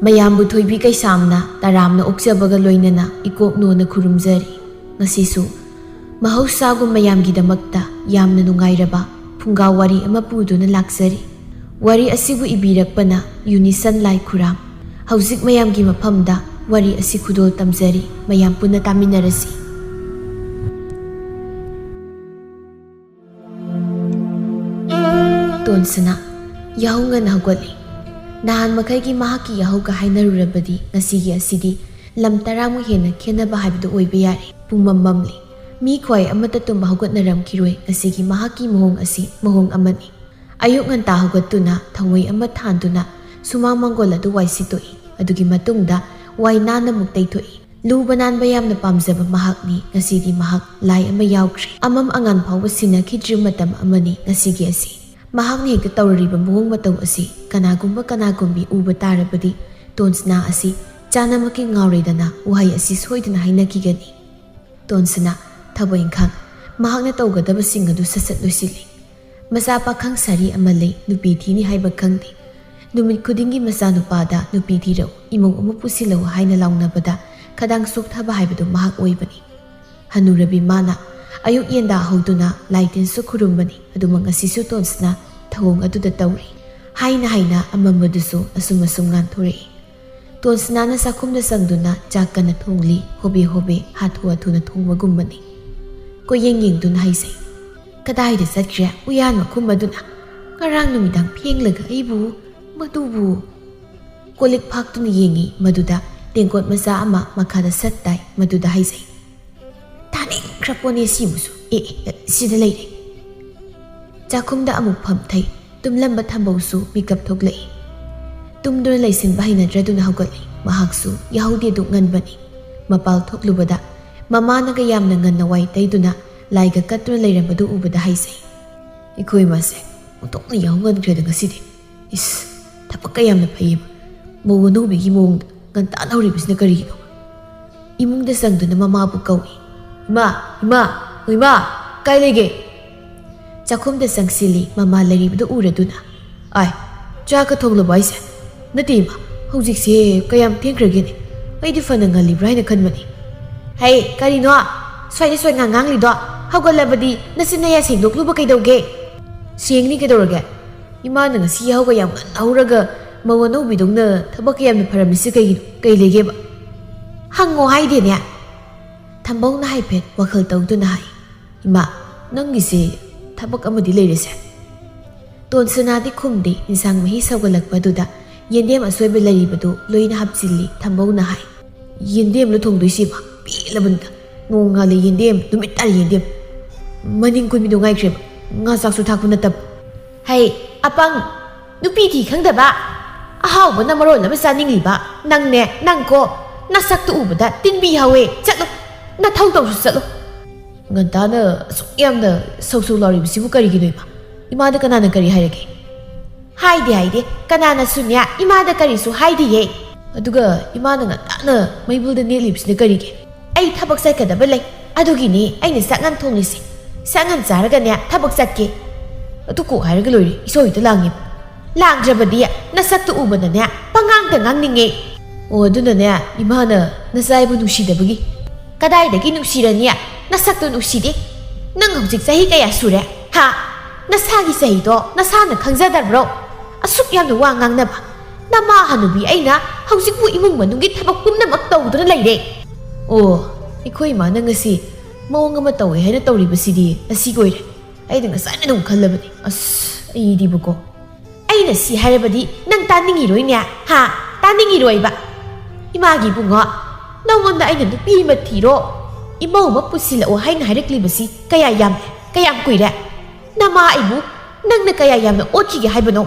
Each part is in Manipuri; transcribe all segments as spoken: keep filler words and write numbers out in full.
ꯃꯌꯥꯝꯕꯨ ꯊꯣꯏꯕꯤ ꯀꯩꯁꯥꯝꯅ ꯇꯔꯥꯝꯅ ꯑꯣꯛꯆꯕꯒ ꯂꯣꯏꯅꯅ ꯏꯀꯣꯛꯅꯣꯅ ꯈꯨꯔꯨꯝꯖꯔꯤ꯫ ꯉꯁꯤꯁꯨ ꯃꯍꯧꯁꯥꯒꯨꯝ ꯃꯌꯥꯝꯒꯤꯗꯃꯛꯇ ꯌꯥꯝꯅ ꯅꯨꯡꯉꯥꯏꯔꯕ ꯐꯨꯡꯒꯥ ꯋꯥꯔꯤ ꯑꯃ ꯄꯨꯗꯨꯅ ꯂꯥꯛꯆꯔꯤ꯫ ꯋꯥꯔꯤ ꯑꯁꯤꯕꯨ ꯏꯕꯤꯔꯛꯄꯅ ꯌꯨꯅꯤꯁꯟ ꯂꯥꯏ ꯈꯨꯔꯥꯝ꯫ ꯍꯧꯖꯤꯛ ꯃꯌꯥꯝꯒꯤ ꯃꯐꯝꯗ ꯋꯥꯔꯤ ꯑꯁꯤ ꯈꯨꯗꯣꯜ ꯇꯝꯖꯔꯤ꯫ ꯃꯌꯥꯝ ꯄꯨꯟꯅ ꯇꯥꯃꯤꯟꯅꯔꯁꯤ꯫ ꯇꯣꯟꯁꯅꯥ ꯌꯥꯍꯧ ꯉꯟꯅ ꯍꯧꯒꯠꯂꯤ꯫ ꯅꯍꯥꯟ ꯃꯈꯩꯒꯤ ꯃꯍꯥꯛꯀꯤ ꯌꯥꯍꯧꯒ ꯍꯥꯏꯅꯔꯨꯔꯕꯗꯤ ꯉꯁꯤꯒꯤ ꯑꯁꯤꯗꯤ ꯂꯝ ꯇꯔꯥꯃꯨꯛ ꯍꯦꯟꯅ ꯈꯦꯠꯅꯕ ꯍꯥꯏꯕꯗꯨ ꯑꯣꯏꯕ ꯌꯥꯔꯦ꯫ ꯄꯨꯡꯃꯝ ꯃꯝꯂꯤ꯫ ꯃꯤ ꯈ꯭ꯋꯥꯏ ꯑꯃꯠꯇ ꯇꯨꯝꯕ ꯍꯧꯒꯠꯅꯔꯝꯈꯤꯔꯣꯏ꯫ ꯉꯁꯤꯒꯤ ꯃꯍꯥꯛꯀꯤ ꯃꯑꯣꯡ ꯑꯁꯤ ꯃꯑꯣꯡ ꯑꯃꯅꯤ꯫ ꯑꯌꯨꯛ ꯉꯟꯇꯥ ꯍꯧꯒꯠꯇꯨꯅ ꯊꯧꯃꯩ ꯑꯃ ꯊꯥꯟꯗꯨꯅ ꯁꯨꯃꯥꯡ ꯃꯥꯡꯒꯣꯜ ꯑꯗꯨ ꯋꯥꯏ ꯁꯤꯠꯇꯣꯛꯏ꯫ ꯑꯗꯨꯒꯤ ꯃꯇꯨꯡꯗ ꯋꯥꯏ ꯅꯥꯟꯅ ꯑꯃꯨꯛ ꯇꯩꯊꯣꯛꯏ꯫ ꯂꯨꯕ ꯅꯥꯟꯕ ꯌꯥꯝꯅ ꯄꯥꯝꯖꯕ ꯃꯍꯥꯛꯅꯤ꯫ ꯉꯁꯤꯗꯤ ꯃꯍꯥꯛ ꯂꯥꯏ ꯑꯃ ꯌꯥꯎꯈ꯭ꯔꯦ꯫ ꯑꯃꯝ ꯑꯉꯥꯟ ꯐꯥꯎꯕ ꯁꯤꯟꯅꯈꯤꯗ꯭ꯔꯤꯕ ꯃꯇꯝ ꯑꯃꯅꯤ ꯉꯁꯤꯒꯤ ꯑꯁꯤ꯫ ꯃꯍꯥꯛꯅ ꯍꯦꯛꯇ ꯇꯧꯔꯤꯕ ꯃꯑꯣꯡ ꯃꯇꯧ ꯑꯁꯤ ꯀꯅꯥꯒꯨꯝꯕ ꯀꯅꯥꯒꯨꯝꯕꯤ ꯎꯕ ꯇꯥꯔꯕꯗꯤ ꯇꯣꯟꯁꯅꯥ ꯑꯁꯤ ꯆꯥꯅꯃꯛꯀꯤ ꯉꯥꯎꯔꯦꯗꯅ ꯋꯥꯍꯩ ꯑꯁꯤ ꯁꯣꯏꯗꯅ ꯍꯥꯏꯅꯈꯤꯒꯅꯤ꯫ ꯇꯣꯟꯁꯅꯥ ꯊꯕꯛ ꯏꯪꯈꯥꯡ ꯃꯍꯥꯛꯅ ꯇꯧꯒꯗꯕꯁꯤꯡ ꯑꯗꯨ ꯁꯠ ꯁꯠ ꯂꯣꯏꯁꯤꯜꯂꯤ꯫ ꯃꯆꯥ ꯄꯥꯈꯪ ꯁꯥꯔꯤ ꯑꯃ ꯂꯩ, ꯅꯨꯄꯤ ꯊꯤꯅꯤ ꯍꯥꯏꯕ ꯈꯪꯗꯦ꯫ ꯅꯨꯃꯤꯠ ꯈꯨꯗꯤꯡꯒꯤ ꯃꯆꯥꯅꯨꯄꯥꯗ "ꯅꯨꯄꯤ ꯊꯤꯔꯛꯎ, ꯏꯃꯧ ꯑꯃ ꯄꯨꯁꯤꯜꯂꯛꯎ" ꯍꯥꯏꯅ ꯂꯥꯎꯅꯕꯗ ꯈꯗꯥꯡ ꯆꯣꯛꯊꯕ ꯍꯥꯏꯕꯗꯨ ꯃꯍꯥꯛ ꯑꯣꯏꯕꯅꯤ꯫ ꯍꯅꯨꯔꯕꯤ ꯃꯥꯅ ꯑꯌꯨꯛ ꯌꯦꯟꯗꯥ ꯍꯧꯗꯨꯅ ꯂꯥꯏ ꯇꯤꯟꯁꯨ ꯈꯨꯔꯨꯝꯕꯅꯤ꯫ ꯑꯗꯨꯃꯛ ꯉꯁꯤꯁꯨ ꯇꯣꯟꯁꯅꯥ ꯊꯧꯑꯣꯡ ꯑꯗꯨꯗ ꯇꯧꯔꯤ꯫ ꯍꯥꯏꯅ ꯍꯥꯏꯅ ꯑꯃꯝꯕꯗꯨꯁꯨ ꯑꯁꯨꯝ ꯑꯁꯨꯝ ꯉꯥꯟꯊꯣꯔꯛꯏ꯫ ꯇꯣꯟꯁꯅꯥꯅ ꯆꯥꯛꯈꯨꯝꯗ ꯆꯪꯗꯨꯅ ꯆꯥꯛ ꯀꯟꯅ ꯊꯣꯡꯂꯤ꯫ ꯍꯣꯕꯦ ꯍꯣꯕꯦ, ꯍꯥꯊꯨ ꯍꯥꯊꯨꯅ ꯊꯣꯡꯕꯒꯨꯝꯕꯅꯤ꯫ ꯀꯣꯏꯌꯦꯡ ꯌꯦꯡꯗꯨꯅ ꯍꯥꯏꯖꯩ, "ꯀꯗꯥꯏꯗ ꯆꯠꯈ꯭ꯔꯦ ꯎꯌꯥꯟ ꯃꯈꯨꯝ ꯑꯗꯨꯅ? ꯉꯔꯥꯡ ꯅꯨꯃꯤꯗꯥꯡ ꯐꯦꯡꯂꯒ ꯑꯩꯕꯨ ꯃꯗꯨꯕꯨ?" ꯀꯣꯜꯂꯤꯛ ꯐꯥꯛꯇꯨꯅ ꯌꯦꯡꯉꯤ꯫ ꯃꯗꯨꯗ ꯇꯦꯡꯀꯣꯠ ꯃꯆꯥ ꯑꯃ ꯃꯈꯥꯗ ꯁꯠ ꯇꯥꯏ꯫ ꯃꯗꯨꯗ ꯍꯥꯏꯖꯩ, "ꯇꯥꯅꯤꯡꯈ꯭ꯔ ꯄꯣꯠꯅꯦ ꯁꯤꯃꯁꯨ꯫ ꯑꯦ, ꯑꯦ, ꯁꯤꯗ ꯂꯩꯔꯦ꯫" ꯆꯥꯛꯈꯨꯝꯗ ꯑꯃꯨꯛ ꯐꯝꯊꯩ꯫ ꯇꯨꯝꯂꯝꯕ ꯊꯝꯕꯧꯁꯨ ꯃꯤꯀꯞ ꯊꯣꯛꯂꯛꯏ꯫ ꯇꯨꯝꯗꯨꯅ ꯂꯩꯁꯤꯟꯕ ꯍꯩꯅꯗ꯭ꯔꯗꯨꯅ ꯍꯧꯒꯠꯂꯤ꯫ ꯃꯍꯥꯛꯁꯨ ꯌꯥꯍꯧꯗꯤ ꯑꯗꯨꯛ ꯉꯟꯕꯅꯤ꯫ ꯃꯄꯥꯜ ꯊꯣꯛꯂꯨꯕꯗ ꯃꯃꯥꯅꯒ ꯌꯥꯝꯅ ꯉꯟꯅ ꯋꯥꯏ ꯇꯩꯗꯨꯅ ꯂꯥꯏꯒ ꯀꯠꯇꯨꯅ ꯂꯩꯔꯝꯕꯗꯨ ꯎꯕꯗ ꯍꯥꯏꯖꯩ, "ꯑꯩꯈꯣꯏ ꯏꯃꯥꯁꯦ ꯑꯣꯟꯊꯣꯛꯅ ꯌꯥꯍꯧ ꯉꯟꯈ꯭ꯔꯦꯗ ꯉꯁꯤꯗꯤ꯫ ꯏꯁ, ꯊꯕꯛꯀ ꯌꯥꯝꯅ ꯐꯩꯌꯦꯕ꯫ ꯃꯧ ꯑꯅꯧꯕꯤꯒꯤ ꯃꯑꯣꯡꯗ ꯉꯟꯇꯥꯅ ꯍꯧꯔꯤꯕꯁꯤꯅ ꯀꯔꯤꯒꯤꯅꯣ?" ꯏꯃꯨꯡꯗ ꯆꯪꯗꯨꯅ ꯃꯃꯥꯕꯨ ꯀꯧꯏ꯫ "ꯏꯃꯥ, ꯏꯃꯥ, ꯏꯃꯥ, ꯀꯥꯏ ꯂꯩꯒꯦ?" ꯆꯥꯛꯈꯨꯝꯗ ꯆꯪꯁꯤꯜꯂꯤ꯫ ꯃꯃꯥ ꯂꯩꯔꯤꯕꯗꯨ ꯎꯔꯗꯨꯅ, "ꯑꯥꯏ, ꯆꯥꯛꯀ ꯊꯣꯡꯂꯕꯣ ꯍꯥꯏꯁꯦ? ꯅꯠꯇꯦ ꯏꯃꯥ, ꯍꯧꯖꯤꯛꯁꯦ ꯀꯌꯥꯝ ꯊꯦꯡꯈ꯭ꯔꯒꯦꯅꯦ? ꯑꯩꯗꯤ ꯐꯅ ꯉꯜꯂꯤꯕ꯭ꯔꯥ ꯍꯥꯏꯅ ꯈꯟꯕꯅꯤ꯫ ꯍꯩ, ꯀꯔꯤꯅꯣ ꯁ꯭ꯋꯥꯏꯗ ꯁ꯭ꯋꯥꯏ ꯉꯥꯡ ꯉꯥꯡꯂꯤꯗꯣ? ꯍꯧꯒꯠꯂꯕꯗꯤ ꯅꯆꯤꯟ ꯅꯌꯥ ꯁꯦꯡꯗꯣꯛꯂꯨꯕ ꯀꯩꯗꯧꯒꯦ? ꯁꯦꯡꯅꯤ ꯀꯩꯗꯧꯔꯒꯦ? ꯏꯃꯥꯅ ꯉꯁꯤ ꯌꯥꯍꯧꯒ ꯌꯥꯝ ꯉꯟꯅ ꯍꯧꯔꯒ ꯃꯧ ꯑꯅꯧꯕꯤꯗꯧꯅ ꯊꯕꯛꯀ ꯌꯥꯝꯅ ꯐꯔꯝꯃꯤꯁꯦ ꯀꯩꯒꯤꯅꯣ? ꯀꯩ ꯂꯩꯒꯦꯕ? ꯍꯪꯉꯣ ꯍꯥꯏꯗꯦꯅꯦ꯫ ꯊꯝꯕꯧꯅ ꯍꯥꯏꯐꯦꯠ ꯋꯥꯈꯜ ꯇꯧꯗꯨꯅ ꯍꯥꯏ, "ꯏꯃꯥ, ꯅꯪꯒꯤꯁꯦ ꯊꯕꯛ ꯑꯃꯗꯤ ꯂꯩꯔꯦꯁꯦ?" ꯇꯣꯟꯁꯅꯥꯗꯤ ꯈꯨꯝꯗꯦ꯫ ꯏꯟꯁꯥꯡ ꯃꯍꯤ ꯁꯧꯒꯠꯂꯛꯄꯗꯨꯗ ꯌꯦꯟꯗꯦꯝ ꯑꯁꯣꯏꯕ ꯂꯩꯔꯤꯕꯗꯨ ꯂꯣꯏꯅ ꯍꯥꯞꯆꯤꯜꯂꯤ꯫ ꯊꯝꯕꯧꯅ ꯍꯥꯏ, "ꯌꯦꯟꯗꯦꯝꯂꯣ ꯊꯣꯡꯗꯣꯏꯁꯤꯕ? ꯄꯦꯜꯂꯕꯅꯤꯗ꯫ ꯅꯣꯡꯉꯥꯜꯂꯦ ꯌꯦꯟꯗꯦꯝ, ꯅꯨꯃꯤꯠ ꯇꯥꯔꯦ ꯌꯦꯟꯗꯦꯝ꯫ ꯃꯅꯤꯡ ꯀꯨꯟꯕꯤꯗꯣ ꯉꯥꯏꯈ꯭ꯔꯦꯕ꯫ ꯉꯥ ꯆꯥꯛꯁꯨ ꯊꯥꯛꯄ ꯅꯠꯇꯕ꯫" "ꯍꯩ, ꯑꯄꯪ, ꯅꯨꯄꯤ ꯊꯤ ꯈꯪꯗꯕ, ꯑꯍꯥꯎꯕꯅ ꯃꯔꯣꯜ ꯑꯃ ꯆꯥꯅꯤꯡꯂꯤꯕ ꯅꯪꯅꯦ, ꯅꯪꯀꯣ, ꯅꯁꯛꯇꯨ ꯎꯕꯗ ꯇꯤꯟꯕꯤ ꯍꯧꯋꯦ꯫ ꯆꯠꯂꯣ, ꯅꯊꯧ ꯇꯧꯁꯨ ꯆꯠꯂꯣ꯫" ꯉꯟꯇꯥꯅ ꯑꯁꯨꯛ ꯌꯥꯝꯅ ꯁꯧ ꯁꯧ ꯂꯥꯎꯔꯤꯕꯁꯤꯕꯨ ꯀꯔꯤꯒꯤꯅꯣ ꯏꯃꯥ? ꯏꯃꯥꯗ ꯀꯅꯥꯅ ꯀꯔꯤ ꯍꯥꯏꯔꯒꯦ? ꯍꯥꯏꯗꯦ, ꯍꯥꯏꯗꯦ, ꯀꯅꯥꯅꯁꯨꯅꯦ ꯏꯃꯥꯗ ꯀꯔꯤꯁꯨ ꯍꯥꯏꯗꯤꯌꯦ꯫ ꯑꯗꯨꯒ ꯏꯃꯥꯅ ꯉꯟꯇꯥꯅ ꯃꯩꯕꯨꯜꯗ ꯅꯦꯠꯂꯤꯕꯁꯤꯅ ꯀꯔꯤꯒꯤ? ꯑꯩ ꯊꯕꯛ ꯆꯠꯀꯗꯕ ꯂꯩ, ꯑꯗꯨꯒꯤꯅꯤ ꯑꯩꯅ ꯆꯥꯛꯉꯟ ꯊꯣꯡꯂꯤꯁꯦ꯫ ꯆꯥꯛꯉꯟ ꯆꯥꯔꯒꯅꯦ ꯊꯕꯛ ꯆꯠꯀꯦ꯫ ꯑꯗꯨ ꯀꯣꯛ ꯍꯥꯏꯔꯒ ꯂꯣꯏꯔꯦ, ꯏꯁꯧ ꯍꯦꯛꯇ ꯂꯥꯡꯉꯤ꯫ ꯂꯥꯡꯗ꯭ꯔꯕꯗꯤ ꯅꯁꯛꯇꯨ ꯎꯕꯗꯅꯦ ꯄꯉꯥꯡꯗ ꯉꯥꯡꯅꯤꯡꯉꯦ꯫ ꯑꯣ, ꯑꯗꯨꯅꯅꯦ ꯏꯃꯥꯅ ꯅꯆꯥ ꯑꯩꯕꯨ ꯅꯨꯡꯁꯤꯗꯕꯒꯤ? ꯀꯗꯥꯏꯗꯒꯤ ꯅꯨꯡꯁꯤꯔꯅꯤ? ꯅꯁꯛꯇꯨ ꯅꯨꯡꯁꯤꯗꯦ꯫ ꯅꯪ ꯍꯧꯖꯤꯛ ꯆꯍꯤ ꯀꯌꯥ ꯁꯨꯔꯦ? ꯍꯥ? ꯅꯁꯥꯒꯤ ꯆꯍꯤꯗꯣ ꯅꯁꯥꯅ ꯈꯪꯖꯗꯕ꯭ꯔꯣ? ꯑꯁꯨꯛ ꯌꯥꯝꯅ ꯋꯥ ꯉꯥꯡꯅꯕ꯫ ꯅꯃꯥ ꯍꯅꯨꯕꯤ ꯑꯩꯅ ꯍꯧꯖꯤꯛꯄꯨ ꯏꯃꯨꯡ ꯃꯅꯨꯡꯒꯤ ꯊꯕꯛ ꯄꯨꯝꯅꯃꯛ ꯇꯧꯗꯨꯅ ꯂꯩꯔꯦ꯫ ꯑꯣ, ꯑꯩꯈꯣꯏ ꯏꯃꯥꯅ ꯉꯁꯤ ꯃꯑꯣꯡ ꯑꯃ ꯇꯧꯋꯦ ꯍꯥꯏꯅ ꯇꯧꯔꯤꯕꯁꯤꯗꯤ ꯑꯁꯤꯒꯤ ꯑꯣꯏꯔꯦ꯫ ꯑꯩꯗꯤ ꯉꯁꯥꯏꯅ ꯑꯗꯨꯝ ꯈꯜꯂꯕꯅꯤ꯫ ꯑꯁ, ꯑꯩꯗꯤꯕꯀꯣ꯫ ꯑꯩꯅ ꯁꯤ ꯍꯥꯏꯔꯕꯗꯤ ꯅꯪ ꯇꯥꯅꯤꯡꯉꯤꯔꯣꯏꯅꯦ? ꯍꯥ? ꯇꯥꯅꯤꯡꯉꯤꯔꯣꯏꯕ? ꯏꯃꯥꯒꯤ ꯏꯕꯨꯡꯉꯣ, ꯅꯉꯣꯟꯗ ꯑꯩꯅ ꯅꯨꯄꯤ ꯑꯃ ꯊꯤꯔꯣ, ꯏꯃꯧ ꯑꯃ ꯄꯨꯁꯤꯜꯂꯛꯑꯣ ꯍꯥꯏꯅ ꯍꯥꯏꯔꯛꯂꯤꯕꯁꯤ ꯀꯌꯥ ꯌꯥꯝ, ꯀꯌꯥꯝ ꯀꯨꯏꯔꯦ? ꯅꯃꯥ ꯑꯩꯕꯨ ꯅꯪꯅ ꯀꯌꯥ ꯌꯥꯝꯅ ꯑꯣꯠꯈꯤꯒꯦ ꯍꯥꯏꯕꯅꯣ?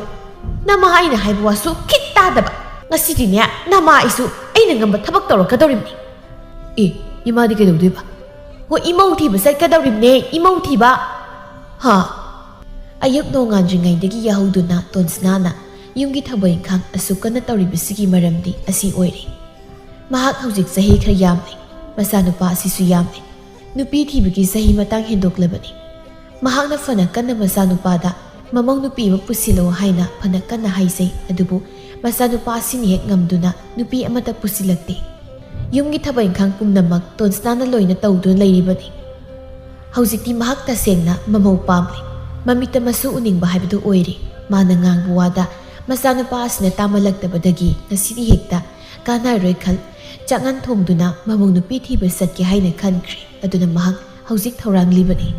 ꯅꯃꯥ ꯑꯩꯅ ꯍꯥꯏꯕ ꯋꯥꯁꯨ ꯈꯤꯠ ꯇꯥꯗꯕ꯫ ꯉꯁꯤꯗꯤꯅꯦ, ꯅꯃꯥ ꯑꯩꯁꯨ ꯑꯩꯅ ꯉꯝꯕ ꯊꯕꯛ ꯇꯧꯔꯛꯀꯗꯧꯔꯤꯕꯅꯤ꯫ ꯑꯦ, ꯏꯃꯥꯗꯤ ꯀꯩꯗꯧꯗꯣꯏꯕ? ꯍꯣ, ꯏꯃꯧ ꯊꯤꯕ ꯆꯠꯀꯗꯧꯔꯤꯕꯅꯦ, ꯏꯃꯧ ꯊꯤꯕ꯫ ꯍꯥ? ꯑꯌꯨꯛ ꯅꯣꯡꯉꯥꯟꯗ꯭ꯔꯤꯉꯩꯗꯒꯤ ꯌꯥꯍꯧꯗꯨꯅ ꯇꯣꯟꯁꯅꯥꯅ ꯌꯨꯝꯒꯤ ꯊꯕꯛ ꯏꯪꯈꯥꯡ ꯑꯁꯨꯛ ꯀꯟꯅ ꯇꯧꯔꯤꯕꯁꯤꯒꯤ ꯃꯔꯝꯗꯤ ꯑꯁꯤ ꯑꯣꯏꯔꯦ꯫ ꯃꯍꯥꯛ ꯍꯧꯖꯤꯛ ꯆꯍꯤ ꯈꯔ ꯌꯥꯝꯂꯦ, ꯃꯆꯥꯅꯨꯄꯥ ꯑꯁꯤꯁꯨ ꯌꯥꯝꯂꯦ꯫ ꯅꯨꯄꯤ ꯊꯤꯕꯒꯤ ꯆꯍꯤ ꯃꯇꯥꯡ ꯍꯦꯟꯗꯣꯛꯂꯕꯅꯤ꯫ ꯃꯍꯥꯛꯅ ꯐꯅ ꯀꯟꯅ ꯃꯆꯥꯅꯨꯄꯥꯗ ꯃꯃꯧ ꯅꯨꯄꯤ ꯑꯃ ꯄꯨꯁꯤꯜꯂꯣ ꯍꯥꯏꯅ ꯐꯅ ꯀꯟꯅ ꯍꯥꯏꯖꯩ, ꯑꯗꯨꯕꯨ ꯃꯆꯥꯅꯨꯄꯥ ꯑꯁꯤꯅ ꯍꯦꯛ ꯉꯝꯗꯨꯅ ꯅꯨꯄꯤ ꯑꯃꯠꯇ ꯄꯨꯁꯤꯜꯂꯛꯇꯦ꯫ ꯌꯨꯝꯒꯤ ꯊꯕꯛ ꯏꯪꯈꯥꯡ ꯄꯨꯝꯅꯃꯛ ꯇꯣꯟꯁꯅꯥꯅ ꯂꯣꯏꯅ ꯇꯧꯗꯨꯅ ꯂꯩꯔꯤꯕꯅꯤ꯫ ꯍꯧꯖꯤꯛꯇꯤ ꯃꯍꯥꯛ ꯇꯁꯦꯡꯅ ꯃꯃꯧ ꯄꯥꯝꯂꯦ꯫ ꯃꯃꯤꯠꯇ ꯃꯁꯨ ꯎꯅꯤꯡꯕ ꯍꯥꯏꯕꯗꯨ ꯑꯣꯏꯔꯦ꯫ ꯃꯥꯅ ꯉꯥꯡꯕ ꯋꯥꯗ ꯃꯆꯥꯅꯨꯄꯥ ꯑꯁꯤꯅ ꯇꯥꯃꯜꯂꯛꯇꯕꯗꯒꯤ ꯉꯁꯤꯗꯤ ꯍꯦꯛꯇ ꯀꯥꯟꯅꯔꯣꯏ ꯈꯜ, ꯆꯥꯛꯉꯟ ꯊꯣꯡꯗꯨꯅ ꯃꯃꯧ ꯅꯨꯄꯤ ꯊꯤꯕ ꯆꯠꯀꯦ ꯍꯥꯏꯅ ꯈꯟꯈ꯭ꯔꯦ꯫ ꯑꯗꯨꯅ ꯃꯍꯥꯛ ꯍꯧꯖꯤꯛ ꯊꯧꯔꯥꯡꯂꯤꯕꯅꯤ꯫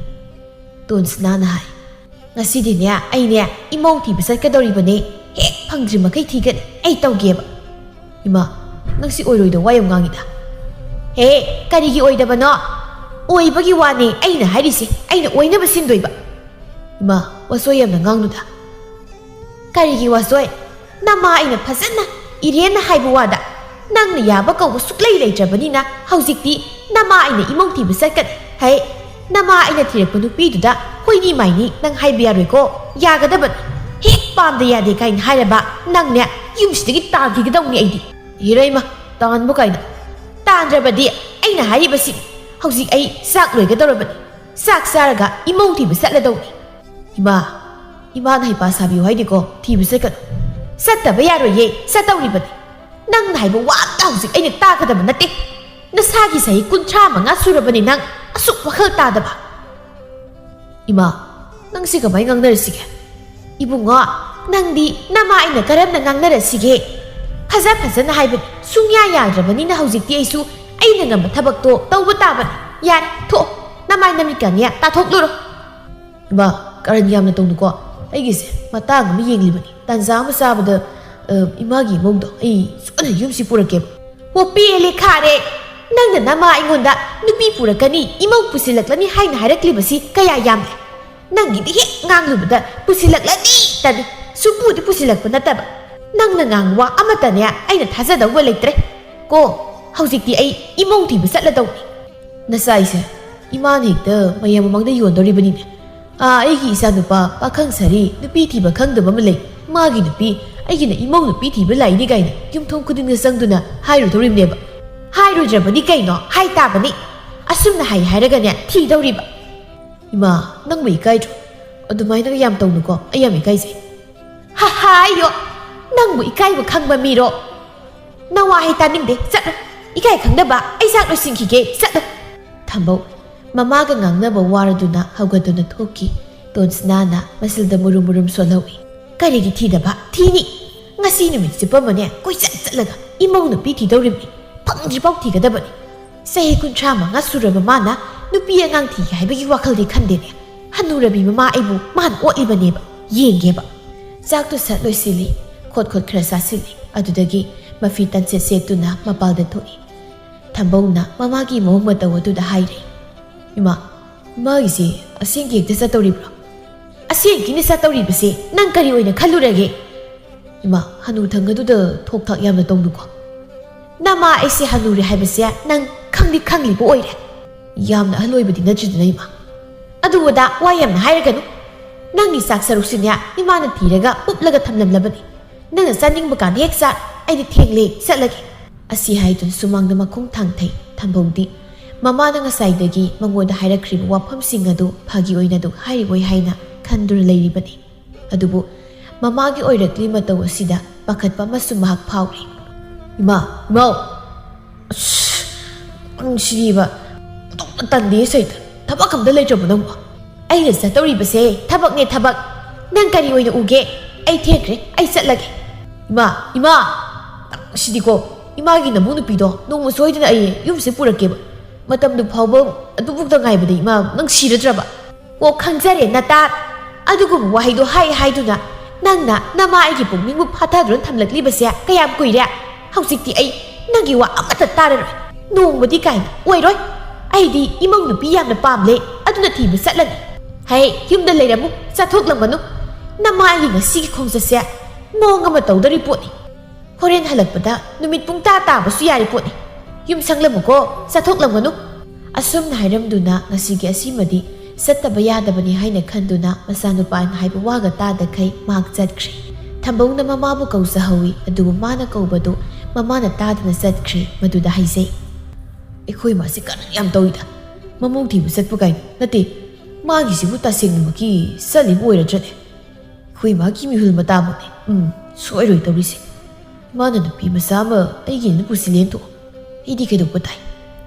ꯇꯣꯟꯁꯅꯥꯅ ꯍꯥꯏ, "ꯉꯁꯤꯗꯤꯅꯦ, ꯑꯩꯅꯦ ꯏꯃꯧ ꯊꯤꯕ ꯆꯠꯀꯗꯧꯔꯤꯕꯅꯦ꯫ ꯍꯦꯛ ꯐꯪꯗ꯭ꯔꯤ ꯃꯈꯩ ꯊꯤꯒꯅꯤ꯫ ꯑꯩ ꯇꯧꯒꯦꯕ꯫" "ꯏꯃꯥ, ꯅꯪꯁꯤ ꯑꯣꯏꯔꯣꯏꯗ ꯋꯥ ꯌꯥꯝ ꯉꯥꯡꯉꯤꯗ꯫" "ꯍꯦ, ꯀꯔꯤꯒꯤ ꯑꯣꯏꯗꯕꯅꯣ? ꯑꯣꯏꯕꯒꯤ ꯋꯥꯅꯦ ꯑꯩꯅ ꯍꯥꯏꯔꯤꯁꯦ꯫ ꯑꯩꯅ ꯑꯣꯏꯅꯕ ꯁꯤꯟꯗꯣꯏꯕ꯫" "ꯏꯃꯥ, ꯋꯥꯁꯣꯏ ꯌꯥꯝꯅ ꯉꯥꯡꯅꯨꯗ꯫" "ꯀꯔꯤꯒꯤ ꯋꯥꯁꯣꯏ? ꯅꯃꯥ ꯑꯩꯅ ꯐꯖꯅ ꯏꯔꯦꯟꯅ ꯍꯥꯏꯕ ꯋꯥꯗ ꯅꯪꯅ ꯌꯥꯕ ꯀꯧꯕ ꯁꯨꯛꯂꯩ ꯂꯩꯇ꯭ꯔꯕꯅꯤꯅ ꯍꯧꯖꯤꯛꯇꯤ ꯅꯃꯥ ꯑꯩꯅ ꯏꯃꯧ ꯊꯤꯕ ꯆꯠꯀꯅꯤ꯫ ꯍꯩ, ꯅꯃꯥ ꯑꯩꯅ ꯊꯤꯔꯛꯄ ꯅꯨꯄꯤꯗꯨꯗ ꯍꯣꯏꯅꯤ ꯃꯥꯏꯅꯤ ꯅꯪ ꯍꯥꯏꯕ ꯌꯥꯔꯣꯏꯀꯣ, ꯌꯥꯒꯗꯕꯅꯤ꯫ ꯍꯦꯛ ꯄꯥꯝꯗ ꯌꯥꯗꯦ ꯀꯥꯏꯅ ꯍꯥꯏꯔꯕ ꯅꯪꯅꯦ ꯌꯨꯝꯁꯤꯗꯒꯤ ꯇꯥꯟꯈꯤꯒꯗꯧꯅꯤ ꯑꯩꯗꯤ꯫" "ꯏꯔꯩꯃ, ꯇꯥꯟꯕ ꯀꯥꯏꯅ?" "ꯇꯥꯟꯗ꯭ꯔꯕꯗꯤ ꯑꯩꯅ ꯍꯥꯏꯔꯤꯕꯁꯤ ꯍꯧꯖꯤꯛ ꯑꯩ ꯆꯥꯛ ꯂꯣꯏꯒꯗꯧꯔꯕꯅꯤ꯫ ꯆꯥꯛ ꯆꯥꯔꯒ ꯏꯃꯧ ꯊꯤꯕ ꯆꯠꯂꯗꯧꯅꯤ꯫" "ꯏꯃꯥ, ꯏꯃꯥꯅ ꯍꯩꯄꯥ ꯁꯥꯕꯤꯌꯨ ꯍꯥꯏꯗꯦꯀꯣ, ꯊꯤꯕ ꯆꯠꯀꯅꯨ꯫" "ꯆꯠꯇꯕ ꯌꯥꯔꯣꯏꯌꯦ, ꯆꯠꯇꯧꯔꯤꯕꯅꯤ꯫ ꯅꯪꯅ ꯍꯥꯏꯕ ꯋꯥ ꯑꯝꯇ ꯍꯧꯖꯤꯛ ꯑꯩꯅ ꯇꯥꯒꯗꯕ ꯅꯠꯇꯦ꯫ ꯅꯁꯥꯒꯤ ꯆꯍꯤ ꯀꯨꯟꯊ꯭ꯔꯥ ꯃꯉꯥ ꯁꯨꯔꯕꯅꯤ ꯅꯪ ꯑꯁꯨꯛ ꯋꯥꯈꯜ ꯇꯥꯗꯕ꯫" "ꯏꯃꯥ, ꯅꯪꯁꯤ ꯀꯃꯥꯏꯅ ꯉꯥꯡꯅꯔꯁꯤꯒꯦ?" "ꯏꯕꯨꯡꯉꯣ, ꯅꯪꯗꯤ ꯅꯃꯥ ꯑꯩꯅ ꯀꯔꯝꯅ ꯉꯥꯡꯅꯔꯁꯤꯒꯦ? ꯐꯖ ꯐꯖꯅ ꯍꯥꯏꯕꯅꯤ, ꯁꯨꯡꯌꯥ ꯌꯥꯗ꯭ꯔꯕꯅꯤꯅ ꯍꯧꯖꯤꯛꯇꯤ ꯑꯩꯁꯨ ꯑꯩꯅ ꯉꯝꯕ ꯊꯕꯛꯇꯣ ꯇꯧꯕ ꯇꯥꯕꯅꯤ꯫ ꯌꯥꯔꯦ, ꯊꯣꯛꯑꯣ, ꯅꯃꯥꯏ ꯅꯃꯤꯠꯀꯅꯦ ꯇꯥꯊꯣꯛꯂꯨꯔꯣ꯫" "ꯏꯃꯥ, ꯀꯔꯟ ꯌꯥꯝꯅ ꯇꯧꯅꯨꯀꯣ꯫ ꯑꯩꯒꯤꯁꯦ ꯃꯇꯥꯡ ꯑꯃ ꯌꯦꯡꯂꯤꯕꯅꯤ꯫ ꯇꯥꯟꯖꯥ ꯑꯃ ꯆꯥꯕꯗ, ꯑ, ꯏꯃꯥꯒꯤ ꯏꯃꯧꯗꯣ ꯑꯩ ꯁꯣꯏꯗꯅ ꯌꯨꯝꯁꯤ ꯄꯨꯔꯛꯀꯦꯕ꯫" "ꯑꯣ, ꯄꯦꯜꯂꯦ ꯈꯥꯔꯦ꯫ ꯅꯪꯅ ꯅꯃꯥ ꯑꯩꯉꯣꯟꯗ ꯅꯨꯄꯤ ꯄꯨꯔꯛꯀꯅꯤ, ꯏꯃꯧ ꯄꯨꯁꯤꯜꯂꯛꯂꯅꯤ ꯍꯥꯏꯅ ꯍꯥꯏꯔꯛꯂꯤꯕꯁꯤ ꯀꯌꯥ ꯌꯥꯝꯂꯦ꯫ ꯅꯪꯒꯤꯗꯤ ꯍꯦꯛ ꯉꯥꯡꯂꯨꯕꯗ ꯄꯨꯁꯤꯜꯂꯛꯂꯅꯤ ꯇꯅꯤ꯫ ꯁꯨꯡꯄꯨꯗꯤ ꯄꯨꯁꯤꯜꯂꯛꯄ ꯅꯠꯇꯕ꯫ ꯅꯪꯅ ꯉꯥꯡꯕ ꯋꯥ ꯑꯃꯠꯇꯅꯦ ꯑꯩꯅ ꯊꯥꯖꯗꯧꯕ ꯂꯩꯇ꯭ꯔꯦ꯫ ꯀꯣ, ꯍꯧꯖꯤꯛꯇꯤ ꯑꯩ ꯏꯃꯧ ꯊꯤꯕ ꯆꯠꯂꯗꯧꯅꯤ꯫" "ꯅꯆꯥ ꯑꯩꯁꯦ ꯏꯃꯥꯅ ꯍꯦꯛꯇ ꯃꯌꯥꯝ ꯃꯃꯥꯡꯗ ꯌꯣꯟꯗꯧꯔꯤꯕꯅꯤꯅꯦ꯫ ꯑꯥ, ꯑꯩꯒꯤ ꯏꯆꯥꯅꯨꯄꯥ ꯄꯥꯈꯪ ꯁꯥꯔꯤ ꯅꯨꯄꯤ ꯊꯤꯕ ꯈꯪꯗꯕ ꯑꯃ ꯂꯩ꯫ ꯃꯥꯒꯤ ꯅꯨꯄꯤ ꯑꯩꯒꯤꯅ ꯏꯃꯧ ꯅꯨꯄꯤ ꯊꯤꯕ ꯂꯥꯛꯏꯅꯤ ꯀꯥꯏꯅ ꯌꯨꯝꯊꯣꯡ ꯈꯨꯗꯤꯡꯗ ꯆꯪꯗꯨꯅ ꯍꯥꯏꯔꯨꯗꯧꯔꯤꯕꯅꯦꯕ꯫" "ꯍꯥꯏꯔꯣꯏꯗ꯭ꯔꯕꯗꯤ ꯀꯩꯅꯣ? ꯍꯥꯏ ꯇꯥꯕꯅꯤ꯫ ꯑꯁꯨꯝꯅ ꯍꯥꯏ ꯍꯥꯏꯔꯒꯅꯦ ꯊꯤꯗꯧꯔꯤꯕ꯫" "ꯏꯃꯥ, ꯅꯪꯕꯨ ꯏꯀꯥꯏꯗ꯭ꯔꯣ? ꯑꯗꯨꯃꯥꯏꯅꯒ ꯌꯥꯝ ꯇꯧꯅꯨꯀꯣ, ꯑꯩ ꯌꯥꯝ ꯏꯀꯥꯏꯖꯩ꯫ ꯍꯥ ꯍꯥꯏꯌꯣ, ꯅꯪꯕꯨ ꯏꯀꯥꯏꯕ ꯈꯪꯕ ꯃꯤꯔꯣ? ꯅꯋꯥ ꯍꯩ ꯇꯥꯅꯤꯡꯗꯦ, ꯆꯠꯂꯣ꯫ ꯏꯀꯥꯏ ꯈꯪꯗꯕ, ꯑꯩ ꯆꯥꯛ ꯂꯣꯏꯁꯤꯟꯈꯤꯒꯦ, ꯆꯠꯂꯣ꯫ ꯊꯝꯕꯧ ꯃꯃꯥꯒ ꯉꯥꯡꯅꯕ ꯋꯥꯔꯗꯨꯅ ꯍꯧꯒꯠꯇꯨꯅ ꯊꯣꯛꯈꯤ꯫ ꯇꯣꯟꯁꯅꯥꯅ ꯃꯁꯤꯜꯗ ꯃꯨꯔꯨꯝ ꯃꯨꯔꯨꯝ ꯁꯣꯜꯍꯧꯏ꯫ ꯀꯔꯤꯒꯤ ꯊꯤꯗꯕ? ꯊꯤꯅꯤ꯫ ꯉꯁꯤ ꯅꯨꯃꯤꯠ ꯆꯨꯞꯄ ꯑꯃꯅꯦ ꯀꯣꯏꯆꯠ ꯆꯠꯂꯒ ꯏꯃꯧ ꯅꯨꯄꯤ ꯊꯤꯗꯧꯔꯤꯕꯅꯤ꯫ ꯐꯪꯗ꯭ꯔꯤꯐꯥꯎ ꯊꯤꯒꯗꯕꯅꯤ꯫ ꯆꯍꯤ ꯀꯨꯟꯊ꯭ꯔꯥ ꯃꯉꯥ ꯁꯨꯔꯕ ꯃꯥꯅ ꯅꯨꯄꯤ ꯑꯉꯥꯡ ꯊꯤꯒꯦ ꯍꯥꯏꯕꯒꯤ ꯋꯥꯈꯜꯗꯤ ꯈꯟꯗꯦꯅꯦ꯫ ꯍꯅꯨꯔꯕꯤ ꯃꯃꯥ ꯑꯩꯕꯨ ꯃꯥꯅ ꯑꯣꯠꯂꯤꯕꯅꯦꯕ꯫ ꯌꯦꯡꯒꯦꯕ꯫ ꯆꯥꯛꯇꯨ ꯁꯠ ꯂꯣꯏꯁꯤꯜꯂꯤ꯫ ꯈꯣꯠ ꯈꯣꯠ ꯈꯔ ꯆꯥꯁꯤꯜꯂꯤ꯫ ꯑꯗꯨꯗꯒꯤ ꯃꯐꯤ ꯇꯟꯁꯦꯠ ꯁꯦꯠꯇꯨꯅ ꯃꯄꯥꯜꯗ ꯊꯣꯛꯏ꯫ ꯊꯝꯕꯧꯅ ꯃꯃꯥꯒꯤ ꯃꯑꯣꯡ ꯃꯇꯧ ꯑꯗꯨꯗ ꯍꯥꯏꯔꯦ꯫ "ꯏꯃꯥ, ꯏꯃꯥꯒꯤꯁꯦ ꯑꯁꯦꯡꯒꯤ ꯍꯦꯛꯇ ꯆꯠꯇꯧꯔꯤꯕ꯭ꯔꯣ?" "ꯑꯁꯦꯡꯒꯤꯅꯤ ꯆꯠꯇꯧꯔꯤꯕꯁꯦ ꯅꯪ ꯀꯔꯤ ꯑꯣꯏꯅ ꯈꯜꯂꯨꯔꯒꯦ?" "ꯏꯃꯥ, ꯍꯅꯨꯊꯪ ꯑꯗꯨꯗ ꯊꯣꯛ ꯊꯥꯛ ꯌꯥꯝꯅ ꯇꯧꯅꯨꯀꯣ꯫ ꯅꯃꯥ ꯑꯩꯁꯦ ꯍꯅꯨꯔꯦ ꯍꯥꯏꯕꯁꯦ ꯅꯪ ꯈꯪꯗꯤ ꯈꯪꯂꯤꯕ ꯑꯣꯏꯔꯦ꯫ ꯌꯥꯝꯅ ꯑꯍꯜ ꯑꯣꯏꯕꯗꯤ ꯅꯠꯇ꯭ꯔꯤꯗꯅ ꯏꯃꯥ꯫ ꯑꯗꯨ ꯑꯗꯥ ꯋꯥ ꯌꯥꯝꯅ ꯍꯥꯏꯔꯒꯅꯨ꯫ ꯅꯪꯒꯤ ꯆꯥꯛ ꯁꯔꯨꯛꯁꯤꯅꯦ ꯏꯃꯥꯅ ꯊꯤꯔꯒ ꯎꯞꯂꯒ ꯊꯝꯂꯝꯂꯕꯅꯤ꯫ ꯅꯪꯅ ꯆꯥꯅꯤꯡꯕ ꯀꯥꯟꯗ ꯍꯦꯛ ꯆꯥ, ꯑꯩꯗꯤ ꯊꯦꯡꯂꯦ, ꯆꯠꯂꯒꯦ꯫" ꯑꯁꯤ ꯍꯥꯏꯗꯨꯅ ꯁꯨꯃꯥꯡꯗ ꯃꯈꯣꯡ ꯊꯥꯡꯊꯩ꯫ ꯊꯝꯕꯧꯗꯤ ꯃꯃꯥꯅ ꯉꯁꯥꯏꯗꯒꯤ ꯃꯉꯣꯟꯗ ꯍꯥꯏꯔꯛꯈ꯭ꯔꯤꯕ ꯋꯥꯐꯝꯁꯤꯡ ꯑꯗꯨ ꯐꯥꯒꯤ ꯑꯣꯏꯅ ꯑꯗꯨ ꯍꯥꯏꯔꯤꯕꯣꯏ ꯍꯥꯏꯅ ꯈꯟꯗꯨꯅ ꯂꯩꯔꯤꯕꯅꯤ꯫ ꯑꯗꯨꯕꯨ ꯃꯃꯥꯒꯤ ꯑꯣꯏꯔꯛꯂꯤ ꯃꯇꯧ ꯑꯁꯤꯗ ꯄꯥꯈꯠꯄ ꯑꯃꯁꯨ ꯃꯍꯥꯛ ꯐꯥꯎꯔꯤ꯫ "ꯏꯃꯥ, ꯏꯃꯥꯎ! ꯑꯁ, ꯅꯪ ꯁꯤꯗꯤꯕ, ꯑꯣꯟꯊꯣꯛꯅ ꯇꯟꯗꯦ ꯁꯩꯇ꯫ ꯊꯕꯛ ꯑꯝꯇ ꯂꯩꯇ꯭ꯔꯕꯣ ꯅꯪꯕꯣ?" "ꯑꯩꯅ ꯆꯠꯇꯧꯔꯤꯕꯁꯦ ꯊꯕꯛꯅꯦ, ꯊꯕꯛ꯫ ꯅꯪ ꯀꯔꯤ ꯑꯣꯏꯅ ꯎꯒꯦ? ꯑꯩ ꯊꯦꯡꯈ꯭ꯔꯦ, ꯑꯩ ꯆꯠꯂꯒꯦ꯫" "ꯏꯃꯥ, ꯏꯃꯥ! ꯅꯪ ꯁꯤꯗꯤꯀꯣ, ꯏꯃꯥꯒꯤ ꯅꯃꯧ ꯅꯨꯄꯤꯗꯣ ꯅꯣꯡꯃ ꯁꯣꯏꯗꯅ ꯑꯩ ꯌꯨꯝꯁꯦ ꯄꯨꯔꯛꯀꯦꯕ꯫ ꯃꯇꯝꯗꯨ ꯐꯥꯎꯕ ꯑꯗꯨꯕꯨꯛꯇ ꯉꯥꯏꯕꯗ ꯏꯃꯥ, ꯅꯪ ꯁꯤꯔꯗ꯭ꯔꯕ?" "ꯑꯣ, ꯈꯪꯖꯔꯦ ꯅꯇꯥ꯫ ꯑꯗꯨꯒꯨꯝꯕ ꯋꯥꯍꯩꯗꯣ ꯍꯥꯏ ꯍꯥꯏꯗꯨꯅ ꯅꯪꯅ ꯅꯃꯥ ꯑꯩꯒꯤ ꯄꯨꯛꯅꯤꯡꯕꯨ ꯐꯥꯊꯗꯨꯅ ꯊꯝꯂꯛꯂꯤꯕꯁꯦ ꯀꯌꯥꯝ ꯀꯨꯏꯔꯦ? ꯍꯧꯖꯤꯛꯇꯤ ꯑꯩ ꯅꯪꯒꯤ ꯋꯥ ꯑꯃꯠꯇ ꯇꯥꯔꯔꯣꯏ꯫ ꯅꯣꯡꯃꯗꯤ ꯀꯥꯏꯅ ꯑꯣꯏꯔꯣꯏ꯫ ꯑꯩꯗꯤ ꯏꯃꯧ ꯅꯨꯄꯤ ꯌꯥꯝꯅ ꯄꯥꯝꯂꯦ, ꯑꯗꯨꯅ ꯊꯤꯕ ꯆꯠꯂꯅꯤ꯫ ꯍꯦ, ꯌꯨꯝꯗ ꯂꯩꯔꯝꯃꯨ, ꯆꯠꯊꯣꯛꯂꯝꯒꯅꯨ꯫ ꯅꯃꯥ ꯑꯩꯒꯤ ꯉꯁꯤꯒꯤ ꯈꯣꯡꯆꯠꯁꯦ ꯃꯑꯣꯡ ꯑꯃ ꯇꯧꯗꯣꯔꯤ ꯄꯣꯠꯅꯤ꯫ ꯍꯣꯔꯦꯟ ꯍꯜꯂꯛꯄꯗ ꯅꯨꯃꯤꯠ ꯄꯨꯡ ꯇꯥ ꯇꯥꯕꯁꯨ ꯌꯥꯔꯤ ꯄꯣꯠꯅꯤ꯫ ꯌꯨꯝ ꯁꯪꯂꯝꯃꯨꯀꯣ, ꯆꯠꯊꯣꯛꯂꯝꯒꯅꯨ꯫" ꯑꯁꯨꯝꯅ ꯍꯥꯏꯔꯝꯗꯨꯅ ꯉꯁꯤꯒꯤ ꯑꯁꯤꯃꯗꯤ ꯆꯠꯇꯕ ꯌꯥꯗꯕꯅꯤ ꯍꯥꯏꯅ ꯈꯟꯗꯨꯅ ꯃꯆꯥꯅꯨꯄꯥꯅ ꯍꯥꯏꯕ ꯋꯥꯒ ꯇꯥꯗꯈꯩ ꯃꯍꯥꯛ ꯆꯠꯈ꯭ꯔꯦ꯫ ꯊꯝꯕꯧꯅ ꯃꯃꯥꯕꯨ ꯀꯧꯖꯍꯧꯏ, ꯑꯗꯨꯕꯨ ꯃꯥꯅ ꯀꯧꯕꯗꯨ ꯃꯃꯥꯅ ꯇꯥꯗꯅ ꯆꯠꯈ꯭ꯔꯦ꯫ ꯃꯗꯨꯗ ꯍꯥꯏꯖꯩ, "ꯑꯩꯈꯣꯏ ꯃꯥꯁꯤ ꯀꯔꯟ ꯌꯥꯝ ꯇꯧꯏꯗ꯫ ꯃꯃꯧ ꯊꯤꯕ ꯆꯠꯄ ꯀꯥꯏꯅ ꯅꯠꯇꯦ, ꯃꯥꯒꯤꯁꯤꯕꯨ ꯇꯁꯦꯡꯅꯃꯛꯀꯤ ꯆꯠꯂꯤꯕ ꯑꯣꯏꯔꯗ꯭ꯔꯅꯦ? ꯑꯩꯈꯣꯏ ꯃꯥꯒꯤ ꯃꯤꯍꯨꯜ ꯃꯇꯥꯃꯛꯅꯦ꯫ ꯎꯝ, ꯁꯣꯏꯔꯣꯏ ꯇꯧꯔꯤꯁꯦ꯫ ꯃꯥꯅ ꯅꯨꯄꯤ ꯃꯆꯥ ꯑꯃ ꯑꯩꯒꯤꯅ ꯄꯨꯁꯤꯜꯂꯦꯅ ꯇꯣꯛꯑꯣ꯫ ꯑꯩꯗꯤ ꯀꯩꯗꯧꯕ ꯇꯥꯏ?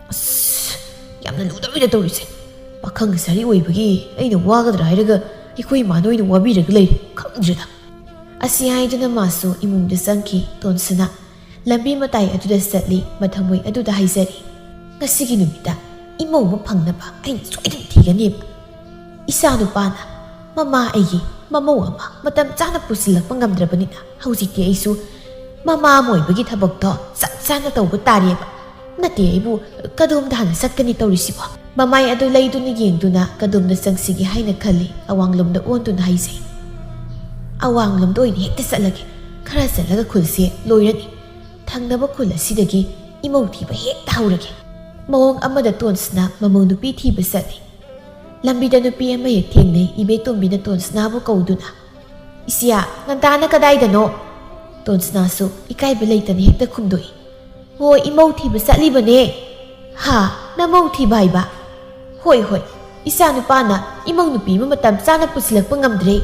ꯑꯁ, ꯌꯥꯝꯅ ꯂꯨꯗꯧꯔꯤꯗ ꯇꯧꯔꯤꯁꯦ꯫ ꯄꯥꯈꯪ ꯁꯥꯔꯤ ꯑꯣꯏꯕꯒꯤ ꯑꯩꯅ ꯋꯥꯒꯗ꯭ꯔꯥ ꯍꯥꯏꯔꯒ ꯑꯩꯈꯣꯏ ꯏꯃꯥꯅ ꯑꯣꯏꯅ ꯋꯥꯕꯤꯔꯒ ꯂꯩꯔꯦ꯫ ꯈꯪꯗ꯭ꯔꯦꯗ꯫ ꯑꯁꯤ ꯍꯥꯏꯗꯨꯅ ꯃꯥꯁꯨ ꯏꯃꯨꯡꯗ ꯆꯪꯈꯤ꯫ ꯇꯣꯟꯁꯅꯥ ꯂꯝꯕꯤ ꯃꯇꯥꯏ ꯑꯗꯨꯗ ꯆꯠꯂꯤ꯫ ꯃꯊꯃꯣꯏ ꯑꯗꯨꯗ ꯍꯥꯏꯖꯔꯤ, "ꯉꯁꯤꯒꯤ ꯅꯨꯃꯤꯠꯇ ꯏꯃꯧ ꯑꯃ ꯐꯪꯅꯕ ꯑꯩꯅ ꯁꯣꯏꯗꯅ ꯊꯤꯒꯅꯦꯕ꯫ ꯏꯆꯥ ꯅꯨꯄꯥꯅ ꯃꯃꯥ ꯑꯩꯒꯤ ꯃꯃꯧ ꯑꯃ ꯃꯇꯝ ꯆꯥꯅ ꯄꯨꯁꯤꯜꯂꯛꯄ ꯉꯝꯗ꯭ꯔꯕꯅꯤꯅ ꯍꯧꯖꯤꯛꯇꯤ ꯑꯩꯁꯨ ꯃꯃꯥ ꯑꯃ ꯑꯣꯏꯕꯒꯤ ꯊꯕꯛꯇꯣ ꯆꯞ ꯆꯥꯅ ꯇꯧꯕ ꯇꯥꯔꯦꯕ꯫ ꯅꯠꯇꯦ, ꯑꯩꯕꯨ ꯀꯗꯣꯝꯗ ꯍꯥꯟꯅ ꯆꯠꯀꯅꯤ ꯇꯧꯔꯤꯁꯤꯕꯣ?" ꯃꯃꯥꯏ ꯑꯗꯨ ꯂꯩꯗꯨꯅ ꯌꯦꯡꯗꯨꯅ ꯀꯗꯣꯝꯗ ꯆꯪꯁꯤꯒꯦ ꯍꯥꯏꯅ ꯈꯜꯂꯤ꯫ ꯑꯋꯥꯡꯂꯣꯝꯗ ꯑꯣꯟꯗꯨꯅ ꯍꯥꯏꯖꯩ, "ꯑꯋꯥꯡꯂꯣꯝꯗ ꯑꯣꯏꯅ ꯍꯦꯛꯇ ꯆꯠꯂꯒꯦ꯫ ꯈꯔ ꯆꯠꯂꯒ ꯈꯨꯜꯁꯦ ꯂꯣꯏꯔꯅꯤ꯫ ꯊꯪꯅꯕ ꯈꯨꯜ ꯑꯁꯤꯗꯒꯤ ꯏꯃꯧ ꯊꯤꯕ ꯍꯦꯛꯇ ꯍꯧꯔꯒꯦ꯫" ꯃꯑꯣꯡ ꯑꯃꯗ ꯇꯣꯟꯁꯅꯥ ꯃꯃꯧ ꯅꯨꯄꯤ ꯊꯤꯕ ꯆꯠꯂꯤ꯫ ꯂꯝꯕꯤꯗ ꯅꯨꯄꯤ ꯑꯃ ꯍꯦꯛ ꯊꯦꯡꯅꯩ꯫ ꯏꯕꯦꯇꯣꯝꯕꯤꯅ ꯇꯣꯟꯁꯅꯥꯕꯨ ꯀꯧꯗꯨꯅ, "ꯏꯆꯦ, ꯉꯟꯇꯥꯅ ꯀꯗꯥꯏꯗꯅꯣ?" ꯇꯣꯟꯁꯅꯥꯁꯨ ꯏꯀꯥꯏꯕ ꯂꯩꯇꯅ ꯍꯦꯛꯇ ꯈꯨꯝꯗꯣꯛꯏ, "ꯍꯣꯏ, ꯏꯃꯧ ꯊꯤꯕ ꯆꯠꯂꯤꯕꯅꯦ꯫" "ꯍꯥ? ꯅꯃꯧ ꯊꯤꯕ ꯍꯥꯏꯕ?" "ꯍꯣꯏ, ꯍꯣꯏ, ꯏꯆꯥ ꯅꯨꯄꯥꯅ ꯏꯃꯧ ꯅꯨꯄꯤ ꯑꯃ ꯃꯇꯝ ꯆꯥꯅ ꯄꯨꯁꯤꯜꯂꯛꯄ ꯉꯝꯗ꯭ꯔꯦ,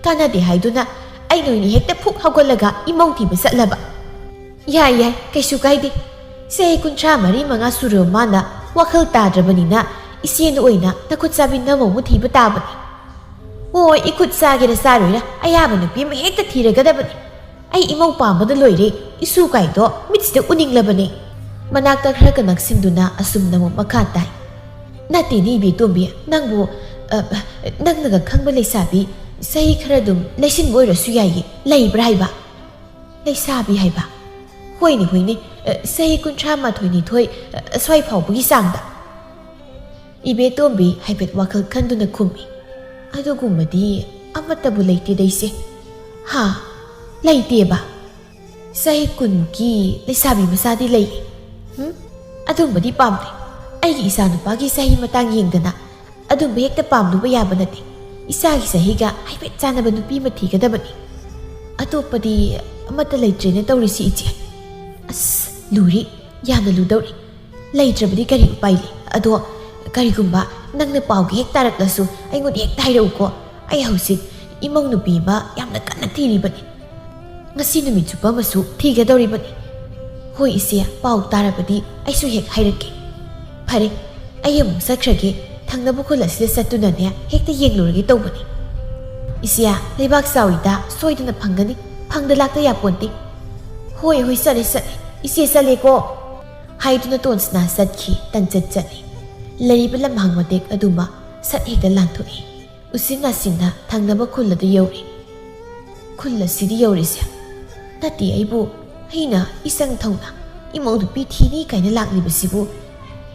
ꯀꯥꯟꯅꯗꯦ ꯍꯥꯏꯗꯨꯅ ꯑꯩꯅ ꯑꯣꯏꯅ ꯍꯦꯛꯇ ꯐꯨꯛ ꯍꯧꯒꯠꯂꯒ ꯏꯃꯧ ꯊꯤꯕ ꯆꯠꯂꯕ꯫" "ꯌꯥꯏ, ꯌꯥꯏ, ꯀꯩꯁꯨ ꯀꯥꯏꯗꯦ꯫ ꯆꯍꯤ ꯀꯨꯟꯊ꯭ꯔꯥ ꯃꯔꯤ ꯃꯉꯥ ꯁꯨꯔꯕ ꯃꯥꯅ ꯋꯥꯈꯜ ꯇꯥꯗ꯭ꯔꯕꯅꯤꯅ ꯏꯆꯦꯅ ꯑꯣꯏꯅ ꯅꯈꯨꯠ ꯆꯥꯕꯤ ꯅꯃꯧ ꯑꯃ ꯊꯤꯕ ꯇꯥꯕꯅꯤ꯫" "ꯍꯣꯏ, ꯏꯈꯨꯠ ꯆꯥꯒꯦꯔꯥ ꯆꯥꯔꯣꯏꯔꯥ ꯑꯌꯥꯕ ꯅꯨꯄꯤ ꯑꯃ ꯍꯦꯛꯇ ꯊꯤꯔꯒꯗꯕꯅꯤ꯫ ꯑꯩ ꯏꯃꯧ ꯄꯥꯝꯕꯗ ꯂꯣꯏꯔꯦ, ꯏꯁꯨ ꯀꯥꯏꯗꯣ ꯃꯤꯠꯁꯤꯗ ꯎꯅꯤꯡꯂꯕꯅꯤ꯫" ꯃꯅꯥꯛꯇ ꯈꯔꯒ ꯅꯛꯁꯤꯟꯗꯨꯅ ꯑꯁꯨꯝꯅ ꯑꯃꯨꯛ ꯃꯈꯥ ꯇꯥꯏ, "ꯅꯠꯇꯦꯅꯦ ꯏꯕꯦꯇꯣꯝꯕꯤ, ꯅꯪꯕꯨ, ꯑ, ꯅꯪꯅꯒ ꯈꯪꯕ ꯂꯩꯁꯥꯕꯤ ꯆꯍꯤ ꯈꯔ ꯑꯗꯨꯝ ꯂꯩꯁꯤꯟꯕ ꯑꯣꯏꯔꯁꯨ ꯌꯥꯏꯌꯦ, ꯂꯩꯕ꯭ꯔꯥ ꯍꯥꯏꯕ?" "ꯂꯩꯁꯥꯕꯤ ꯍꯥꯏꯕ?" "ꯍꯣꯏꯅꯦ, ꯍꯣꯏꯅꯦ, ꯑ, ꯆꯍꯤ ꯀꯨꯟꯊ꯭ꯔꯥ ꯃꯥꯊꯣꯏ ꯅꯤꯊꯣꯏ, ꯑ, ꯑꯁ꯭ꯋꯥꯏ ꯐꯥꯎꯕꯒꯤ ꯆꯥꯡꯗ꯫" ꯏꯕꯦꯇꯣꯝꯕꯤ ꯍꯥꯏꯐꯦꯠ ꯋꯥꯈꯜ ꯈꯟꯗꯨꯅ ꯈꯨꯝꯃꯤ, "ꯑꯗꯨꯒꯨꯝꯕꯗꯤ ꯑꯃꯠꯇꯕꯨ ꯂꯩꯇꯦꯗ ꯏꯆꯦ꯫" "ꯍꯥ? ꯂꯩꯇꯦꯕ?" "ꯆꯍꯤ ꯀꯨꯟꯃꯨꯛꯀꯤ ꯂꯩꯁꯥꯕꯤ ꯃꯆꯥꯗꯤ ꯂꯩꯌꯦ꯫" "ꯍꯨꯝ? ꯑꯗꯨꯝꯕꯗꯤ ꯄꯥꯝꯗꯦ꯫ ꯑꯩꯒꯤ ꯏꯆꯥ ꯅꯨꯄꯥꯒꯤ ꯆꯍꯤ ꯃꯇꯥꯡ ꯌꯦꯡꯗꯅ ꯑꯗꯨꯝꯕ ꯍꯦꯛꯇ ꯄꯥꯝꯂꯨꯕ ꯌꯥꯕ ꯅꯠꯇꯦ꯫ ꯏꯆꯥꯒꯤ ꯆꯍꯤꯒ ꯍꯥꯏꯐꯦꯠ ꯆꯥꯟꯅꯕ ꯅꯨꯄꯤ ꯑꯃ ꯊꯤꯒꯗꯕꯅꯤ꯫ ꯑꯇꯣꯞꯄꯗꯤ ꯑꯃꯠꯇ ꯂꯩꯇ꯭ꯔꯦꯅ ꯇꯧꯔꯤꯁꯤ ꯏꯆꯦ꯫" "ꯑꯁ, ꯂꯨꯔꯤ, ꯌꯥꯝꯅ ꯂꯨꯗꯧꯔꯤ꯫ ꯂꯩꯇ꯭ꯔꯕꯗꯤ ꯀꯔꯤ ꯎꯄꯥꯏ ꯂꯩ? ꯑꯗꯣ ꯀꯔꯤꯒꯨꯝꯕ ꯅꯪꯅ ꯄꯥꯎꯒ ꯍꯦꯛ ꯇꯥꯔꯛꯂꯁꯨ ꯑꯩꯉꯣꯟꯗ ꯍꯦꯛꯇ ꯍꯥꯏꯔꯛꯎꯀꯣ꯫ ꯑꯩ ꯍꯧꯖꯤꯛ ꯏꯃꯧ ꯅꯨꯄꯤ ꯑꯃ ꯌꯥꯝꯅ ꯀꯟꯅ ꯊꯤꯔꯤꯕꯅꯤ꯫ ꯉꯁꯤ ꯅꯨꯃꯤꯠ ꯆꯨꯞꯄ ꯑꯃꯁꯨ ꯊꯤꯒꯗꯧꯔꯤꯕꯅꯤ꯫ ꯍꯣꯏ ꯏꯆꯦ, ꯄꯥꯎ ꯇꯥꯔꯕꯗꯤ ꯑꯩꯁꯨ ꯍꯦꯛ ꯍꯥꯏꯔꯛꯀꯦ꯫ ꯐꯔꯦ, ꯑꯩ ꯑꯃꯨꯛ ꯆꯠꯈ꯭ꯔꯒꯦ꯫ ꯊꯪꯅꯕ ꯈꯨꯜ ꯑꯁꯤꯗ ꯆꯠꯇꯨꯅꯅꯦ ꯍꯦꯛꯇ ꯌꯦꯡꯂꯨꯔꯒꯦ ꯇꯧꯕꯅꯤ꯫ ꯏꯆꯦ, ꯂꯩꯕꯥꯛ ꯆꯥꯎꯏꯗ ꯁꯣꯏꯗꯅ ꯐꯪꯒꯅꯤ꯫ ꯐꯪꯗ ꯂꯥꯛꯇ ꯌꯥꯄꯣꯟꯇꯦ꯫ ꯍꯣꯏ ꯍꯣꯏ, ꯆꯠꯂꯦ ꯆꯠꯂꯦ꯫ ꯏꯆꯦ, ꯆꯠꯂꯦꯀꯣ꯫ ꯍꯥꯏꯗꯨꯅ ꯇꯣꯟꯁꯅꯥ ꯆꯠꯈꯤ꯫ ꯇꯟꯆꯠ ꯆꯠꯂꯤ꯫ ꯂꯩꯔꯤꯕ ꯂꯝꯍꯥꯡ ꯃꯇꯦꯛ ꯑꯗꯨꯃ ꯁꯠ ꯍꯦꯛꯇ ꯂꯥꯟꯊꯣꯛꯏ꯫ ꯎꯆꯤꯟ ꯅꯥꯆꯤꯟꯅ ꯊꯪꯅꯕ ꯈꯨꯜ ꯑꯗꯨ ꯌꯧꯔꯦ꯫ ꯈꯨꯜ ꯑꯁꯤꯗ ꯌꯧꯔꯤꯁꯦ ꯅꯠꯇꯦ ꯑꯩꯕꯨ꯫ ꯑꯩꯅ ꯏꯆꯪ ꯊꯧꯅ ꯏꯃꯧ ꯅꯨꯄꯤ ꯊꯤꯅꯤ ꯀꯥꯏꯅ ꯂꯥꯛꯂꯤꯕꯁꯤꯕꯨ꯫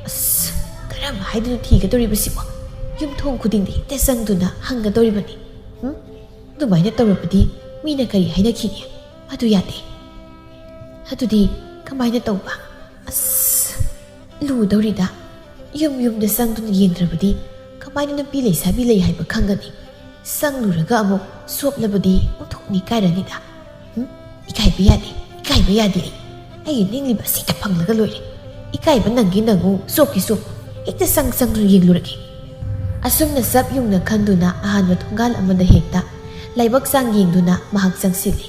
ꯑꯁ, ꯀꯔꯝ ꯍꯥꯏꯗꯨꯅ ꯊꯤꯒꯗꯧꯔꯤꯕꯁꯤꯕꯣ? ꯌꯨꯝꯊꯣꯡ ꯈꯨꯗꯤꯡꯗ ꯍꯦꯛꯇ ꯆꯪꯗꯨꯅ ꯍꯪꯒꯗꯧꯔꯤꯕꯅꯤ꯫ ꯎꯝ? ꯑꯗꯨꯃꯥꯏꯅ ꯇꯧꯔꯕꯗꯤ ꯃꯤꯅ ꯀꯔꯤ ꯍꯥꯏꯅꯈꯤꯅꯤ? ꯑꯗꯨ ꯌꯥꯗꯦ꯫ ꯑꯗꯨꯗꯤ ꯀꯃꯥꯏꯅ ꯇꯧꯕ? ꯑꯁ, ꯂꯨꯗꯧꯔꯤꯗ꯫ ꯌꯨꯝ ꯌꯨꯝꯗ ꯆꯪꯗꯨꯅ ꯌꯦꯡꯗ꯭ꯔꯕꯗꯤ ꯀꯃꯥꯏꯅ ꯅꯨꯄꯤ ꯂꯩꯁꯥꯕꯤ ꯂꯩ ꯍꯥꯏꯕ ꯈꯪꯒꯅꯤ? ꯆꯪꯂꯨꯔꯒ ꯑꯃꯨꯛ ꯆꯣꯞꯂꯕꯗꯤ ꯑꯣꯟꯊꯣꯛꯅ ꯏꯀꯥꯏꯔꯅꯤꯗ꯫ ꯎꯝ? ꯏꯀꯥꯏꯕ ꯌꯥꯗꯦ, ꯏꯀꯥꯏꯕ ꯌꯥꯗꯦ ꯑꯩ꯫ ꯑꯩꯒꯤ ꯅꯤꯡꯂꯤꯕ ꯑꯁꯤꯗ ꯐꯪꯂꯒ ꯂꯣꯏꯔꯦ꯫ ꯏꯀꯥꯏꯕ ꯅꯪꯒꯤ ꯅꯪꯉꯨ, ꯆꯣꯞꯀꯤ ꯆꯣꯞ꯫ ꯍꯦꯛꯇ ꯆꯪ ꯆꯪꯗꯨꯅ ꯌꯦꯡꯂꯨꯔꯒꯦ꯫ ꯑꯁꯨꯝꯅ ꯆꯞ ꯌꯨꯡꯅ ꯈꯟꯗꯨꯅ ꯑꯍꯥꯟꯕ ꯊꯣꯡꯒꯥꯜ ꯑꯃꯗ ꯍꯦꯛꯇ ꯂꯥꯏꯕꯛ ꯆꯥꯡ ꯌꯦꯡꯗꯨꯅ ꯃꯍꯥꯛ ꯆꯪꯁꯤꯜꯂꯤ꯫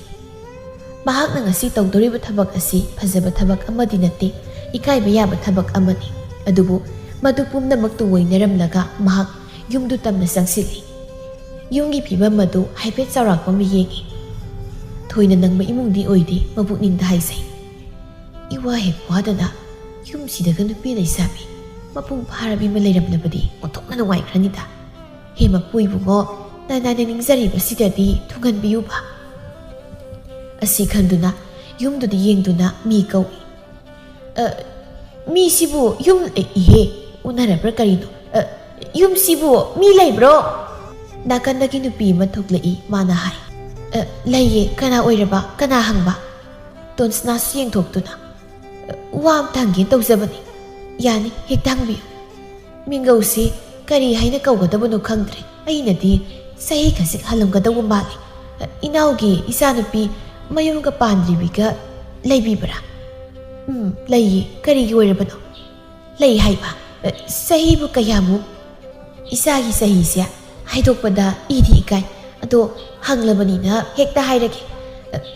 ꯃꯍꯥꯛꯅ ꯉꯁꯤ ꯇꯧꯗꯧꯔꯤꯕ ꯊꯕꯛ ꯑꯁꯤ ꯐꯖꯕ ꯊꯕꯛ ꯑꯃꯗꯤ ꯅꯠꯇꯦ, ꯏꯀꯥꯏꯕ ꯌꯥꯕ ꯊꯕꯛ ꯑꯃꯅꯤ꯫ ꯑꯗꯨꯕꯨ ꯃꯗꯨ ꯄꯨꯝꯅꯃꯛꯇꯨ ꯑꯣꯏꯅꯔꯝꯂꯒ ꯃꯍꯥꯛ ꯌꯨꯝꯗꯨ ꯇꯝꯅ ꯆꯪꯁꯤꯜꯂꯤ꯫ ꯌꯨꯝꯒꯤ ꯐꯤꯕꯝ ꯑꯗꯨ ꯍꯥꯏꯐꯦꯠ ꯆꯥꯎꯔꯥꯛꯄ ꯑꯃ ꯌꯦꯡꯏ꯫ ꯊꯣꯏꯅ ꯅꯪꯕ ꯏꯃꯨꯡꯗꯤ ꯑꯣꯏꯗꯦ, ꯃꯄꯨꯛꯅꯤꯡꯗ ꯍꯥꯏꯖꯩ꯫ ꯏꯋꯥ ꯍꯦꯛ ꯋꯥꯗꯅ ꯌꯨꯝꯁꯤꯗꯒ ꯅꯨꯄꯤ ꯂꯩꯁꯥꯕꯤ ꯃꯄꯨꯡ ꯐꯥꯔꯕꯤ ꯑꯃ ꯂꯩꯔꯝꯂꯕꯗꯤ ꯑꯣꯟꯊꯣꯛꯅ ꯅꯨꯡꯉꯥꯏꯈ꯭ꯔꯅꯤꯗ꯫ ꯍꯦ ꯃꯄꯨ ꯏꯕꯨꯡꯉꯣ, ꯅꯅꯥꯏꯅ ꯅꯤꯡꯖꯔꯤꯕꯁꯤꯗꯗꯤ ꯊꯨꯡꯍꯟꯕꯤꯌꯨꯕ꯫ ꯑꯁꯤ ꯈꯟꯗꯨꯅ ꯌꯨꯝꯗꯨꯗ ꯌꯦꯡꯗꯨꯅ ꯃꯤ ꯀꯧꯏ꯫ "ꯑ, ꯃꯤꯁꯤꯕꯨ ꯌꯨꯝ, ꯑꯦ, ꯏꯍꯦ, ꯎꯅꯔꯕ꯭ꯔꯥ ꯀꯔꯤꯅꯣ? ꯑ, ꯌꯨꯝꯁꯤꯕꯨ ꯃꯤ ꯂꯩꯕ꯭ꯔꯣ?" ꯅꯥꯀꯟꯗꯒꯤ ꯅꯨꯄꯤ ꯑꯃ ꯊꯣꯛꯂꯛꯏ꯫ ꯃꯥꯅ ꯍꯥꯏ, "ꯑ, ꯂꯩꯌꯦ, ꯀꯅꯥ ꯑꯣꯏꯔꯕ? ꯀꯅꯥ ꯍꯪꯕ?" ꯇꯣꯟꯁꯅꯥꯁꯨ ꯌꯦꯡꯊꯣꯛꯇꯨꯅ, "ꯑ, ꯋꯥ ꯑꯝꯇ ꯍꯪꯒꯦ ꯇꯧꯖꯕꯅꯤ꯫ ꯌꯥꯅꯤ, ꯍꯦꯛꯇ ꯍꯪꯕꯤꯌꯨ꯫ ꯃꯤꯡꯒꯧꯁꯤ ꯀꯔꯤ ꯍꯥꯏꯅ ꯀꯧꯒꯗꯕꯅꯣ ꯈꯪꯗ꯭ꯔꯦ꯫ ꯑꯩꯅꯗꯤ ꯆꯍꯤ ꯈꯖꯤꯛ ꯍꯜꯂꯝꯒꯗꯧꯕ ꯃꯥꯜꯂꯤ꯫ ꯑ, ꯏꯅꯥꯎꯒꯤ ꯏꯆꯥꯅꯨꯄꯤ ꯃꯌꯨꯝꯒ ꯄꯥꯟꯗ꯭ꯔꯤꯕꯤꯒ ꯂꯩꯕꯤꯕ꯭ꯔꯥ?" "ꯎꯝ, ꯂꯩꯌꯦ꯫ ꯀꯔꯤꯒꯤ ꯑꯣꯏꯔꯕꯅꯣ?" "ꯂꯩ ꯍꯥꯏꯕ? ꯑ, ꯆꯍꯤꯕꯨ ꯀꯌꯥꯃꯨꯛ?" "ꯏꯆꯥꯒꯤ ꯆꯍꯤꯁꯦ ꯍꯥꯏꯗꯣꯛꯄꯗ ꯏꯗꯤ ꯏꯀꯥꯏ꯫ ꯑꯗꯣ ꯍꯪꯂꯕꯅꯤꯅ ꯍꯦꯛꯇ ꯍꯥꯏꯔꯒꯦ꯫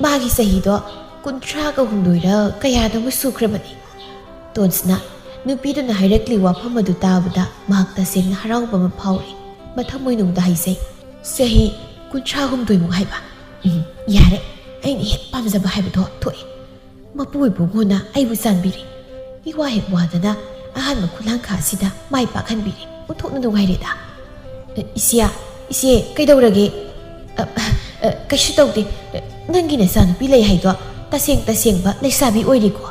ꯃꯥꯒꯤ ꯆꯍꯤꯗꯣ ꯀꯨꯟꯊ꯭ꯔꯥꯒ ꯍꯨꯝꯗꯣꯏꯔ ꯀꯌꯥꯅꯣꯃ ꯁꯨꯈ꯭ꯔꯕꯅꯤ꯫" ꯇꯣꯟꯁꯅ ꯅꯨꯄꯤꯗꯨꯅ ꯍꯥꯏꯔꯛꯂꯤ ꯋꯥꯐꯝ ꯑꯗꯨ ꯇꯥꯕꯗ ꯃꯍꯥꯛ ꯇꯁꯦꯡꯅ ꯍꯔꯥꯎꯕ ꯑꯃ ꯐꯥꯎꯔꯤ꯫ ꯃꯊꯃꯣꯏꯅꯨꯡꯗ ꯍꯥꯏꯖꯩ, "ꯆꯍꯤ ꯀꯨꯟꯊ꯭ꯔꯥ ꯍꯨꯝꯗꯣꯏꯃꯨꯛ ꯍꯥꯏꯕ? ꯎꯝ, ꯌꯥꯔꯦ, ꯑꯩꯅ ꯍꯦꯛ ꯄꯥꯝꯖꯕ ꯍꯥꯏꯕꯗꯣ ꯊꯣꯛꯑꯦ꯫ ꯃꯄꯨ ꯏꯕꯨꯡꯉꯣꯅ ꯑꯩꯕꯨ ꯆꯥꯟꯕꯤꯔꯦ꯫ ꯏꯋꯥ ꯍꯦꯛ ꯋꯥꯗꯅ ꯑꯍꯥꯟꯕ ꯈꯨꯂꯥꯡꯈꯥ ꯑꯁꯤꯗ ꯃꯥꯏ ꯄꯥꯛꯍꯟꯕꯤꯔꯦ꯫ ꯑꯣꯟꯊꯣꯛꯅ ꯅꯨꯡꯉꯥꯏꯔꯦꯗ꯫" "ꯑ, ꯏꯆꯦ, ꯏꯆꯦ, ꯀꯩꯗꯧꯔꯒꯦ?" "ꯑ, ꯑ, ꯀꯩꯁꯨ ꯇꯧꯗꯦ꯫ ꯅꯪꯒꯤ ꯅꯆꯥꯅꯨꯄꯤ ꯂꯩ ꯍꯥꯏꯗꯣ ꯇꯁꯦꯡ ꯇꯁꯦꯡꯕ ꯂꯩꯁꯥꯕꯤ ꯑꯣꯏꯔꯤꯀꯣ?"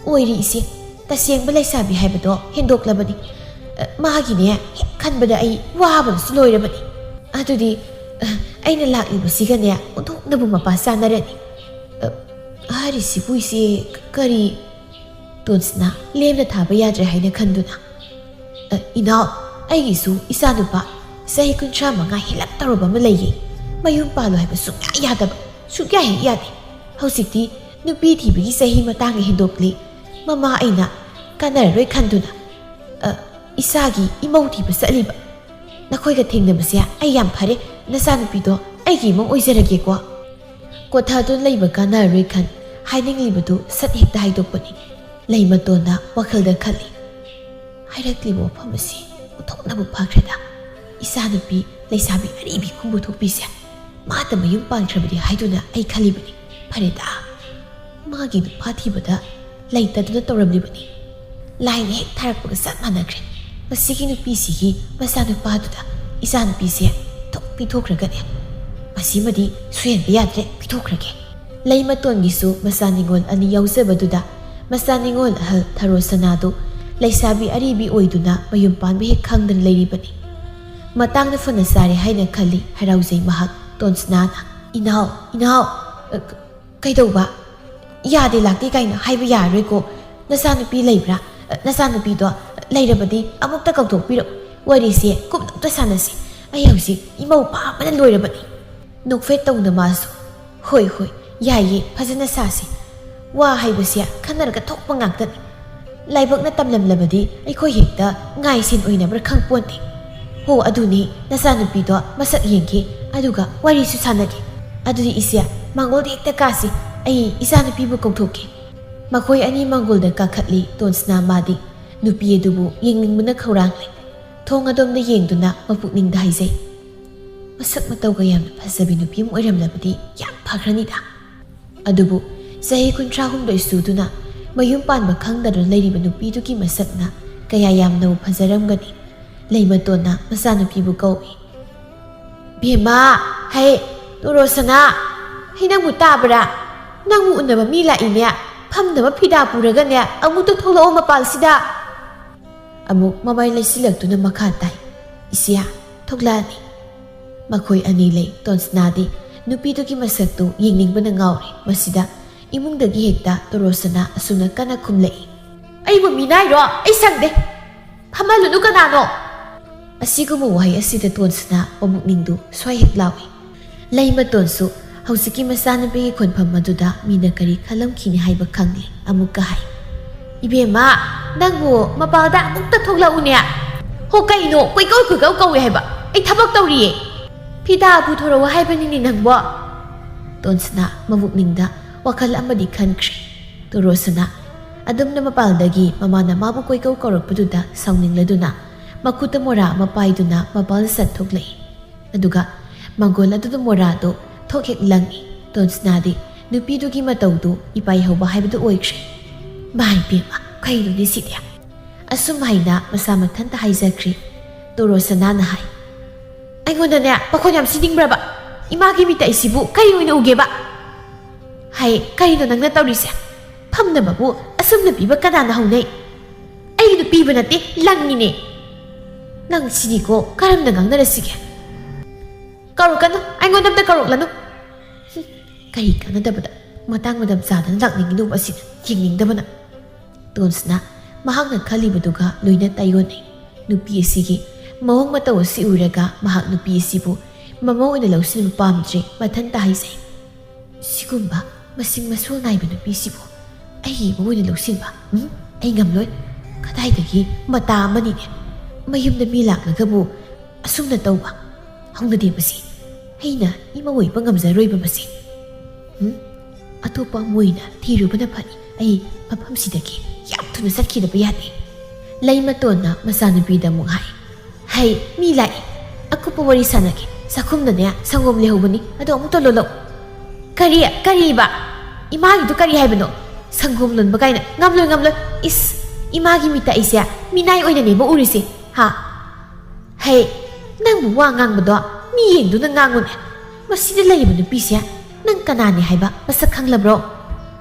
"ꯑꯣꯏꯔꯤ ꯏꯆꯦ꯫ ꯇꯁꯦꯡꯕ ꯂꯩꯁꯥꯕꯤ ꯍꯥꯏꯕꯗꯣ ꯍꯦꯟꯗꯣꯛꯂꯕꯅꯤ꯫ ꯑ, ꯃꯥꯒꯤꯅꯦ ꯍꯦꯛ ꯈꯟꯕꯗ ꯑꯩ ꯋꯥꯕꯅꯁꯨ ꯂꯣꯏꯔꯕꯅꯤ꯫" "ꯑꯗꯨꯗꯤ, ꯑ, ꯑꯩꯅ ꯂꯥꯛꯂꯤꯕꯁꯤꯒꯅꯦ ꯑꯣꯟꯊꯣꯛꯅꯕꯨ ꯃꯄꯥ ꯆꯥꯅꯔꯅꯤ꯫" "ꯑ, ꯍꯥꯏꯔꯤꯁꯤꯕꯨ ꯏꯆꯦ, ꯀꯔꯤ?" ꯇꯣꯟꯁꯅ ꯂꯦꯝꯅ ꯊꯥꯕ ꯌꯥꯗ꯭ꯔꯦ ꯍꯥꯏꯅ ꯈꯟꯗꯨꯅ, "ꯑ, ꯏꯅꯥꯎ, ꯑꯩꯒꯤꯁꯨ ꯏꯆꯥꯅꯨꯄꯥ ꯆꯍꯤ ꯀꯨꯟꯊ꯭ꯔꯥ ꯃꯉꯥ ꯍꯦꯜꯂꯛꯇꯧꯔꯕ ꯑꯃ ꯂꯩꯌꯦ꯫ ꯃꯌꯨꯝ ꯄꯥꯜꯂꯣ ꯍꯥꯏꯕ ꯁꯨꯡꯌꯥ ꯌꯥꯗꯕ, ꯁꯨꯡꯌꯥ ꯍꯦꯛ ꯌꯥꯗꯦ꯫ ꯍꯧꯖꯤꯛꯇꯤ ꯅꯨꯄꯤ ꯊꯤꯕꯒꯤ ꯆꯍꯤ ꯃꯇꯥꯡꯒ ꯍꯦꯟꯗꯣꯛꯂꯤ꯫ ꯃꯃꯥ ꯑꯩꯅ ꯀꯥꯟꯅꯔꯔꯣꯏ ꯈꯟꯗꯨꯅ, ꯑ, ꯏꯆꯥꯒꯤ ꯏꯃꯧ ꯊꯤꯕ ꯆꯠꯂꯤꯕ꯫ ꯅꯈꯣꯏꯒ ꯊꯦꯡꯅꯕꯁꯦ ꯑꯩ ꯌꯥꯝ ꯐꯔꯦ꯫ ꯅꯆꯥꯅꯨꯄꯤꯗꯣ ꯑꯩꯒꯤ ꯏꯃꯧ ꯑꯣꯏꯖꯔꯒꯦꯀꯣ꯫" ꯀꯣꯊꯥꯗꯨꯅ ꯂꯩꯕ ꯀꯥꯟꯅꯔꯔꯣꯏ ꯈꯟ ꯍꯥꯏꯅꯤꯡꯂꯤꯕꯗꯨ ꯁꯠ ꯍꯦꯛꯇ ꯍꯥꯏꯗꯣꯛꯄꯅꯤ꯫ ꯂꯩꯃꯇꯣꯟꯅ ꯋꯥꯈꯜꯗ ꯈꯜꯂꯤ, "ꯍꯥꯏꯔꯛꯂꯤꯕ ꯋꯥꯐꯝ ꯑꯁꯤ ꯑꯣꯟꯊꯣꯛꯅꯕꯨ ꯐꯈ꯭ꯔꯦꯗ꯫ ꯏꯆꯥꯅꯨꯄꯤ ꯂꯩꯁꯥꯕꯤ ꯑꯔꯤꯕꯤ ꯈꯣꯡꯕꯨ ꯊꯣꯛꯄꯤꯁꯦ ꯃꯥꯇ ꯃꯌꯨꯝ ꯄꯥꯟꯈ꯭ꯔꯕꯗꯤ ꯍꯥꯏꯗꯨꯅ ꯑꯩ ꯈꯜꯂꯤꯕꯅꯤ꯫ ꯐꯔꯦꯗ, ꯃꯥꯒꯤ ꯅꯨꯄꯥ ꯊꯤꯕꯗ ꯂꯩꯇꯗꯨꯅ ꯇꯧꯔꯝꯂꯤꯕꯅꯤ꯫ ꯂꯥꯏꯅ ꯍꯦꯛ ꯊꯥꯔꯛꯄꯒ ꯆꯞ ꯃꯥꯟꯅꯈ꯭ꯔꯦ꯫ ꯃꯁꯤꯒꯤ ꯅꯨꯄꯤꯁꯤꯒꯤ ꯃꯆꯥꯅꯨꯄꯥꯗꯨꯗ ꯏꯆꯥꯅꯨꯄꯤꯁꯦ ꯊꯣꯛ ꯄꯤꯊꯣꯛꯈ꯭ꯔꯒꯅꯦ, ꯃꯁꯤꯃꯗꯤ ꯁꯣꯏꯍꯟꯕ ꯌꯥꯗ꯭ꯔꯦ, ꯄꯤꯊꯣꯛꯈ꯭ꯔꯒꯦ꯫" ꯂꯩꯃꯇꯣꯟꯒꯤꯁꯨ ꯃꯆꯥ ꯅꯤꯉꯣꯜ ꯑꯅꯤ ꯌꯥꯎꯖꯕꯗꯨꯗ ꯃꯆꯥ ꯅꯤꯉꯣꯜ ꯑꯍꯜ ꯊꯔꯣ ꯁꯅꯥꯗꯨ ꯂꯩꯁꯥꯕꯤ ꯑꯔꯤꯕꯤ ꯑꯣꯏꯗꯨꯅ ꯃꯌꯨꯝ ꯄꯥꯟꯕ ꯍꯦꯛ ꯈꯪꯗꯅ ꯂꯩꯔꯤꯕꯅꯤ꯫ ꯃꯇꯥꯡꯅ ꯐꯅ ꯆꯥꯔꯦ ꯍꯥꯏꯅ ꯈꯜꯂꯤ ꯍꯔꯥꯎꯖꯩ ꯃꯍꯥꯛ꯫ ꯇꯣꯟꯁꯅꯥꯅ, "ꯏꯅꯥꯎ, ꯏꯅꯥꯎ, ꯑ, ꯀ-, ꯀꯩꯗꯧꯕ? ꯌꯥꯗꯦ ꯂꯥꯛꯇꯦ ꯀꯥꯏꯅ ꯍꯥꯏꯕ ꯌꯥꯔꯔꯣꯏꯀꯣ꯫ ꯅꯆꯥꯅꯨꯄꯤ ꯂꯩꯕ꯭ꯔꯥ? ꯑ, ꯅꯆꯥꯅꯨꯄꯤꯗꯣ ꯂꯩꯔꯕꯗꯤ ꯑꯃꯨꯛꯇ ꯀꯧꯊꯣꯛꯄꯤꯔꯛꯎ꯫ ꯋꯥꯔꯤꯁꯦ ꯀꯨꯞꯅ ꯑꯝꯇ ꯁꯥꯟꯅꯁꯤ꯫ ꯑꯩ ꯍꯧꯖꯤꯛ ꯏꯃꯧ ꯐꯥꯕꯅ ꯂꯣꯏꯔꯕꯅꯤ꯫" ꯅꯣꯛꯐꯦꯠ ꯇꯧꯅ ꯃꯥꯁꯨ, "ꯍꯣꯏ, ꯍꯣꯏ, ꯌꯥꯏꯌꯦ, ꯐꯖꯅ ꯁꯥꯁꯤ꯫ ꯋꯥ ꯍꯥꯏꯕꯁꯦ ꯈꯟꯅꯔꯒ ꯊꯣꯛꯄ ꯉꯥꯛꯇꯅꯤ꯫ ꯂꯥꯏꯕꯛꯅ ꯇꯝꯂꯝꯂꯕꯗꯤ ꯑꯩꯈꯣꯏ ꯍꯦꯛꯇ ꯉꯥꯏ ꯁꯦꯟ ꯑꯣꯏꯅꯕ꯭ꯔꯥ ꯈꯪꯄꯣꯟꯇꯦ꯫" "ꯍꯣ, ꯑꯗꯨꯅꯤ, ꯅꯆꯥꯅꯨꯄꯤꯗꯣ ꯃꯁꯛ ꯌꯦꯡꯒꯦ, ꯑꯗꯨꯒ ꯋꯥꯔꯤꯁꯨ ꯁꯥꯟꯅꯒꯦ꯫ ꯑꯗꯨꯗꯤ ꯏꯆꯦ, ꯃꯥꯡꯒꯣꯜꯗ ꯍꯦꯛꯇ ꯀꯥꯁꯤ, ꯑꯩ ꯏꯆꯥꯅꯨꯄꯤꯕꯨ ꯀꯧꯊꯣꯛꯀꯦ꯫" ꯃꯈꯣꯏ ꯑꯅꯤ ꯃꯥꯡꯒꯣꯜꯗ ꯀꯥꯈꯠꯂꯤ꯫ ꯇꯣꯟꯁꯅꯥ ꯃꯥꯗꯤ ꯅꯨꯄꯤ ꯑꯗꯨꯕꯨ ꯌꯦꯡꯅꯤꯡꯕꯅ ꯈꯧꯔꯥꯡꯂꯦ꯫ ꯊꯣꯡ ꯑꯗꯣꯝꯗ ꯌꯦꯡꯗꯨꯅ ꯃꯄꯨꯛꯅꯤꯡꯗ ꯍꯥꯏꯖꯩ, "ꯃꯁꯛ ꯃꯇꯧꯒ ꯌꯥꯝꯅ ꯐꯖꯕꯤ ꯅꯨꯄꯤ ꯑꯃ ꯑꯣꯏꯔꯝꯂꯕꯗꯤ ꯌꯥꯝ ꯐꯈ꯭ꯔꯅꯤꯗ꯫" ꯑꯗꯨꯕꯨ ꯆꯍꯤ ꯀꯨꯟꯊ꯭ꯔꯥ ꯍꯨꯝꯗꯣꯏ ꯁꯨꯗꯨꯅ ꯃꯌꯨꯝ ꯄꯥꯟꯕ ꯈꯪꯗꯗꯨꯅ ꯂꯩꯔꯤꯕ ꯅꯨꯄꯤꯗꯨꯒꯤ ꯃꯁꯛꯅ ꯀꯌꯥ ꯌꯥꯝꯅꯕꯨ ꯐꯖꯔꯝꯒꯅꯤ꯫ ꯂꯩꯃꯇꯣꯟꯅ ꯃꯆꯥꯅꯨꯄꯤꯕꯨ ꯀꯧꯏ꯫ "ꯕꯦꯝꯃ, ꯍꯩ, ꯇꯣꯔꯣꯁꯅꯥ, ꯍꯩ, ꯅꯪꯕꯨ ꯇꯥꯕ꯭ꯔꯥ? ꯅꯪꯕꯨ ꯎꯅꯕ ꯃꯤ ꯂꯥꯛꯏꯅꯦ꯫ ꯐꯝꯅꯕ ꯐꯤꯗꯥ ꯄꯨꯔꯒꯅꯦ, ꯑꯃꯨꯛꯇ ꯊꯣꯛꯂꯛꯑꯣ ꯃꯄꯥꯜꯁꯤꯗ꯫" ꯑꯃꯨꯛ ꯃꯃꯥꯏ ꯂꯩꯁꯤꯜꯂꯛꯇꯨꯅ ꯃꯈꯥ ꯇꯥꯏ, "ꯏꯆꯦ, ꯊꯣꯛꯂꯛꯑꯅꯤ꯫" ꯃꯈꯣꯏ ꯑꯅꯤ ꯂꯩ꯫ ꯇꯣꯟꯁꯅꯥꯗꯤ ꯅꯨꯄꯤꯗꯨꯒꯤ ꯃꯁꯛꯇꯨ ꯌꯦꯡꯅꯤꯡꯕꯅ ꯉꯥꯎꯔꯦ꯫ ꯃꯁꯤꯗ ꯏꯃꯨꯡꯗꯒꯤ ꯍꯦꯛꯇ ꯇꯣꯔꯣꯁꯅꯥ ꯑꯁꯨꯝꯅ ꯀꯟꯅ ꯈꯨꯝꯂꯛꯏ, "ꯑꯩꯕꯨ ꯃꯤꯅꯥꯏꯔꯣ? ꯑꯩ ꯁꯪꯗꯦ꯫ ꯐꯝꯍꯜꯂꯨꯅꯨ ꯀꯅꯥꯅꯣ?" ꯑꯁꯤꯒꯨꯝꯕ ꯋꯥꯍꯩ ꯑꯁꯤꯗ ꯇꯣꯟꯁꯅꯥ ꯃꯕꯨꯛꯅꯤꯡꯗꯨ ꯁ꯭ꯋꯥꯏ ꯍꯦꯛ ꯂꯥꯎꯏ꯫ ꯂꯩꯃꯇꯣꯟꯁꯨ ꯍꯧꯖꯤꯛꯀꯤ ꯃꯆꯥꯅꯨꯄꯤꯒꯤ ꯈꯣꯟꯐꯝ ꯑꯗꯨꯗ ꯃꯤꯅ ꯀꯔꯤ ꯈꯜꯂꯝꯈꯤꯅꯤ ꯍꯥꯏꯕ ꯈꯪꯂꯦ꯫ ꯑꯃꯨꯛꯀ ꯍꯥꯏ, "ꯏꯕꯦꯝꯃ, ꯅꯪꯕꯨ ꯃꯄꯥꯜꯗ ꯑꯃꯨꯛꯇ ꯊꯣꯛꯂꯛꯎꯅꯦ꯫ ꯍꯣ, ꯀꯩꯅꯣ ꯀꯣꯏꯀꯧ ꯀꯣꯏꯀꯧ ꯀꯧꯏ ꯍꯥꯏꯕ? ꯑꯩ ꯊꯕꯛ ꯇꯧꯔꯤꯌꯦ꯫ ꯐꯤꯗꯥ ꯄꯨꯊꯣꯔꯛꯑꯣ ꯍꯥꯏꯕꯅꯤꯅꯦ ꯅꯪꯕꯣ꯫" ꯇꯣꯟꯁꯅꯥ ꯃꯕꯨꯛꯅꯤꯡꯗ ꯋꯥꯈꯜ ꯑꯃꯗꯤ ꯈꯟꯈ꯭ꯔꯦ꯫ ꯇꯣꯔꯣꯁꯅꯥ ꯑꯗꯨꯝꯅ ꯃꯄꯥꯜꯗꯒꯤ ꯃꯃꯥꯅ ꯃꯥꯕꯨ ꯀꯣꯏꯀꯧ ꯀꯧꯔꯛꯄꯗꯨꯗ ꯁꯥꯎꯅꯤꯡꯂꯗꯨꯅ ꯃꯈꯨꯠꯇ ꯃꯣꯔꯥ ꯑꯃ ꯄꯥꯏꯗꯨꯅ ꯃꯄꯥꯜꯗ ꯆꯠꯊꯣꯛꯂꯛꯏ꯫ ꯑꯗꯨꯒ ꯃꯥꯡꯒꯣꯜ ꯑꯗꯨꯗ ꯃꯣꯔꯥꯗꯨ ꯊꯣꯛ ꯍꯦꯛ ꯂꯪꯏ꯫ ꯇꯣꯟꯁꯅꯥꯗꯤ ꯅꯨꯄꯤꯗꯨꯒꯤ ꯃꯇꯧꯗꯨ ꯏꯄꯥꯏ ꯍꯧꯕ ꯍꯥꯏꯕꯗꯨ ꯑꯣꯏꯈ꯭ꯔꯦ꯫ "ꯃꯥꯏ ꯄꯦꯝꯃ, ꯀꯩꯅꯣꯅꯦ ꯁꯤꯗꯤ?" ꯑꯁꯨꯝ ꯍꯥꯏꯅ ꯃꯁꯥ ꯃꯊꯟꯇ ꯍꯥꯏꯖꯈ꯭ꯔꯦ꯫ ꯇꯣꯔꯣꯁꯅꯥꯅ ꯍꯥꯏ, "ꯑꯩꯉꯣꯟꯗꯅꯦ ꯄꯥꯈꯣꯟ ꯌꯥꯝ ꯁꯤꯅꯤꯡꯕ꯭ꯔꯕ? ꯏꯃꯥꯒꯤ ꯃꯤꯠꯇ ꯑꯩꯁꯤꯕꯨ ꯀꯔꯤ ꯑꯣꯏꯅ ꯎꯒꯦꯕ? ꯍꯥꯏ, ꯀꯔꯤꯅꯣ ꯅꯪꯅ ꯇꯧꯔꯤꯁꯦ? ꯐꯝꯅꯕꯕꯨ ꯑꯁꯨꯝꯅ ꯄꯤꯕ ꯀꯅꯥꯅ ꯍꯧꯅꯩ? ꯑꯩꯒꯤꯗꯨ ꯄꯤꯕ ꯅꯠꯇꯦ, ꯂꯪꯉꯤꯅꯦ꯫ ꯅꯪ ꯁꯤꯗꯤꯀꯣ, ꯀꯔꯝꯅ ꯉꯥꯡꯅꯔꯁꯤꯒꯦ?" "ꯀꯧꯔꯛꯀꯅꯨ, ꯑꯩꯉꯣꯟꯗ ꯑꯝꯇ ꯀꯧꯔꯛꯂꯅꯨ꯫" ꯍꯨꯝ, ꯀꯔꯤ ꯀꯥꯟꯅꯗꯕꯗ ꯃꯇꯥꯡ ꯃꯇꯝ ꯆꯥꯗꯅ ꯂꯥꯛꯅꯤꯡꯉꯤꯅꯣꯕ ꯑꯁꯤꯅ, ꯌꯦꯡꯅꯤꯡꯗꯕꯅ꯫ ꯇꯣꯟꯁꯅ ꯃꯍꯥꯛꯅ ꯈꯜꯂꯤꯕꯗꯨꯒ ꯂꯣꯏꯅ ꯇꯥꯏꯑꯣꯟꯅꯩ꯫ ꯅꯨꯄꯤ ꯑꯁꯤꯒꯤ ꯃꯑꯣꯡ ꯃꯇꯧ ꯑꯁꯤ ꯎꯔꯒ ꯃꯍꯥꯛ ꯅꯨꯄꯤ ꯑꯁꯤꯕꯨ ꯃꯃꯧ ꯑꯣꯏꯅ ꯂꯧꯁꯤꯟꯕ ꯄꯥꯝꯗ꯭ꯔꯦ꯫ ꯃꯊꯟꯇ ꯍꯥꯏꯖꯩ, "ꯁꯤꯒꯨꯝꯕ ꯃꯁꯤꯡ ꯃꯁꯣꯜ ꯅꯥꯏꯕ ꯅꯨꯄꯤꯁꯤꯕꯨ ꯑꯩꯒꯤ ꯏꯃꯧ ꯑꯣꯏꯅ ꯂꯧꯁꯤꯟꯕ? ꯎꯝ, ꯑꯩ ꯉꯝꯂꯣꯏ꯫ ꯀꯗꯥꯏꯗꯒꯤ ꯃꯇꯥ ꯑꯃꯅꯤꯅꯦ꯫ ꯃꯌꯨꯝꯗ ꯃꯤ ꯂꯥꯛꯂꯒꯕꯨ ꯑꯁꯨꯝꯅ ꯇꯧꯕ ꯍꯧꯅꯗꯦ ꯃꯁꯤ꯫ ꯑꯩꯅ ꯏꯃꯧ ꯑꯣꯏꯕ ꯉꯝꯖꯔꯣꯏꯕ ꯃꯁꯤ꯫ ꯎꯝ? ꯑꯇꯣꯞꯄ ꯑꯃ ꯑꯣꯏꯅ ꯊꯤꯔꯨꯕꯅ ꯐꯅꯤ꯫ ꯑꯩ ꯃꯐꯝꯁꯤꯗꯒꯤ ꯌꯥꯝ ꯊꯨꯅ ꯆꯠꯈꯤꯗꯕ ꯌꯥꯗꯦ꯫ ꯂꯩꯃꯇꯣꯟꯅ ꯃꯆꯥꯅꯨꯄꯤꯗ ꯑꯃꯨꯛ ꯍꯥꯏ, "ꯍꯩ, ꯃꯤ ꯂꯥꯛꯏ꯫ ꯑꯀꯨꯞꯄ ꯋꯥꯔꯤ ꯁꯥꯟꯅꯒꯦ꯫ ꯆꯥꯛꯈꯨꯝꯗꯅꯦ ꯁꯪꯒꯣꯝ ꯂꯩꯍꯧꯕꯅꯤ꯫ ꯑꯗꯣ ꯑꯃꯨꯛꯇ ꯂꯣꯜꯂꯛꯎ꯫" "ꯀꯔꯤ? ꯀꯔꯤꯕ? ꯏꯃꯥꯒꯤꯗꯨ ꯀꯔꯤ ꯍꯥꯏꯕꯅꯣ? ꯁꯪꯒꯣꯝ ꯂꯣꯟꯕ ꯀꯥꯏꯅ꯫ ꯉꯝꯂꯣꯏ, ꯉꯝꯂꯣꯏ꯫ ꯏꯁ, ꯏꯃꯥꯒꯤ ꯃꯤꯠꯇ ꯑꯩꯁꯦ ꯃꯤꯅꯥꯏ ꯑꯣꯏꯅꯅꯦꯕ ꯎꯔꯤꯁꯦ꯫ ꯍꯥ? ꯍꯩ, ꯅꯪꯕꯨ ꯋꯥ ꯉꯥꯡꯕꯗꯣ ꯃꯤ ꯌꯦꯡꯗꯨꯅ ꯉꯥꯡꯉꯨꯅꯦ꯫ ꯃꯁꯤꯗ ꯂꯩꯔꯤꯕ ꯅꯨꯄꯤꯁꯦ ꯅꯪ ꯀꯅꯥꯅꯤ ꯍꯥꯏꯕ ꯃꯁꯛ ꯈꯪꯂꯕ꯭ꯔꯣ?"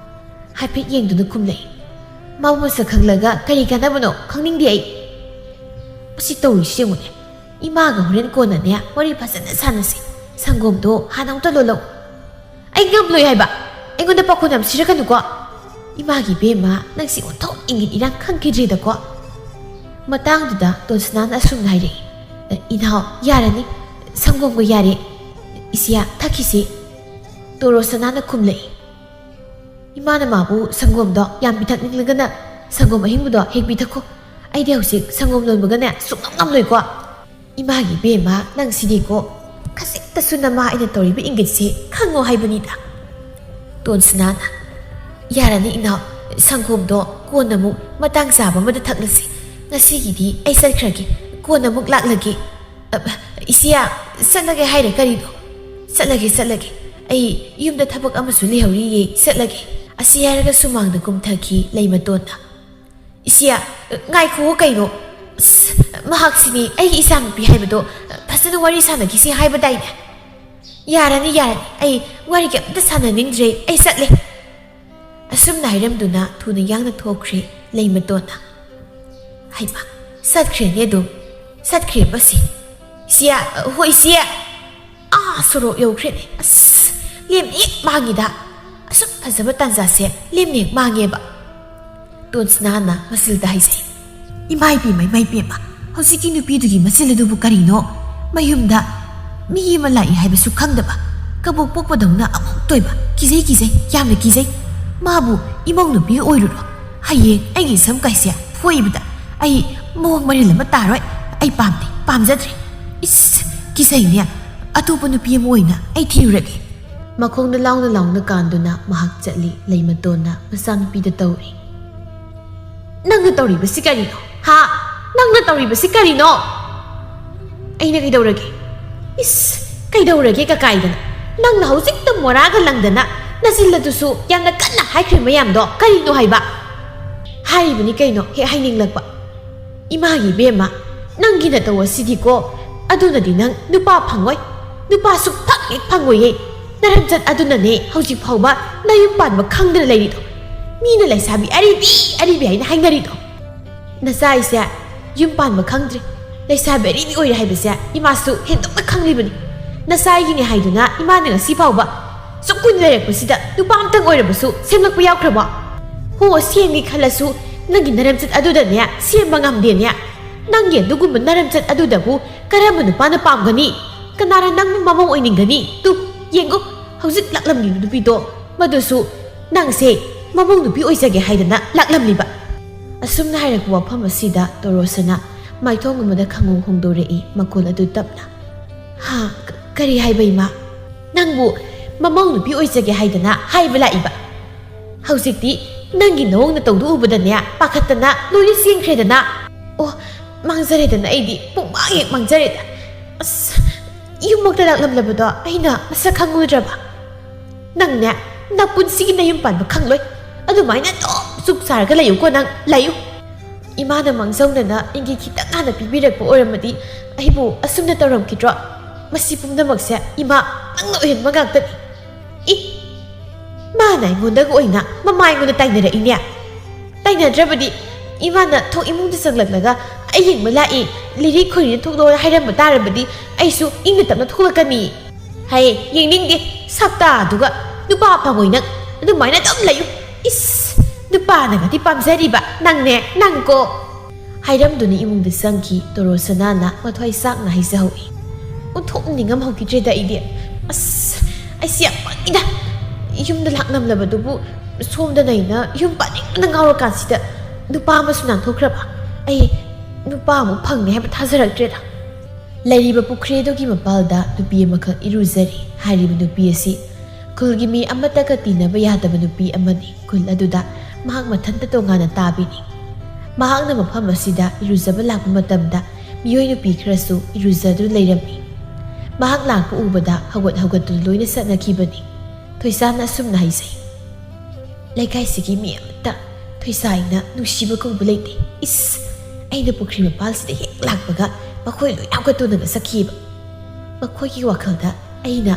ꯍꯥꯏꯐꯦꯠ ꯌꯦꯡꯗꯨꯅ ꯈꯨꯝꯂꯛꯏ꯫ ꯃꯥꯕꯨ ꯃꯁꯛ ꯈꯪꯂꯒ ꯀꯔꯤ ꯀꯥꯟꯅꯕꯅꯣ? ꯈꯪꯅꯤꯡꯗꯦ ꯑꯩ꯫ ꯃꯁꯤ ꯇꯧꯔꯤꯁꯤ ꯌꯦꯡꯉꯨꯅꯦ꯫ ꯏꯃꯥꯒ ꯍꯣꯔꯦꯟ ꯀꯣꯟꯅꯅꯦ ꯋꯥꯔꯤ ꯐꯖꯅ ꯁꯥꯟꯅꯁꯤ꯫ ꯁꯪꯒꯣꯝꯗꯣ ꯍꯥꯟꯅ ꯑꯃꯨꯛꯇ ꯂꯣꯜꯂꯛꯎ꯫ "ꯑꯩ ꯉꯝꯂꯣꯏ ꯍꯥꯏꯕ꯫ ꯑꯩꯉꯣꯟꯗ ꯄꯥꯈꯣꯟ ꯌꯥꯝ ꯁꯤꯔꯛꯀꯅꯨꯀꯣ꯫" "ꯏꯃꯥꯒꯤ ꯏꯕꯦꯝꯃ, ꯅꯪꯁꯤ ꯑꯣꯟꯊꯣꯛ ꯏꯪꯒꯤꯠ ꯏꯔꯥꯡ ꯈꯪꯈꯤꯗ꯭ꯔꯦꯗꯀꯣ꯫" ꯃꯇꯥꯡꯗꯨꯗ ꯇꯣꯟꯁꯅꯥꯅ ꯑꯁꯨꯝꯅ ꯍꯥꯏꯔꯛꯏ, "ꯏꯅꯥꯎ, ꯌꯥꯔꯅꯤ꯫ ꯁꯪꯒꯣꯝꯒ ꯌꯥꯔꯦ꯫ ꯏꯆꯦ, ꯊꯛꯈꯤꯁꯤ꯫" ꯇꯣꯔꯣꯁꯅꯥꯅ ꯈꯨꯝꯂꯛꯏ, "ꯏꯃꯥꯅ ꯃꯥꯕꯨ ꯁꯪꯒꯣꯝꯗꯣ ꯌꯥꯝ ꯄꯤꯊꯛꯅꯤꯡꯂꯒꯅ ꯁꯪꯒꯣꯝ ꯑꯍꯤꯡꯕꯗꯣ ꯍꯦꯛ ꯄꯤꯊꯛꯈꯣ꯫ ꯑꯩꯗꯤ ꯍꯧꯖꯤꯛ ꯁꯪꯒꯣꯝ ꯂꯣꯟꯕꯒꯅꯦ ꯁꯨꯡꯉꯝ ꯉꯝꯂꯣꯏꯀꯣ꯫" "ꯏꯃꯥꯒꯤ ꯏꯕꯦꯝꯃ, ꯅꯪ ꯁꯤꯗꯤꯀꯣ, ꯈꯖꯤꯛꯇꯁꯨ ꯅꯃꯥ ꯑꯩꯅ ꯇꯧꯔꯤꯕ ꯏꯪꯒꯤꯠꯁꯦ ꯈꯪꯉꯣ ꯍꯥꯏꯕꯅꯤꯗ꯫" ꯇꯣꯟꯁꯅꯥꯅ, "ꯌꯥꯔꯅꯤ ꯏꯅꯥꯎ, ꯁꯪꯒꯣꯝꯗꯣ ꯀꯣꯟꯅ ꯑꯃꯨꯛ ꯃꯇꯥꯡ ꯆꯥꯕ ꯑꯃꯗ ꯊꯛꯂꯁꯤ꯫ ꯉꯁꯤꯒꯤꯗꯤ ꯑꯩ ꯆꯠꯈ꯭ꯔꯒꯦ, ꯀꯣꯟꯅ ꯑꯃꯨꯛ ꯂꯥꯛꯂꯒꯦ꯫" "ꯑ, ꯏꯆꯦ, ꯆꯠꯂꯒꯦ ꯍꯥꯏꯔꯦ ꯀꯔꯤꯅꯣ?" "ꯆꯠꯂꯒꯦ, ꯆꯠꯂꯒꯦ꯫ ꯑꯩ ꯌꯨꯝꯗ ꯊꯕꯛ ꯑꯃꯁꯨ ꯂꯩꯍꯧꯔꯤꯌꯦ, ꯆꯠꯂꯒꯦ꯫" ꯑꯁꯤ ꯍꯥꯏꯔꯒ ꯁꯨꯃꯥꯡꯗ ꯀꯨꯝꯊꯈꯤ ꯂꯩꯃꯇꯣꯟꯅ꯫ "ꯏꯆꯦ, ꯉꯥꯏꯈꯨꯑꯣ ꯀꯩꯅꯣ꯫ ꯑꯁ, ꯃꯍꯥꯛꯁꯤꯅꯤ ꯑꯩꯒꯤ ꯏꯆꯥꯅꯨꯄꯤ ꯍꯥꯏꯕꯗꯣ꯫ ꯐꯖꯅ ꯋꯥꯔꯤ ꯁꯥꯟꯅꯈꯤꯁꯤ ꯍꯥꯏꯕꯗꯥꯏꯅꯦ?" "ꯌꯥꯔꯅꯤ, ꯌꯥꯔꯅꯤ꯫ ꯑꯩ ꯋꯥꯔꯤꯒ ꯑꯝꯇ ꯁꯥꯟꯅꯅꯤꯡꯗ꯭ꯔꯦ꯫ ꯑꯩ ꯆꯠꯂꯦ꯫" ꯑꯁꯨꯝꯅ ꯍꯥꯏꯔꯝꯗꯨꯅ ꯊꯨꯅ ꯌꯥꯡꯅ ꯊꯣꯛꯈ꯭ꯔꯦ ꯂꯩꯃꯇꯣꯟꯅ꯫ ꯍꯩꯃꯥ, ꯆꯠꯈ꯭ꯔꯦꯅꯦ ꯑꯗꯨꯝ꯫ ꯆꯠꯈ꯭ꯔꯦ ꯃꯁꯤ꯫ "ꯏꯆꯦ, ꯍꯣꯏ ꯏꯆꯦ꯫" ꯑꯥ, ꯁꯣꯔꯣꯛ ꯌꯧꯈ꯭ꯔꯦꯅꯦ꯫ ꯑꯁ, ꯂꯦꯝꯅ ꯍꯦꯛ ꯃꯥꯡꯉꯤꯗ꯫ ꯑꯁꯨꯛ ꯐꯖꯕ ꯇꯥꯟꯖꯥꯁꯦ ꯂꯦꯝꯅ ꯍꯦꯛ ꯃꯥꯡꯉꯦꯕ꯫ ꯇꯣꯟꯁꯅꯥꯅ ꯃꯆꯤꯜꯗ ꯍꯥꯏꯖꯩ, "ꯏꯃꯥ ꯏꯄꯦꯝꯃ, ꯏꯃꯥ ꯏꯄꯦꯝꯃ, ꯍꯧꯖꯤꯛꯀꯤ ꯅꯨꯄꯤꯗꯨꯒꯤ ꯃꯆꯤꯜ ꯑꯗꯨꯕꯨ ꯀꯔꯤꯅꯣ? ꯃꯌꯨꯝꯗ ꯃꯤ ꯑꯃ ꯂꯥꯛꯏ ꯍꯥꯏꯕꯁꯨ ꯈꯪꯗꯕ, ꯀꯕꯣꯛ ꯄꯣꯛꯄꯗꯧꯅ ꯑꯃꯨꯛ ꯇꯣꯏꯕ꯫ ꯀꯤꯖꯩ, ꯀꯤꯖꯩ, ꯌꯥꯝꯅ ꯀꯤꯖꯩ꯫ ꯃꯥꯕꯨ ꯏꯃꯧ ꯅꯨꯄꯤ ꯑꯣꯏꯔꯨꯔꯣ꯫ ꯍꯌꯦꯡ ꯑꯩꯒꯤ ꯁꯝ ꯀꯥꯏꯁꯦ ꯐꯣꯏꯕꯗ ꯑꯩ ꯃꯑꯣꯡ ꯃꯔꯤꯜ ꯑꯃ ꯇꯥꯔꯣꯏ꯫ ꯑꯩ ꯄꯥꯝꯗꯦ, ꯄꯥꯝꯖꯗ꯭ꯔꯦ꯫" "ꯏꯁ, ꯀꯤꯖꯩꯅꯦ꯫ ꯑꯇꯣꯞꯄ ꯅꯨꯄꯤ ꯑꯃ ꯑꯣꯏꯅ ꯑꯩ ꯊꯤꯔꯨꯔꯒꯦ꯫" ꯃꯈꯣꯡꯗ ꯂꯥꯎꯅ ꯂꯥꯎꯅ ꯀꯥꯟꯗꯨꯅ ꯃꯍꯥꯛ ꯆꯠꯂꯤ꯫ ꯂꯩꯃꯇꯣꯟꯅ ꯃꯆꯥꯅꯨꯄꯤꯗ ꯇꯧꯔꯤ꯫ "ꯅꯪꯅ ꯇꯧꯔꯤꯕꯁꯤ ꯀꯔꯤꯅꯣ? ꯍꯥ? ꯅꯪꯅ ꯇꯧꯔꯤꯕꯁꯤ ꯀꯔꯤꯅꯣ?" "ꯑꯩꯅ ꯀꯩꯗꯧꯔꯒꯦ? ꯏꯁ, ꯀꯩꯗꯧꯔꯒꯦ ꯀꯀꯥꯏꯗꯅ? ꯅꯪꯅ ꯍꯧꯖꯤꯛꯇ ꯃꯣꯔꯥꯒ ꯂꯪꯗꯅ ꯅꯆꯤꯜ ꯑꯗꯨꯁꯨ ꯌꯥꯝꯅ ꯀꯟꯅ ꯍꯥꯏꯈ꯭ꯔꯦ ꯃꯌꯥꯝꯗꯣ꯫ ꯀꯔꯤꯅꯣ ꯍꯥꯏꯕ?" "ꯍꯥꯏꯔꯤꯕꯅꯤ ꯀꯩꯅꯣ, ꯍꯦꯛ ꯍꯥꯏꯅꯤꯡꯂꯛꯄ꯫ ꯏꯃꯥꯒꯤ ꯏꯕꯦꯝꯃ, ꯅꯪꯒꯤ ꯅꯇꯧ ꯑꯁꯤꯗꯤꯀꯣ, ꯑꯗꯨꯅꯗꯤ ꯅꯪ ꯅꯨꯄꯥ ꯐꯪꯉꯣꯏ꯫ ꯅꯨꯄꯥ ꯁꯨꯛꯐꯪ ꯍꯦꯛ ꯐꯪꯉꯣꯏꯌꯦ꯫ ꯅꯔꯝꯆꯠ ꯑꯗꯨꯅꯅꯦ ꯍꯧꯖꯤꯛ ꯐꯥꯎꯕ ꯅꯌꯨꯝ ꯄꯥꯟꯕ ꯈꯪꯗꯅ ꯂꯩꯔꯤꯗꯣ꯫ ꯃꯤꯅ ꯂꯩꯁꯥꯕꯤ ꯑꯔꯤꯕꯤ ꯑꯔꯤꯕꯤ ꯍꯥꯏꯅ ꯍꯥꯏꯅꯔꯤꯗꯣ꯫ ꯅꯆꯥꯏꯁꯦ ꯌꯨꯝ ꯄꯥꯟꯕ ꯈꯪꯗ꯭ꯔꯤ, ꯂꯩꯁꯥꯕꯤ ꯑꯔꯤꯕꯤ ꯑꯣꯏꯔꯦ ꯍꯥꯏꯕꯁꯦ ꯏꯃꯥꯁꯨ ꯍꯦꯟꯗꯣꯛꯅ ꯈꯪꯂꯤꯕꯅꯤ꯫ ꯅꯆꯥꯏꯒꯤꯅꯦ ꯍꯥꯏꯗꯨꯅ ꯏꯃꯥꯅ ꯉꯁꯤ ꯐꯥꯎꯕ ꯁꯨꯝ ꯀꯨꯏꯅ ꯂꯩꯔꯛꯄꯁꯤꯗ ꯅꯨꯄꯥ ꯑꯝꯇꯪ ꯑꯣꯏꯔꯕꯁꯨ ꯁꯦꯝꯂꯛꯄ ꯌꯥꯎꯈ꯭ꯔꯕꯣ? ꯍꯣ, ꯁꯦꯝꯒꯦ ꯈꯜꯂꯁꯨ ꯅꯪꯒꯤ ꯅꯔꯝꯆꯠ ꯑꯗꯨꯗꯅꯦ ꯁꯦꯝꯕ ꯉꯝꯗꯦꯅꯦ꯫ ꯅꯪꯒꯤ ꯑꯗꯨꯒꯨꯝꯕ ꯅꯔꯝꯆꯠ ꯑꯗꯨꯗꯕꯨ ꯀꯔꯝꯕ ꯅꯨꯄꯥꯅ ꯄꯥꯝꯒꯅꯤ? ꯀꯅꯥꯅ ꯅꯪꯕꯨ ꯃꯃꯧ ꯑꯣꯏꯅꯤꯡꯒꯅꯤ? ꯇꯨ, ꯌꯦꯡꯉꯨ, ꯍꯧꯖꯤꯛ ꯂꯥꯛꯂꯝꯂꯤꯕ ꯅꯨꯄꯤꯗꯣ, ꯃꯗꯨꯁꯨ ꯅꯪꯁꯦ ꯃꯃꯧ ꯅꯨꯄꯤ ꯑꯣꯏꯖꯒꯦ ꯍꯥꯏꯗꯅ ꯂꯥꯛꯂꯝꯂꯤꯕ꯫ ꯑꯁꯨꯝꯅ ꯍꯥꯏꯔꯛꯄ ꯋꯥꯐꯝ ꯑꯁꯤꯗ ꯇꯣꯔꯣꯁꯅ ꯃꯥꯏꯊꯣꯡ ꯑꯃꯗ ꯈꯪꯍꯣꯡ ꯍꯣꯡꯗꯣꯔꯛꯏ, ꯃꯈꯣꯜ ꯑꯗꯨ ꯇꯞꯅ, "ꯍꯥ? ꯀ-, ꯀꯔꯤ ꯍꯥꯏꯕ, ꯏꯃꯥ? ꯅꯪꯕꯨ ꯃꯃꯧ ꯅꯨꯄꯤ ꯑꯣꯏꯖꯒꯦ ꯍꯥꯏꯗꯅ ꯍꯥꯏꯕ ꯂꯥꯛꯏꯕ? ꯍꯧꯖꯤꯛꯇꯤ ꯅꯪꯒꯤ ꯅꯑꯣꯡ ꯅꯇꯧꯗꯨ ꯎꯕꯗꯅꯦ ꯄꯥꯈꯠꯇꯅ ꯂꯣꯏꯅ ꯆꯦꯟꯈ꯭ꯔꯦꯗꯅ꯫ ꯑꯣ, ꯃꯥꯡꯖꯔꯦꯗꯅ, ꯑꯩꯗꯤ ꯄꯨꯡꯃꯥꯡ ꯍꯦꯛ ꯃꯥꯡꯖꯔꯦꯗ꯫ ꯑꯁ, ꯌꯨꯝꯃꯛꯇ ꯂꯥꯛꯂꯝꯂꯕꯗꯣ ꯑꯩꯅ ꯃꯁꯛ ꯈꯪꯉꯨꯗ꯭ꯔꯕ? ꯅꯪꯅꯦ, ꯅꯄꯨꯟꯁꯤꯒꯤ ꯅꯌꯨꯝ ꯄꯥꯟꯕ ꯈꯪꯂꯣꯏ꯫ ꯑꯗꯨꯃꯥꯏꯅ ꯑꯗꯨꯝ ꯆꯨꯞ ꯆꯥꯔꯒ ꯂꯩꯌꯨꯀꯣ ꯅꯪ, ꯂꯩꯌꯨ꯫" ꯏꯃꯥꯅ ꯃꯥꯡꯖꯧꯅꯅ ꯏꯪꯒꯤꯠ ꯈꯤꯇꯪ ꯍꯥꯟꯅ ꯄꯤꯕꯤꯔꯛꯄ ꯑꯣꯏꯔꯝꯃꯗꯤ ꯑꯩꯕꯨ ꯑꯁꯨꯝꯅ ꯇꯧꯔꯝꯈꯤꯗ꯭ꯔꯣ? ꯃꯁꯤ ꯄꯨꯝꯅꯃꯛꯁꯦ ꯏꯃꯥ ꯅꯪꯅ ꯑꯣꯏꯍꯟꯕ ꯉꯥꯛꯇꯅꯤ꯫ ꯏ! ꯃꯥꯅ ꯑꯩꯉꯣꯟꯗꯒ ꯑꯣꯏꯅ ꯃꯃꯥ ꯑꯩꯉꯣꯟꯗ ꯇꯥꯏꯅꯔꯛꯏꯅꯦ꯫ ꯇꯥꯏꯅꯗ꯭ꯔꯕꯗꯤ ꯏꯃꯥꯅ ꯊꯣꯡ ꯏꯃꯨꯡꯗ ꯆꯪꯂꯛꯂꯒ "ꯑꯩ ꯌꯦꯡꯕ ꯂꯥꯛꯏ, ꯂꯤꯔꯤ ꯈꯣꯏꯔꯤꯅ ꯊꯣꯛꯂꯛꯑꯣ" ꯍꯥꯏꯔꯝꯕ ꯇꯥꯔꯕꯗꯤ ꯑꯩꯁꯨ ꯏꯪꯅ ꯇꯞꯅ ꯊꯣꯛꯂꯛꯀꯅꯤ꯫ ꯍꯩ, ꯌꯦꯡꯅꯤꯡꯗꯦ ꯁꯛꯇꯥꯗꯨꯒ꯫ ꯅꯨꯄꯥ ꯐꯪꯉꯣꯏ ꯅꯪ꯫ ꯑꯗꯨꯃꯥꯏꯅ ꯑꯗꯨꯝ ꯂꯩꯌꯨ꯫ ꯏꯁ! ꯅꯨꯄꯥꯅꯒꯗꯤ ꯄꯥꯝꯖꯔꯤꯕ ꯅꯪꯅꯦ, ꯅꯪꯀꯣ꯫ ꯍꯥꯏꯔꯝꯗꯨꯅ ꯏꯃꯨꯡꯗ ꯆꯪꯈꯤ꯫ ꯇꯣꯔꯣꯁꯅꯥꯅ ꯃꯊ꯭ꯋꯥꯏ ꯆꯥꯛꯅ ꯍꯥꯏꯖꯍꯧꯏ꯫ ꯑꯣꯟꯊꯣꯛꯅ ꯅꯤꯡꯉꯝ ꯍꯧꯈꯤꯗ꯭ꯔꯦꯗ ꯑꯩꯗꯤ꯫ ꯑꯁ! ꯑꯩꯁꯦ ꯌꯥꯝ ꯄꯪꯉꯤꯗ꯫ ꯌꯨꯝꯗ ꯂꯥꯛꯂꯝꯂꯕꯗꯨꯕꯨ ꯁꯣꯝꯗꯅ ꯑꯩꯅ ꯌꯨꯝ ꯄꯥꯅꯤꯡꯕꯅ ꯉꯥꯎꯔꯀꯥꯟꯁꯤꯗ ꯅꯨꯄꯥ ꯑꯃꯁꯨ ꯅꯥꯟꯊꯣꯛꯈ꯭ꯔꯕ꯫ ꯑꯩ ꯅꯨꯄꯥ ꯑꯃꯨꯛ ꯐꯪꯅꯤ ꯍꯥꯏꯕ ꯊꯥꯖꯔꯛꯇ꯭ꯔꯦꯗ꯫ ꯂꯩꯔꯤꯕ ꯄꯨꯈ꯭ꯔꯤ ꯑꯗꯨꯒꯤ ꯃꯄꯥꯜꯗ ꯅꯨꯄꯤ ꯑꯃꯈꯛ ꯏꯔꯨꯖꯔꯤ꯫ ꯍꯥꯏꯔꯤꯕ ꯅꯨꯄꯤ ꯑꯁꯤ ꯈꯨꯜꯒꯤ ꯃꯤ ꯑꯃꯠꯇꯒ ꯇꯤꯟꯅꯕ ꯌꯥꯗꯕ ꯅꯨꯄꯤ ꯑꯃꯅꯤ꯫ ꯈꯨꯜ ꯑꯗꯨꯗ ꯃꯍꯥꯛ ꯃꯊꯟꯇ ꯇꯣꯉꯥꯟꯅ ꯇꯥꯕꯤꯅꯤ꯫ ꯃꯍꯥꯛꯅ ꯃꯐꯝ ꯑꯁꯤꯗ ꯏꯔꯨꯖꯕ ꯂꯥꯛꯄ ꯃꯇꯝꯗ ꯃꯤꯑꯣꯏ ꯅꯨꯄꯤ ꯈꯔꯁꯨ ꯏꯔꯨꯖꯗꯨꯅ ꯂꯩꯔꯝꯃꯤ꯫ ꯃꯍꯥꯛ ꯂꯥꯛꯄ ꯎꯕꯗ ꯍꯧꯒꯠ ꯍꯧꯒꯠꯇꯨꯅ ꯂꯣꯏꯅ ꯆꯠꯅꯈꯤꯕꯅꯤ꯫ ꯊꯣꯏꯁꯥꯅ ꯑꯁꯨꯝꯅ ꯍꯥꯏꯖꯩ, "ꯂꯩꯀꯥꯏꯁꯤꯒꯤ ꯃꯤ ꯑꯃꯠꯇ ꯊꯣꯏꯁꯥꯏꯅ ꯅꯨꯡꯁꯤꯕ ꯀꯧꯕ ꯂꯩꯇꯦ꯫ ꯏꯁ, ꯑꯩꯅ ꯄꯨꯈ꯭ꯔꯤ ꯃꯄꯥꯜꯁꯤꯗ ꯍꯦꯛ ꯂꯥꯛꯄꯒ ꯃꯈꯣꯏ ꯂꯣꯏꯅ ꯍꯧꯒꯠꯇꯨꯅꯒ ꯆꯠꯈꯤꯕ꯫ ꯃꯈꯣꯏꯒꯤ ꯋꯥꯈꯜꯗ ꯑꯩꯅ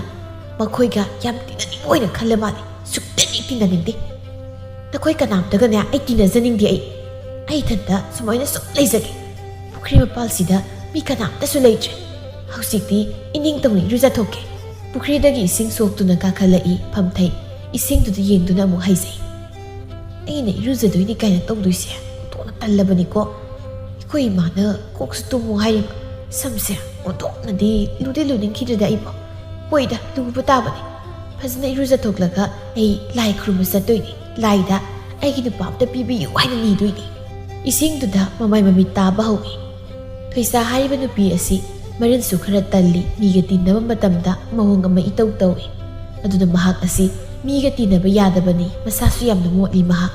ꯃꯈꯣꯏꯒ ꯌꯥꯝ ꯇꯤꯟꯅꯅꯤꯡꯕ ꯑꯣꯏꯅ ꯈꯜꯂ ꯃꯥꯜꯂꯦ꯫ ꯁꯨꯛꯇꯤꯟ ꯍꯦꯛ ꯇꯤꯟꯅꯅꯤꯡꯗꯦ꯫ ꯅꯈꯣꯏ ꯀꯅꯥꯝꯇꯒꯅꯦ ꯑꯩ ꯇꯤꯟꯅꯖꯅꯤꯡꯗꯦ꯫ ꯑꯩ, ꯑꯩ ꯏꯊꯟꯇ ꯁꯨꯃꯥꯏꯅ ꯁꯨꯝ ꯂꯩꯖꯒꯦ꯫ ꯄꯨꯈ꯭ꯔꯤ ꯃꯄꯥꯜꯁꯤꯗ ꯃꯤ ꯀꯅꯥꯝꯇꯁꯨ ꯂꯩꯇ꯭ꯔꯦ꯫ ꯍꯧꯖꯤꯛꯇꯤ ꯏꯅꯤꯡ ꯇꯧꯅ ꯏꯔꯨꯖꯊꯣꯛꯀꯦ꯫" ꯄꯨꯈ꯭ꯔꯤꯗꯒꯤ ꯏꯁꯤꯡ ꯁꯣꯛꯇꯨꯅ ꯀꯥꯈꯠꯂꯛꯏ ꯐꯝꯊꯩ꯫ ꯏꯁꯤꯡꯗꯨꯗ ꯌꯦꯡꯗꯨꯅ ꯑꯃꯨꯛ ꯍꯥꯏꯖꯩ, "ꯑꯩꯅ ꯏꯔꯨꯖꯗꯣꯏꯅꯤ ꯀꯥꯏꯅ ꯇꯧꯗꯣꯏꯁꯦ ꯑꯣꯟꯊꯣꯛꯅ ꯇꯜꯂꯕꯅꯤꯀꯣ꯫ ꯑꯩꯈꯣꯏ ꯏꯃꯥꯅ ꯀꯣꯛꯁꯨ ꯇꯨꯝꯃꯨ ꯍꯥꯏꯔꯤꯕ꯫ ꯁꯝꯁꯦ ꯑꯣꯟꯊꯣꯛꯅꯗꯤ ꯂꯨꯗꯤ ꯂꯨꯅꯤꯡꯈꯤꯗ꯭ꯔꯦꯗ ꯑꯩꯕꯣ꯫ ꯍꯣꯏꯗ, ꯂꯨꯕ ꯇꯥꯕꯅꯤ꯫ ꯐꯖꯅ ꯏꯔꯨꯖꯊꯣꯛꯂꯒ ꯑꯩ ꯂꯥꯏ ꯈꯨꯔꯨꯝꯕ ꯆꯠꯇꯣꯏꯅꯤ꯫ ꯂꯥꯏꯗ ꯑꯩꯒꯤ ꯅꯨꯄꯥ ꯑꯝꯇ ꯄꯤꯕꯤꯌꯨ ꯍꯥꯏꯅ ꯅꯤꯗꯣꯏꯅꯤ꯫" ꯏꯁꯤꯡꯗꯨꯗ ꯃꯃꯥꯏ ꯃꯃꯤꯠ ꯇꯥꯕ ꯍꯧꯏ꯫ ꯊꯣꯏꯁꯥ ꯍꯥꯏꯔꯤꯕ ꯅꯨꯄꯤ ꯑꯁꯤ ꯃꯔꯤꯟꯁꯨ ꯈꯔ ꯇꯜꯂꯤ, ꯃꯤꯒ ꯇꯤꯟꯅꯕ ꯃꯇꯝꯗ ꯃꯑꯣꯡ ꯑꯃ ꯏꯇꯧ ꯇꯧꯏ꯫ ꯑꯗꯨꯅ ꯃꯍꯥꯛ ꯑꯁꯤ ꯃꯤꯒ ꯇꯤꯟꯅꯕ ꯌꯥꯗꯕꯅꯤ, ꯃꯁꯥꯁꯨ ꯌꯥꯝꯅ ꯃꯣꯠꯂꯤ ꯃꯍꯥꯛ꯫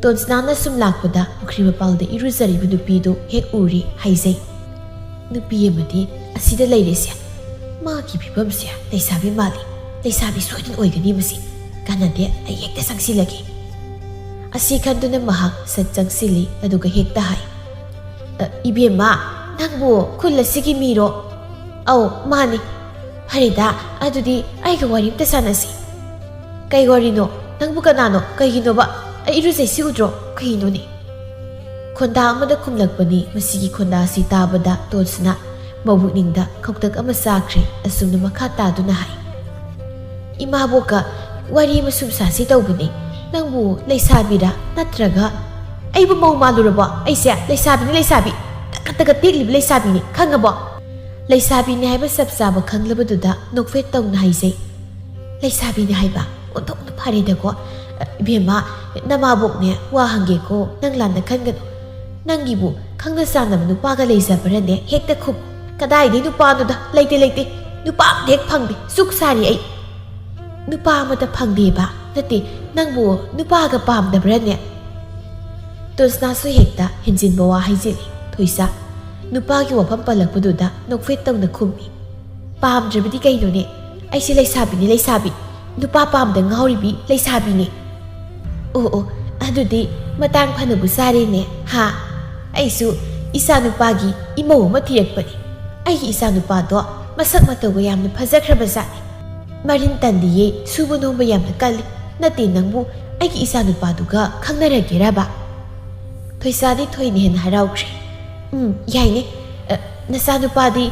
ꯇꯣꯟꯁꯅꯥꯅ ꯁꯨꯝ ꯂꯥꯛꯄꯗ ꯄꯨꯈ꯭ꯔꯤ ꯃꯄꯥꯜꯗ ꯏꯔꯨꯖꯔꯤꯕ ꯅꯨꯄꯤꯗꯨ ꯍꯦꯛ ꯎꯔꯤ ꯍꯥꯏꯖꯩ, "ꯅꯨꯄꯤ ꯑꯃꯗꯤ ꯑꯁꯤꯗ ꯂꯩꯔꯤꯁꯦ꯫ ꯃꯥꯒꯤ ꯐꯤꯕꯝꯁꯦ ꯂꯩꯁꯥꯕꯤ ꯃꯥꯜꯂꯤ꯫ ꯂꯩꯁꯥꯕꯤ ꯁꯣꯏꯗꯅ ꯑꯣꯏꯒꯅꯤ ꯃꯁꯤ꯫ ꯀꯥꯟꯅꯗꯦ, ꯑꯩ ꯍꯦꯛꯇ ꯆꯪꯁꯤꯜꯂꯒꯦ꯫" ꯑꯁꯤ ꯈꯟꯗꯨꯅ ꯃꯍꯥꯛ ꯁꯠ ꯆꯪꯁꯤꯜꯂꯤ, ꯑꯗꯨꯒ ꯍꯦꯛꯇ ꯍꯥꯏ, "ꯑ, ꯏꯕꯦꯝꯃ, ꯅꯪꯕꯨ ꯈꯨꯜ ꯑꯁꯤꯒꯤ ꯃꯤꯔꯣ?" "ꯑꯧ, ꯃꯥꯅꯤ꯫" "ꯐꯔꯦꯗ, ꯑꯗꯨꯗꯤ ꯑꯩꯒ ꯋꯥꯔꯤ ꯑꯝꯇ ꯁꯥꯟꯅꯁꯤ꯫" "ꯀꯩ ꯋꯥꯔꯤꯅꯣ? ꯅꯪꯕꯨ ꯀꯅꯥꯅꯣ? ꯀꯩꯒꯤꯅꯣꯕ? ꯑꯩ ꯏꯔꯨꯖꯩꯁꯤ ꯎꯗ꯭ꯔꯣ? ꯀꯩꯅꯣꯅꯦ?" ꯈꯣꯟꯗꯥ ꯑꯃꯗ ꯈꯨꯝꯂꯛꯄꯅꯤ꯫ ꯃꯁꯤꯒꯤ ꯈꯣꯟꯗꯥ ꯑꯁꯤ ꯇꯥꯕꯗ ꯇꯣꯟꯁꯅ ꯃꯕꯨꯛꯅꯤꯡꯗ ꯈꯧꯇꯛ ꯑꯃ ꯆꯥꯈ꯭ꯔꯦ꯫ ꯑꯁꯨꯝꯅ ꯃꯈꯥ ꯇꯥꯗꯨꯅ ꯍꯥꯏ, "ꯏꯃꯥꯕꯣꯛꯀ ꯋꯥꯔꯤ ꯑꯃ ꯁꯨꯝ ꯁꯥꯁꯤ ꯇꯧꯕꯅꯤ꯫ ꯅꯪꯕꯨ ꯂꯩꯁꯥꯕꯤꯔꯥ ꯅꯠꯇ꯭ꯔꯒ?" "ꯑꯩꯕꯨ ꯃꯧ ꯃꯥꯜꯂꯨꯔꯕꯣ? ꯑꯩꯁꯦ ꯂꯩꯁꯥꯕꯤꯅꯤ, ꯂꯩꯁꯥꯕꯤ꯫ ꯇꯀꯠ ꯇꯀꯠ ꯇꯦꯛꯂꯤꯕ ꯂꯩꯁꯥꯕꯤꯅꯤ, ꯈꯪꯉꯕꯣ?" ꯂꯩꯁꯥꯕꯤꯅꯤ ꯍꯥꯏꯕ ꯆꯞ ꯆꯥꯕ ꯈꯪꯂꯕꯗꯨꯗ ꯅꯣꯛꯐꯦꯠ ꯇꯧꯅ ꯍꯥꯏꯖꯩ, "ꯂꯩꯁꯥꯕꯤꯅꯤ ꯍꯥꯏꯕ? ꯑꯣꯟꯊꯣꯛꯅ ꯐꯔꯦꯗꯀꯣ꯫ ꯏꯕꯦꯝꯃ, ꯅꯃꯥꯕꯣꯛꯅꯦ ꯋꯥ ꯍꯪꯒꯦꯀꯣ, ꯅꯪ ꯂꯥꯟꯅ ꯈꯟꯒꯅꯨ꯫ ꯅꯪꯒꯤꯕꯨ ꯈꯪꯅ ꯆꯥꯟꯅꯕ ꯅꯨꯄꯥꯒ ꯂꯩꯖꯕ꯭ꯔꯅꯦ? ꯍꯦꯛꯇ ꯈꯨꯝ꯫" "ꯀꯗꯥꯏꯗꯩ ꯅꯨꯄꯥꯅꯣꯗ? ꯂꯩꯇꯦ, ꯂꯩꯇꯦ꯫ ꯅꯨꯄꯥ ꯑꯝꯇ ꯍꯦꯛ ꯐꯪꯗꯦ꯫ ꯆꯨꯛ ꯁꯥꯔꯤ ꯑꯩ꯫" "ꯅꯨꯄꯥ ꯑꯃꯠꯇ ꯐꯪꯗꯦꯕ? ꯅꯠꯇꯦ, ꯅꯪꯕꯨ ꯅꯨꯄꯥꯒ ꯄꯥꯝꯗꯕ꯭ꯔꯥꯅꯦ?" ꯇꯣꯟꯁꯅꯥꯁꯨ ꯍꯦꯛꯇ ꯍꯦꯟꯖꯤꯟꯕ ꯋꯥ ꯍꯥꯏꯖꯤꯜꯂꯤ꯫ ꯊꯣꯏꯁꯥ ꯅꯨꯄꯥꯒꯤ ꯋꯥꯐꯝ ꯄꯜꯂꯛꯄꯗꯨꯗ ꯅꯣꯛꯐꯦꯠ ꯇꯧꯅ ꯈꯨꯝꯃꯤ꯫ "ꯄꯥꯝꯗ꯭ꯔꯕꯗꯤ ꯀꯩꯅꯣꯅꯦ? ꯑꯩꯁꯦ ꯂꯩꯁꯥꯕꯤꯅꯤ, ꯂꯩꯁꯥꯕꯤ꯫ ꯅꯨꯄꯥ ꯄꯥꯝꯗ ꯉꯥꯎꯔꯤꯕꯤ ꯂꯩꯁꯥꯕꯤꯅꯤ꯫" "ꯑꯣ, ꯑꯣ, ꯑꯗꯨꯗꯤ ꯃꯇꯥꯡ ꯐꯅꯕꯨ ꯆꯥꯔꯦꯅꯦ, ꯍꯥ? ꯑꯩꯁꯨ ꯏꯆꯥ ꯅꯨꯄꯥꯒꯤ ꯏꯃꯧ ꯑꯃ ꯊꯤꯔꯛꯄꯅꯤ꯫ ꯑꯩꯒꯤ ꯏꯆꯥ ꯅꯨꯄꯥꯗꯣ ꯃꯁꯛ ꯃꯇꯧꯒ ꯌꯥꯝꯅ ꯐꯖꯈ꯭ꯔꯕ ꯖꯥꯠꯅꯤ꯫ ꯃꯔꯤꯟ ꯇꯟꯗꯤꯌꯦ, ꯁꯨꯕ ꯅꯣꯝꯕ ꯌꯥꯝꯅ ꯀꯜꯂꯤ꯫ ꯅꯠꯇꯦ, ꯅꯪꯕꯨ ꯑꯩꯒꯤ ꯏꯆꯥ ꯅꯨꯄꯥꯗꯨꯒ ꯈꯪꯅꯔꯒꯦꯔꯕ?" ꯊꯣꯏꯁꯥꯗꯤ ꯊꯣꯏꯅ ꯍꯦꯟꯅ ꯍꯔꯥꯎꯈ꯭ꯔꯦ꯫ "ꯎꯝ, ꯌꯥꯏꯅꯦ꯫ ꯑ, ꯅꯆꯥꯅꯨꯄꯥꯗꯤ,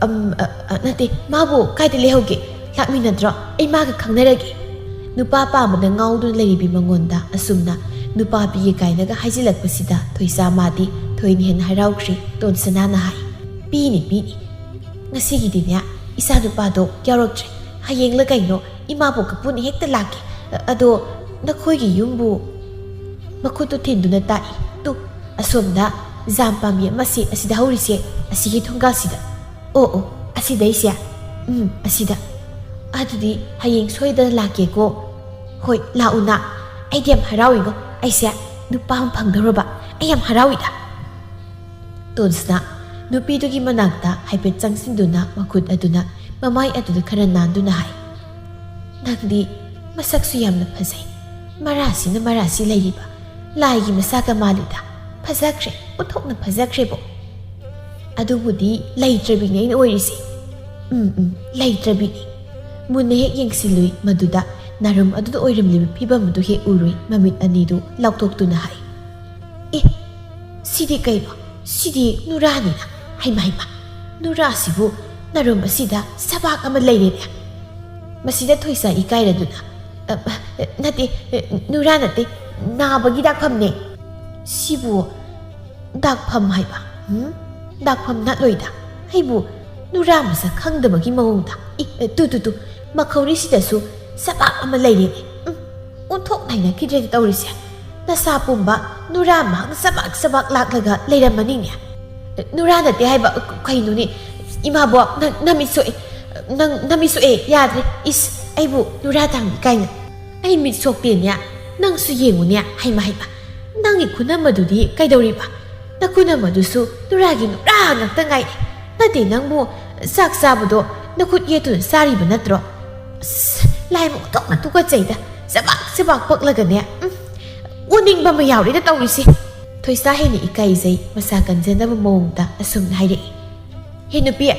ꯑꯝ, ꯑ, ꯑ, ꯅꯠꯇꯦ, ꯃꯥꯕꯨ ꯀꯥꯏꯗ ꯂꯩꯍꯧꯒꯦ? ꯂꯥꯛꯃꯤꯟꯅꯗ꯭ꯔꯣ? ꯑꯩ ꯃꯥꯒ ꯈꯪꯅꯔꯒꯦ꯫" ꯅꯨꯄꯥ ꯄꯥꯝꯕꯗ ꯉꯥꯎꯗꯨꯅ ꯂꯩꯔꯤꯕꯤ ꯃꯉꯣꯟꯗ ꯑꯁꯨꯝꯅ ꯅꯨꯄꯥ ꯄꯤꯒꯦ ꯀꯥꯏꯅꯒ ꯍꯥꯏꯖꯤꯜꯂꯛꯄꯁꯤꯗ ꯊꯣꯏꯁꯥ ꯃꯥꯗꯤ ꯊꯣꯏꯅ ꯍꯦꯟꯅ ꯍꯔꯥꯎꯈ꯭ꯔꯦ꯫ ꯇꯣꯟꯁꯅꯥꯅ ꯍꯥꯏ, "ꯄꯤꯅꯤ, ꯄꯤꯅꯤ꯫ ꯉꯁꯤꯒꯤꯗꯤꯅꯦ, ꯏꯆꯥ ꯅꯨꯄꯥꯗꯣ ꯌꯥꯎꯔꯛꯇ꯭ꯔꯦ꯫ ꯍꯌꯦꯡꯂ ꯀꯩꯅꯣ ꯏꯃꯥꯕꯣꯛꯀ ꯄꯨꯟꯅ ꯍꯦꯛꯇ ꯂꯥꯛꯀꯦ꯫ ꯑ-, ꯑꯗꯣ ꯅꯈꯣꯏꯒꯤ ꯌꯨꯝꯕꯨ?" ꯃꯈꯨꯠꯇꯨ ꯊꯤꯟꯗꯨꯅ ꯇꯥꯛꯏ꯫ "ꯇꯨ, ꯑꯁꯣꯝꯗ ꯖꯥꯝ ꯄꯥꯝꯕꯤ ꯑꯃꯁꯤ ꯑꯁꯤꯗ ꯍꯧꯔꯤꯁꯦ, ꯑꯁꯤꯒꯤ ꯊꯣꯡꯒꯥꯜꯁꯤꯗ꯫" "ꯑꯣ, ꯑꯣ, ꯑꯁꯤꯗꯩꯁꯦ?" "ꯎꯝ, ꯑꯁꯤꯗ꯫" "ꯑꯗꯨꯗꯤ ꯍꯌꯦꯡ ꯁꯣꯏꯗꯅ ꯂꯥꯛꯀꯦꯀꯣ꯫" "ꯍꯣꯏ, ꯂꯥꯛꯎꯅ꯫ ꯑꯩꯗꯤ ꯌꯥꯝ ꯍꯔꯥꯎꯏꯉꯣ꯫ ꯑꯩꯁꯦ ꯅꯨꯄꯥ ꯑꯃ ꯐꯪꯗꯧꯔꯕ꯫ ꯑꯩ ꯌꯥꯝ ꯍꯔꯥꯎꯏꯗ꯫" ꯇꯣꯟꯁꯅ ꯅꯨꯄꯤꯗꯨꯒꯤ ꯃꯅꯥꯛꯇ ꯍꯥꯏꯐꯦꯠ ꯆꯪꯁꯤꯟꯗꯨꯅ ꯃꯈꯨꯠ ꯑꯗꯨꯅ ꯃꯃꯥꯏ ꯑꯗꯨꯗ ꯈꯔ ꯅꯥꯟꯗꯨꯅ ꯍꯥꯏ, "ꯅꯪꯗꯤ ꯃꯁꯛꯁꯨ ꯌꯥꯝꯅ ꯐꯖꯩ꯫ ꯃꯔꯥꯁꯤꯅ ꯃꯔꯥꯁꯤ ꯂꯩꯔꯤꯕ꯫ ꯂꯥꯏꯒꯤ ꯃꯆꯥꯒ ꯃꯥꯜꯂꯤꯗ꯫ ꯐꯖꯈ꯭ꯔꯦ, ꯑꯣꯟꯊꯣꯛꯅ ꯐꯖꯈ꯭ꯔꯦꯕꯣ꯫" "ꯑꯗꯨꯕꯨꯗꯤ ꯂꯩꯇ꯭ꯔꯕꯤꯅꯦ ꯑꯩꯅ ꯑꯣꯏꯔꯤꯁꯦ꯫" "ꯎꯝ, ꯎꯝ, ꯂꯩꯇ꯭ꯔꯕꯤꯅꯤ꯫" ꯃꯨꯟꯅ ꯍꯦꯛ ꯌꯦꯡꯁꯤꯜꯂꯨꯏ꯫ ꯃꯗꯨꯗ ꯅꯥꯔꯨꯝ ꯑꯗꯨꯗ ꯑꯣꯏꯔꯝꯂꯤꯕ ꯐꯤꯕꯝ ꯑꯗꯨ ꯍꯦꯛ ꯎꯔꯨꯏ꯫ ꯃꯃꯤꯠ ꯑꯅꯤꯗꯨ ꯂꯥꯎꯊꯣꯛꯇꯨꯅ ꯍꯥꯏ, "ꯑꯦ, ꯁꯤꯗꯤ ꯀꯩꯅꯣ? ꯁꯤꯗꯤ ꯅꯨꯔꯥꯅꯤꯅ꯫ ꯍꯩꯃ, ꯍꯩꯃ, ꯅꯨꯔꯥꯁꯤꯕꯨ ꯅꯥꯔꯨꯝ ꯑꯁꯤꯗ ꯁꯕꯥꯛ ꯑꯃ ꯂꯩꯔꯦꯅꯦ꯫" ꯃꯁꯤꯗ ꯊꯣꯏꯁꯥ ꯏꯀꯥꯏꯔꯗꯨꯅ, "ꯑ, ꯑ, ꯅꯠꯇꯦ, ꯑ, ꯅꯨꯔꯥ ꯅꯠꯇꯦ, ꯅꯥꯕꯒꯤ ꯗꯥꯛꯐꯝꯅꯦ꯫" "ꯁꯤꯕꯨ ꯗꯥꯛꯐꯝ ꯍꯥꯏꯕ? ꯎꯝ? ꯗꯥꯛꯐꯝ ꯅꯠꯂꯣꯏꯗ꯫ ꯑꯩꯕꯨ ꯅꯨꯔꯥ ꯃꯁꯛ ꯈꯪꯗꯕꯒꯤ ꯃꯑꯣꯡꯗ꯫ ꯏ, ꯑ, ꯇꯨ, ꯇꯨ, ꯇꯨ, ꯃꯈꯧꯔꯤꯁꯤꯗꯁꯨ ꯁꯕꯥꯛ ꯑꯃ ꯂꯩꯔꯦꯅꯦ꯫ ꯎꯝ, ꯑꯣꯟꯊꯣꯛ ꯅꯩꯅꯈꯤꯗ꯭ꯔꯦꯅꯦ ꯇꯧꯔꯤꯁꯦ꯫ ꯅꯁꯥ ꯄꯨꯝꯕ ꯅꯨꯔꯥ ꯃꯍꯥꯛ ꯁꯕꯥꯛ ꯁꯕꯥꯛ ꯂꯥꯛꯂꯒ ꯂꯩꯔꯝꯃꯅꯤꯅꯦ꯫" "ꯅꯨꯔꯥ ꯅꯠꯇꯦ ꯍꯥꯏꯕ ꯀꯩꯅꯣꯅꯦ? ꯏꯃꯥꯕꯣꯛ, ꯅꯪ ꯅꯃꯤꯠ ꯁꯣꯛꯑꯦ, ꯅꯪ ꯅꯃꯤꯠ ꯁꯣꯛꯑꯦ, ꯌꯥꯗ꯭ꯔꯦ, ꯏꯁ, ꯑꯩꯕꯨ ꯅꯨꯔꯥ ꯊꯥꯡꯕꯤ ꯀꯥꯏꯅ꯫ ꯑꯩ ꯃꯤꯠ ꯁꯣꯛꯇꯦꯅꯦ, ꯅꯪꯁꯨ ꯌꯦꯡꯉꯨꯅꯦ, ꯍꯩꯃ ꯍꯩꯃ, ꯅꯪꯒꯤ ꯈꯨꯅꯝ ꯑꯗꯨꯗꯤ ꯀꯩꯗꯧꯔꯤꯕ? ꯅꯈꯨꯅꯝ ꯑꯗꯨꯁꯨ ꯅꯨꯔꯥꯒꯤ ꯅꯨꯔꯥ ꯉꯥꯛꯇ ꯉꯥꯏꯔꯦ꯫ ꯅꯠꯇꯦ, ꯅꯪꯕꯨ ꯆꯥꯛ ꯆꯥꯕꯗꯣ ꯅꯈꯨꯠ ꯌꯦꯠꯇꯨꯅ ꯆꯥꯔꯤꯕ ꯅꯠꯇ꯭ꯔꯣ? ꯑꯁ, ꯂꯥꯏꯃꯨꯛ ꯊꯣꯛꯅ ꯇꯨꯀꯠꯆꯩꯗ, ꯆꯕꯥꯛ ꯆꯕꯥꯛ ꯄꯛꯂꯒꯅꯦ, ꯎꯝ, ꯑꯣꯅꯤꯡꯕ ꯑꯃ ꯌꯥꯎꯔꯦꯗ ꯇꯧꯔꯤꯁꯦ"꯫ ꯊꯣꯏꯁꯥ ꯍꯦꯟꯅ ꯏꯀꯥꯏꯖꯩ, ꯃꯁꯥ ꯀꯟꯖꯅꯕ ꯃꯑꯣꯡꯗ ꯑꯁꯨꯝꯅ ꯍꯥꯏꯔꯛꯏ꯫ "ꯍꯦ ꯅꯨꯄꯤ,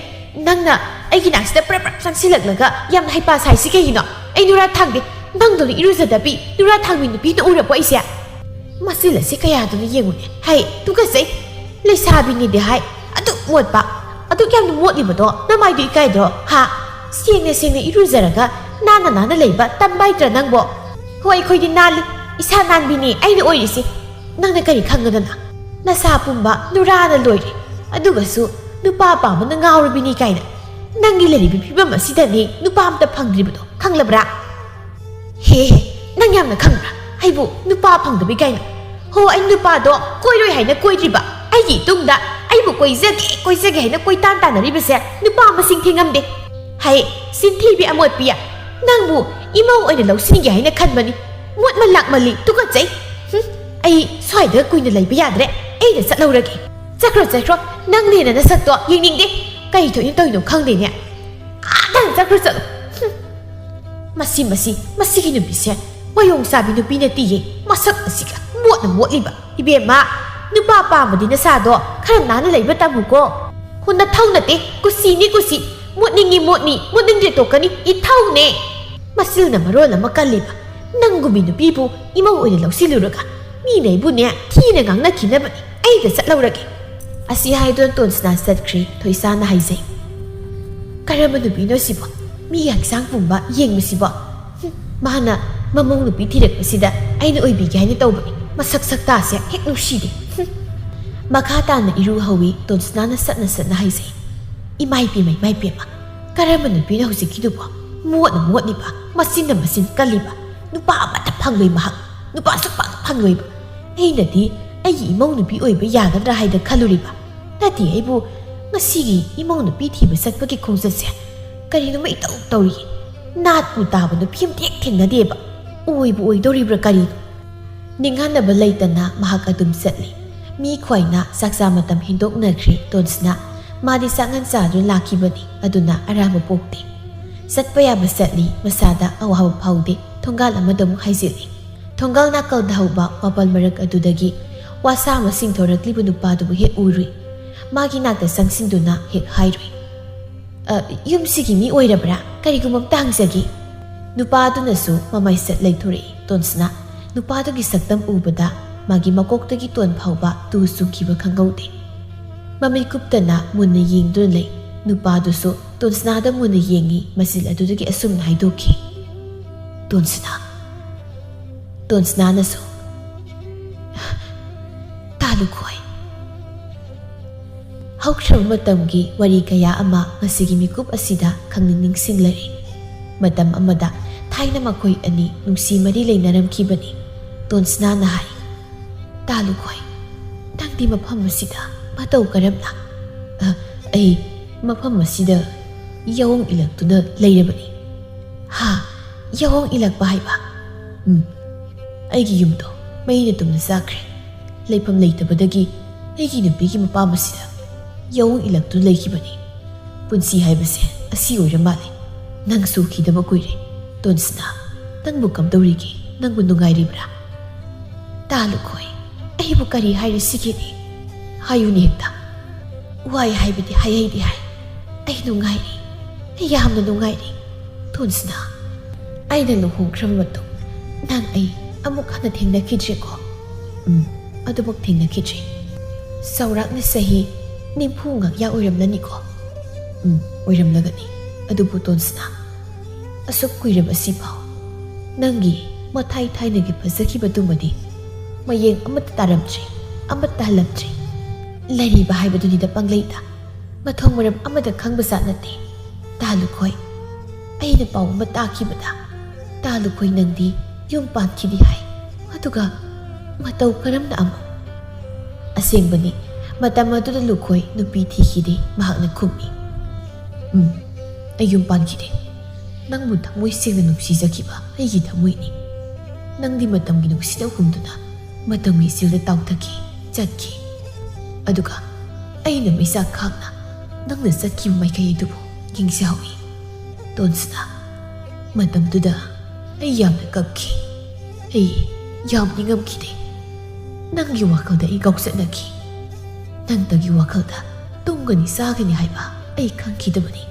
ꯅꯪꯅ ꯑꯩꯒꯤ ꯅꯥꯛꯁꯤꯗ ꯄ꯭ꯔꯞ ꯄ꯭ꯔꯞ ꯆꯪꯁꯤꯜꯂꯛꯂꯒ ꯌꯥꯝꯅ ꯍꯩꯄꯥ ꯁꯥꯏꯁꯤ ꯀꯩꯒꯤꯅꯣ? ꯑꯩ ꯅꯨꯔꯥ ꯊꯥꯡꯗꯦ, ꯅꯪꯗꯧꯅ ꯏꯔꯨꯖꯗꯕꯤ ꯅꯨꯔꯥ ꯊꯥꯡꯕꯤ ꯅꯨꯄꯤꯅ ꯎꯔꯕꯣ ꯑꯩꯁꯦ? ꯃꯆꯤꯜ ꯑꯁꯤ ꯀꯌꯥꯗꯨꯅ ꯌꯦꯡꯉꯨꯅꯦ, ꯍꯩ, ꯇꯨꯀꯠꯆꯩ꯫ ꯂꯩꯁꯥꯕꯤꯅꯤꯗꯤ ꯍꯥꯏ, ꯑꯗꯨꯛ ꯃꯣꯠꯄ, ꯑꯗꯨꯛ ꯌꯥꯝꯅ ꯃꯣꯠꯂꯤꯕꯗꯣ ꯅꯃꯥꯏꯗꯨ ꯏꯀꯥꯏꯗ꯭ꯔꯣ, ꯍꯥ? ꯁꯦꯡꯅ ꯁꯦꯡꯅ ꯏꯔꯨꯖꯔꯒ ꯅꯥꯟꯅ ꯅꯥꯟꯅ ꯂꯩꯕ ꯇꯝꯕ ꯍꯩꯇ꯭ꯔꯥ ꯅꯪꯕꯣ?" "ꯍꯣꯏ, ꯑꯩꯈꯣꯏꯗꯤ ꯅꯥꯜꯂꯤ, ꯏꯁꯥ ꯅꯥꯟꯕꯤꯅꯤ ꯑꯩꯅ ꯑꯣꯏꯔꯤꯁꯤ꯫ ꯅꯪꯅ ꯀꯔꯤ ꯈꯪꯒꯗꯅ? ꯅꯁꯥ ꯄꯨꯝꯕ ꯅꯨꯔꯥꯅ ꯂꯣꯏꯔꯦ, ꯑꯗꯨꯒꯁꯨ ꯅꯨꯄꯥ ꯄꯥꯝꯕꯅ ꯉꯥꯎꯔꯕꯤꯅꯤ ꯀꯥꯏꯅ꯫ ꯅꯪꯒꯤ ꯂꯩꯔꯤꯕ ꯐꯤꯕꯝ ꯑꯁꯤꯗꯅꯤ ꯅꯨꯄꯥ ꯑꯝꯇ ꯐꯪꯗ꯭ꯔꯤꯕꯗꯣ, ꯈꯪꯂꯕ꯭ꯔꯥ?" "ꯍꯦ ꯍꯦ, ꯅꯪ ꯌꯥꯝꯅ ꯈꯪꯕ꯭ꯔꯥ? ꯑꯩꯕꯨ ꯅꯨꯄꯥ ꯐꯪꯗꯕꯤ ꯀꯥꯏꯅ꯫ ꯍꯣ, ꯑꯩ ꯅꯨꯄꯥꯗꯣ ꯀꯣꯏꯔꯣꯏ ꯍꯥꯏꯅ ꯀꯣꯏꯗ꯭ꯔꯤꯕ, ꯑꯩꯒꯤ ꯏꯇꯨꯡꯗ ꯑꯩꯕꯨ ꯀꯣꯏꯖꯒꯦ, ꯀꯣꯏꯖꯒꯦ ꯍꯥꯏꯅ ꯀꯣꯏꯇꯥꯟ ꯇꯥꯟꯅꯔꯤꯕꯁꯦ ꯅꯨꯄꯥ ꯃꯁꯤꯡ ꯊꯤꯉꯝꯗꯦ꯫ ꯍꯩ, ꯆꯤꯟꯊꯤꯕꯤ ꯑꯃꯣꯠꯄꯤ, ꯅꯪꯕꯨ ꯏꯃꯧ ꯑꯣꯏꯅ ꯂꯧꯁꯤꯟꯒꯦ ꯍꯥꯏꯅ ꯈꯟꯕꯅꯤ꯫ ꯃꯣꯠꯃꯟ ꯂꯥꯛꯃꯜꯂꯤ, ꯇꯨꯀꯠꯆꯩ꯫ ꯍꯨꯝ, ꯑꯩ ꯁ꯭ꯋꯥꯏꯗ ꯀꯨꯏꯅ ꯂꯩꯕ ꯌꯥꯗ꯭ꯔꯦ, ꯑꯩꯗ ꯆꯠꯍꯧꯔꯒꯦ꯫ ꯆꯠꯈ꯭ꯔꯣ, ꯆꯠꯈ꯭ꯔꯣ, ꯅꯪꯅꯦꯅ ꯅꯁꯛꯇꯣ ꯌꯦꯡꯅꯤꯡꯗꯦ꯫ ꯀꯩ ꯊꯣꯛꯏꯅꯣ ꯇꯧꯔꯤꯅꯣ ꯈꯪꯗꯦꯅꯦ꯫ ꯑꯥꯗ ꯆꯠꯈ꯭ꯔꯣ, ꯆꯠꯂꯣ꯫ ꯍꯨꯝ꯫ ꯃꯁꯤ, ꯃꯁꯤ, ꯃꯁꯤꯒꯤ ꯅꯨꯄꯤꯁꯦ ꯃꯌꯣꯡ ꯆꯥꯕꯤ ꯅꯨꯄꯤ ꯅꯠꯇꯤꯌꯦ꯫ ꯃꯁꯛ ꯑꯁꯤꯒ ꯃꯣꯠꯅ ꯃꯣꯠꯂꯤꯕ꯫ ꯏꯕꯦꯝꯃ, ꯅꯨꯄꯥ ꯄꯥꯝꯕꯗꯤ ꯅꯁꯥꯗꯣ ꯈꯔ ꯅꯥꯟꯅ ꯂꯩꯕ ꯇꯝꯃꯨꯀꯣ꯫ ꯍꯨ, ꯅꯊꯧ ꯅꯠꯇꯦ, ꯀꯨꯁꯤꯅꯤ ꯀꯨꯁꯤ꯫ ꯃꯣꯠꯅꯤꯡꯉꯤ ꯃꯣꯠꯅꯤ, ꯃꯣꯠꯅꯤꯡꯗ꯭ꯔꯦ ꯇꯣꯛꯀꯅꯤ, ꯏꯊꯧꯅꯦ꯫ ꯃꯆꯤꯜꯅ ꯃꯔꯣꯜ ꯑꯃ ꯀꯜꯂꯤꯕ꯫ ꯅꯪꯒꯨꯝꯕꯤ ꯅꯨꯄꯤꯕꯨ ꯏꯃꯧ ꯑꯣꯏꯅ ꯂꯧꯁꯤꯜꯂꯨꯔꯒ ꯃꯤꯅ ꯑꯩꯕꯨꯅꯦ ꯊꯤꯅ ꯉꯥꯡꯅꯈꯤꯅꯕꯅꯤ꯫ ꯑꯩꯗ ꯆꯠꯍꯧꯔꯒꯦ꯫ ꯑꯁꯤ ꯍꯥꯏꯗꯨꯅ ꯇꯣꯟꯁꯅꯥ ꯆꯠꯈ꯭ꯔꯦ꯫ ꯊꯣꯏꯁꯥꯅ ꯍꯥꯏꯖꯩ, "ꯀꯔꯝꯕ ꯅꯨꯄꯤꯅꯣ ꯁꯤꯕꯣ? ꯃꯤꯒꯤ ꯍꯛꯆꯥꯡ ꯄꯨꯝꯕ ꯌꯦꯡꯕꯁꯤꯕꯣ? ꯍꯨꯝ, ꯃꯥꯅ ꯃꯃꯧ ꯅꯨꯄꯤ ꯊꯤꯔꯛꯄꯁꯤꯗ ꯑꯩꯅ ꯑꯣꯏꯕꯤꯒꯦ ꯍꯥꯏꯅ ꯇꯧꯕꯅꯤ꯫ ꯃꯁꯛ ꯁꯛꯇꯥꯁꯦ ꯍꯦꯛ ꯅꯨꯡꯁꯤꯗꯦ꯫ ꯍꯨꯝ꯫" ꯃꯈꯥ ꯇꯥꯅ ꯏꯔꯨ ꯍꯧꯏ꯫ ꯇꯣꯟꯁꯅꯥꯅ ꯁꯠꯅ ꯁꯠꯅ ꯍꯥꯏꯖꯩ, "ꯏꯃꯥꯏ ꯄꯦꯝꯃ, ꯏꯃꯥꯏ ꯄꯦꯝꯃ, ꯀꯔꯝꯕ ꯅꯨꯄꯤꯅꯣ ꯍꯧꯖꯤꯛꯀꯤꯗꯨꯕꯣ? ꯃꯣꯠꯅ ꯃꯣꯠꯂꯤꯕ, ꯃꯆꯤꯟꯅ ꯃꯆꯤꯟ ꯀꯜꯂꯤꯕ꯫ ꯅꯨꯄꯥ ꯑꯃꯠꯇ ꯐꯪꯂꯣꯏ ꯃꯍꯥꯛ꯫ ꯅꯨꯄꯥ ꯁꯨꯛꯐꯪ ꯐꯪꯂꯣꯏꯕ꯫ ꯑꯩꯅꯗꯤ ꯑꯩꯒꯤ ꯏꯃꯧ ꯅꯨꯄꯤ ꯑꯣꯏꯕ ꯌꯥꯒꯗ꯭ꯔꯥ ꯍꯥꯏꯗ ꯈꯜꯂꯨꯔꯤꯕ꯫ ꯅꯠꯇꯦ, ꯑꯩꯕꯨ ꯉꯁꯤꯒꯤ ꯏꯃꯧ ꯅꯨꯄꯤ ꯊꯤꯕ ꯆꯠꯄꯒꯤ ꯈꯣꯡꯆꯠꯁꯦ ꯀꯔꯤꯅꯣꯃ ꯏꯇꯧ ꯇꯧꯔꯤ꯫ ꯅꯥꯠꯄꯨ ꯇꯥꯕ ꯅꯨꯄꯤ ꯑꯃꯇ ꯍꯦꯛ ꯊꯦꯡꯅꯗꯦꯕ꯫ ꯑꯣꯏꯕꯨ ꯑꯣꯏꯗꯧꯔꯤꯕ꯭ꯔꯥ ꯀꯔꯤꯅꯣ? ꯅꯤꯡꯍꯟꯅꯕ ꯂꯩꯇꯅ ꯃꯍꯥꯛ ꯑꯗꯨꯝ ꯆꯠꯂꯤ꯫ ꯃꯤ ꯈ꯭ꯋꯥꯏꯅ ꯆꯥꯛꯆꯥ ꯃꯇꯝ ꯍꯦꯟꯗꯣꯛꯅꯈ꯭ꯔꯦ꯫ ꯇꯣꯟꯁꯅꯥ ꯃꯥꯗꯤ ꯆꯥꯛꯉꯟ ꯆꯥꯗꯨꯅ ꯂꯥꯛꯈꯤꯕꯅꯤ, ꯑꯗꯨꯅ ꯑꯔꯥꯝꯕ ꯄꯣꯛꯇꯦ꯫ ꯆꯠꯄ ꯌꯥꯕ ꯆꯠꯂꯤ, ꯃꯁꯥꯗ ꯑꯋꯥꯕ ꯐꯥꯎꯗꯦ꯫ ꯊꯣꯡꯒꯥꯜ ꯑꯃꯗ ꯑꯃꯨꯛ ꯍꯥꯏꯖꯤꯜꯂꯤ꯫ ꯊꯣꯡꯒꯥꯜ ꯅꯥꯀꯜꯗ ꯍꯧꯕ ꯋꯥꯄꯜ ꯃꯔꯛ ꯑꯗꯨꯗꯒꯤ ꯋꯥꯁꯥ ꯑꯃ ꯆꯤꯡꯊꯣꯔꯛꯂꯤꯕ ꯅꯨꯄꯥꯗꯨꯕꯨ ꯍꯦꯛ ꯎꯔꯨꯏ꯫ ꯃꯥꯒꯤ ꯅꯥꯛꯇ ꯆꯪꯁꯤꯟꯗꯨꯅ ꯍꯦꯛ ꯍꯥꯏꯔꯨꯏ, "ꯑ, ꯌꯨꯝꯁꯤꯒꯤ ꯃꯤ ꯑꯣꯏꯔꯕ꯭ꯔꯥ? ꯀꯔꯤꯒꯨꯝꯕ ꯑꯝꯇ ꯍꯪꯖꯒꯦ꯫" ꯅꯨꯄꯥ ꯑꯗꯨꯅꯁꯨ ꯃꯃꯥꯏꯁꯠ ꯂꯩꯊꯣꯔꯛꯏ꯫ ꯇꯣꯟꯁꯅꯥ ꯅꯨꯄꯥꯗꯨꯒꯤ ꯁꯛꯇꯝ ꯎꯕꯗ ꯃꯥꯒꯤ ꯃꯀꯣꯛꯇꯒꯤ ꯇꯣꯟ ꯐꯥꯎꯕ ꯇꯨ ꯆꯨꯡꯈꯤꯕ ꯈꯪꯍꯧꯗꯦ꯫ ꯃꯃꯤꯠ ꯀꯨꯞꯇꯅ ꯃꯨꯟꯅ ꯌꯦꯡꯗꯨꯅ ꯂꯩ꯫ ꯅꯨꯄꯥꯗꯨꯁꯨ ꯇꯣꯟꯁꯅꯥꯗ ꯃꯨꯟꯅ ꯌꯦꯡꯉꯤ, ꯃꯆꯤꯜ ꯑꯗꯨꯗꯒꯤ ꯑꯁꯨꯝꯅ ꯍꯥꯏꯗꯣꯛꯈꯤ, "ꯇꯣꯟꯁꯅꯥ꯫" ꯇꯣꯟꯁꯅꯥꯅꯁꯨ, "ꯇꯥ ꯂꯨꯈꯣꯏ꯫" ꯍꯧꯈ꯭ꯔꯕ ꯃꯇꯝꯒꯤ ꯋꯥꯔꯤ ꯀꯌꯥ ꯑꯃ ꯉꯁꯤꯒꯤ ꯃꯤꯀꯨꯞ ꯑꯁꯤꯗ ꯈꯪꯅꯤꯡ ꯅꯤꯡꯁꯤꯡꯂꯔꯦ꯫ ꯃꯇꯝ ꯑꯃꯗ ꯊꯥꯏꯅ ꯃꯈꯣꯏ ꯑꯅꯤ ꯅꯨꯡꯁꯤ ꯃꯔꯤ ꯂꯩꯅꯔꯝꯈꯤꯕꯅꯤ꯫ ꯇꯣꯟꯁꯅꯥꯅ ꯍꯥꯏ, "ꯇꯥ ꯂꯨꯈꯣꯏ, ꯅꯪꯗꯤ ꯃꯐꯝ ꯑꯁꯤꯗ ꯃꯇꯧ ꯀꯔꯝꯅ?" "ꯑ, ꯑꯩ ꯃꯐꯝ ꯑꯁꯤꯗ ꯌꯥꯑꯣꯡ ꯏꯜꯂꯛꯇꯨꯅ ꯂꯩꯔꯕꯅꯤ꯫" "ꯍꯥ? ꯌꯥꯑꯣꯡ ꯏꯜꯂꯛꯄ ꯍꯥꯏꯕ?" "ꯎꯝ, ꯑꯩꯒꯤ ꯌꯨꯝꯗꯣ ꯃꯩꯅ ꯇꯨꯝꯅ ꯆꯥꯈ꯭ꯔꯦ꯫ ꯂꯩꯐꯝ ꯂꯩꯇꯕꯗꯒꯤ ꯑꯩꯒꯤ ꯅꯨꯄꯤꯒꯤ ꯃꯄꯥꯝ ꯑꯁꯤꯗ ꯌꯥꯑꯣꯡ ꯏꯜꯂꯛꯇꯨꯅ ꯂꯩꯈꯤꯕꯅꯤ꯫ ꯄꯨꯟꯁꯤ ꯍꯥꯏꯕꯁꯦ ꯑꯁꯤ ꯑꯣꯏꯔ ꯃꯥꯜꯂꯦ꯫ ꯅꯪꯁꯨ ꯎꯈꯤꯗꯕ ꯀꯨꯏꯔꯦ꯫ ꯇꯣꯟꯁꯅꯥ, ꯅꯪꯕꯨ ꯀꯝꯗꯧꯔꯤꯒꯦ? ꯅꯪꯕꯨ ꯅꯨꯡꯉꯥꯏꯔꯤꯕ꯭ꯔꯥ?" "ꯇꯥ ꯂꯨꯈꯣꯏ, ꯑꯩꯕꯨ ꯀꯔꯤ ꯍꯥꯏꯔꯤꯁꯤꯒꯦꯅꯦ? ꯍꯥꯏꯌꯨꯅꯦ ꯍꯦꯛꯇ꯫" "ꯋꯥꯏ ꯍꯥꯏꯕꯗꯤ ꯍꯥꯏꯍꯩꯗꯦ ꯍꯥꯏ꯫ ꯑꯩ ꯅꯨꯡꯉꯥꯏꯔꯤ, ꯑꯩ ꯌꯥꯝꯅ ꯅꯨꯡꯉꯥꯏꯔꯤ꯫" "ꯇꯣꯟꯁꯅꯥ, ꯑꯩꯅ ꯂꯨꯍꯣꯡꯈ꯭ꯔꯕ ꯃꯇꯨꯡ ꯅꯪ ꯑꯩ ꯑꯃꯨꯛ ꯍꯟꯅ ꯊꯦꯡꯅꯈꯤꯗ꯭ꯔꯦꯀꯣ?" "ꯎꯝ, ꯑꯗꯨꯃꯛ ꯊꯦꯡꯅꯈꯤꯗ꯭ꯔꯦ꯫" "ꯆꯥꯎꯔꯥꯛꯅ ꯆꯍꯤ ꯅꯤꯐꯨ ꯉꯥꯛꯌꯥ ꯑꯣꯏꯔꯝꯂꯅꯤꯀꯣ?" "ꯎꯝ, ꯑꯣꯏꯔꯝꯂꯒꯅꯤ꯫ ꯑꯗꯨꯕꯨ ꯇꯣꯟꯁꯅꯥ, ꯑꯁꯨꯛ ꯀꯨꯏꯔꯕꯁꯤꯐꯥꯎ ꯅꯪꯒꯤ ꯃꯊꯥꯏ ꯊꯥꯏꯅꯒꯤ ꯐꯖꯈꯤꯕꯗꯨꯃꯗꯤ ꯃꯌꯦꯡ ꯑꯃꯠꯇ ꯇꯥꯔꯝꯗ꯭ꯔꯦ, ꯑꯃꯠꯇ ꯍꯜꯂꯝꯗ꯭ꯔꯦ꯫ ꯂꯩꯔꯤꯕ ꯍꯥꯏꯕꯗꯨꯅꯤꯗ ꯄꯪꯂꯩꯗ꯫ ꯃꯊꯣꯡ ꯃꯔꯝ ꯑꯃꯠꯇ ꯈꯪꯕꯖꯥꯠ ꯅꯠꯇꯦ꯫ ꯇꯥ ꯂꯨꯈꯣꯏ, ꯑꯩꯅ ꯄꯥꯎ ꯑꯃ ꯇꯥꯈꯤꯕꯗ ꯇꯥ ꯂꯨꯈꯣꯏ ꯅꯪꯗꯤ ꯌꯨꯝ ꯄꯥꯟꯈꯤꯗꯦ ꯍꯥꯏ꯫ ꯑꯗꯨꯒ ꯃꯇꯧ ꯀꯔꯝꯅ ꯑꯃꯨꯛ?" "ꯑꯁꯦꯡꯕꯅꯤ, ꯃꯇꯝ ꯑꯗꯨꯗ ꯂꯨꯈꯣꯏ ꯅꯨꯄꯤ ꯊꯤꯈꯤꯗꯦ꯫ ꯃꯍꯥꯛꯅ ꯈꯨꯝꯃꯤ, "ꯎꯝ, ꯑꯩ ꯌꯨꯝ ꯄꯥꯟꯈꯤꯗꯦ꯫ ꯅꯪꯕꯨ ꯊꯃꯣꯏ ꯁꯦꯡꯅ ꯅꯨꯡꯁꯤꯖꯈꯤꯕ ꯑꯩꯒꯤ ꯊꯃꯣꯏꯅꯤ꯫ ꯅꯪꯗꯤ ꯃꯇꯝꯒꯤ ꯅꯨꯡꯁꯤꯠꯅ ꯍꯨꯝꯗꯨꯅ ꯃꯇꯝꯒꯤ ꯏꯆꯦꯜꯗ ꯇꯥꯎꯊꯈꯤ, ꯆꯠꯈꯤ꯫ ꯑꯗꯨꯒ ꯑꯩꯅ ꯃꯩꯆꯥꯛ ꯈꯥꯛꯅ ꯅꯪꯅ ꯆꯠꯈꯤꯕ ꯃꯥꯏꯀꯩ ꯑꯗꯨꯕꯨ ꯌꯦꯡꯖꯍꯧꯏ꯫ ꯇꯣꯟꯁꯅꯥ, ꯃꯇꯝꯗꯨꯗ ꯑꯩ ꯌꯥꯝꯅ ꯀꯞꯈꯤ꯫ ꯑꯩ ꯌꯥꯝ ꯅꯤꯡꯉꯝꯈꯤꯗꯦ꯫ ꯅꯪꯒꯤ ꯋꯥꯈꯜꯗ ꯑꯩ ꯉꯥꯎꯆꯠꯅꯈꯤ꯫ ꯅꯪꯇꯒꯤ ꯋꯥꯈꯜꯗ ꯇꯨꯝꯒꯅꯤ ꯆꯥꯒꯅꯤ ꯍꯥꯏꯕ ꯑꯩ ꯈꯪꯈꯤꯗꯕꯅꯤ꯫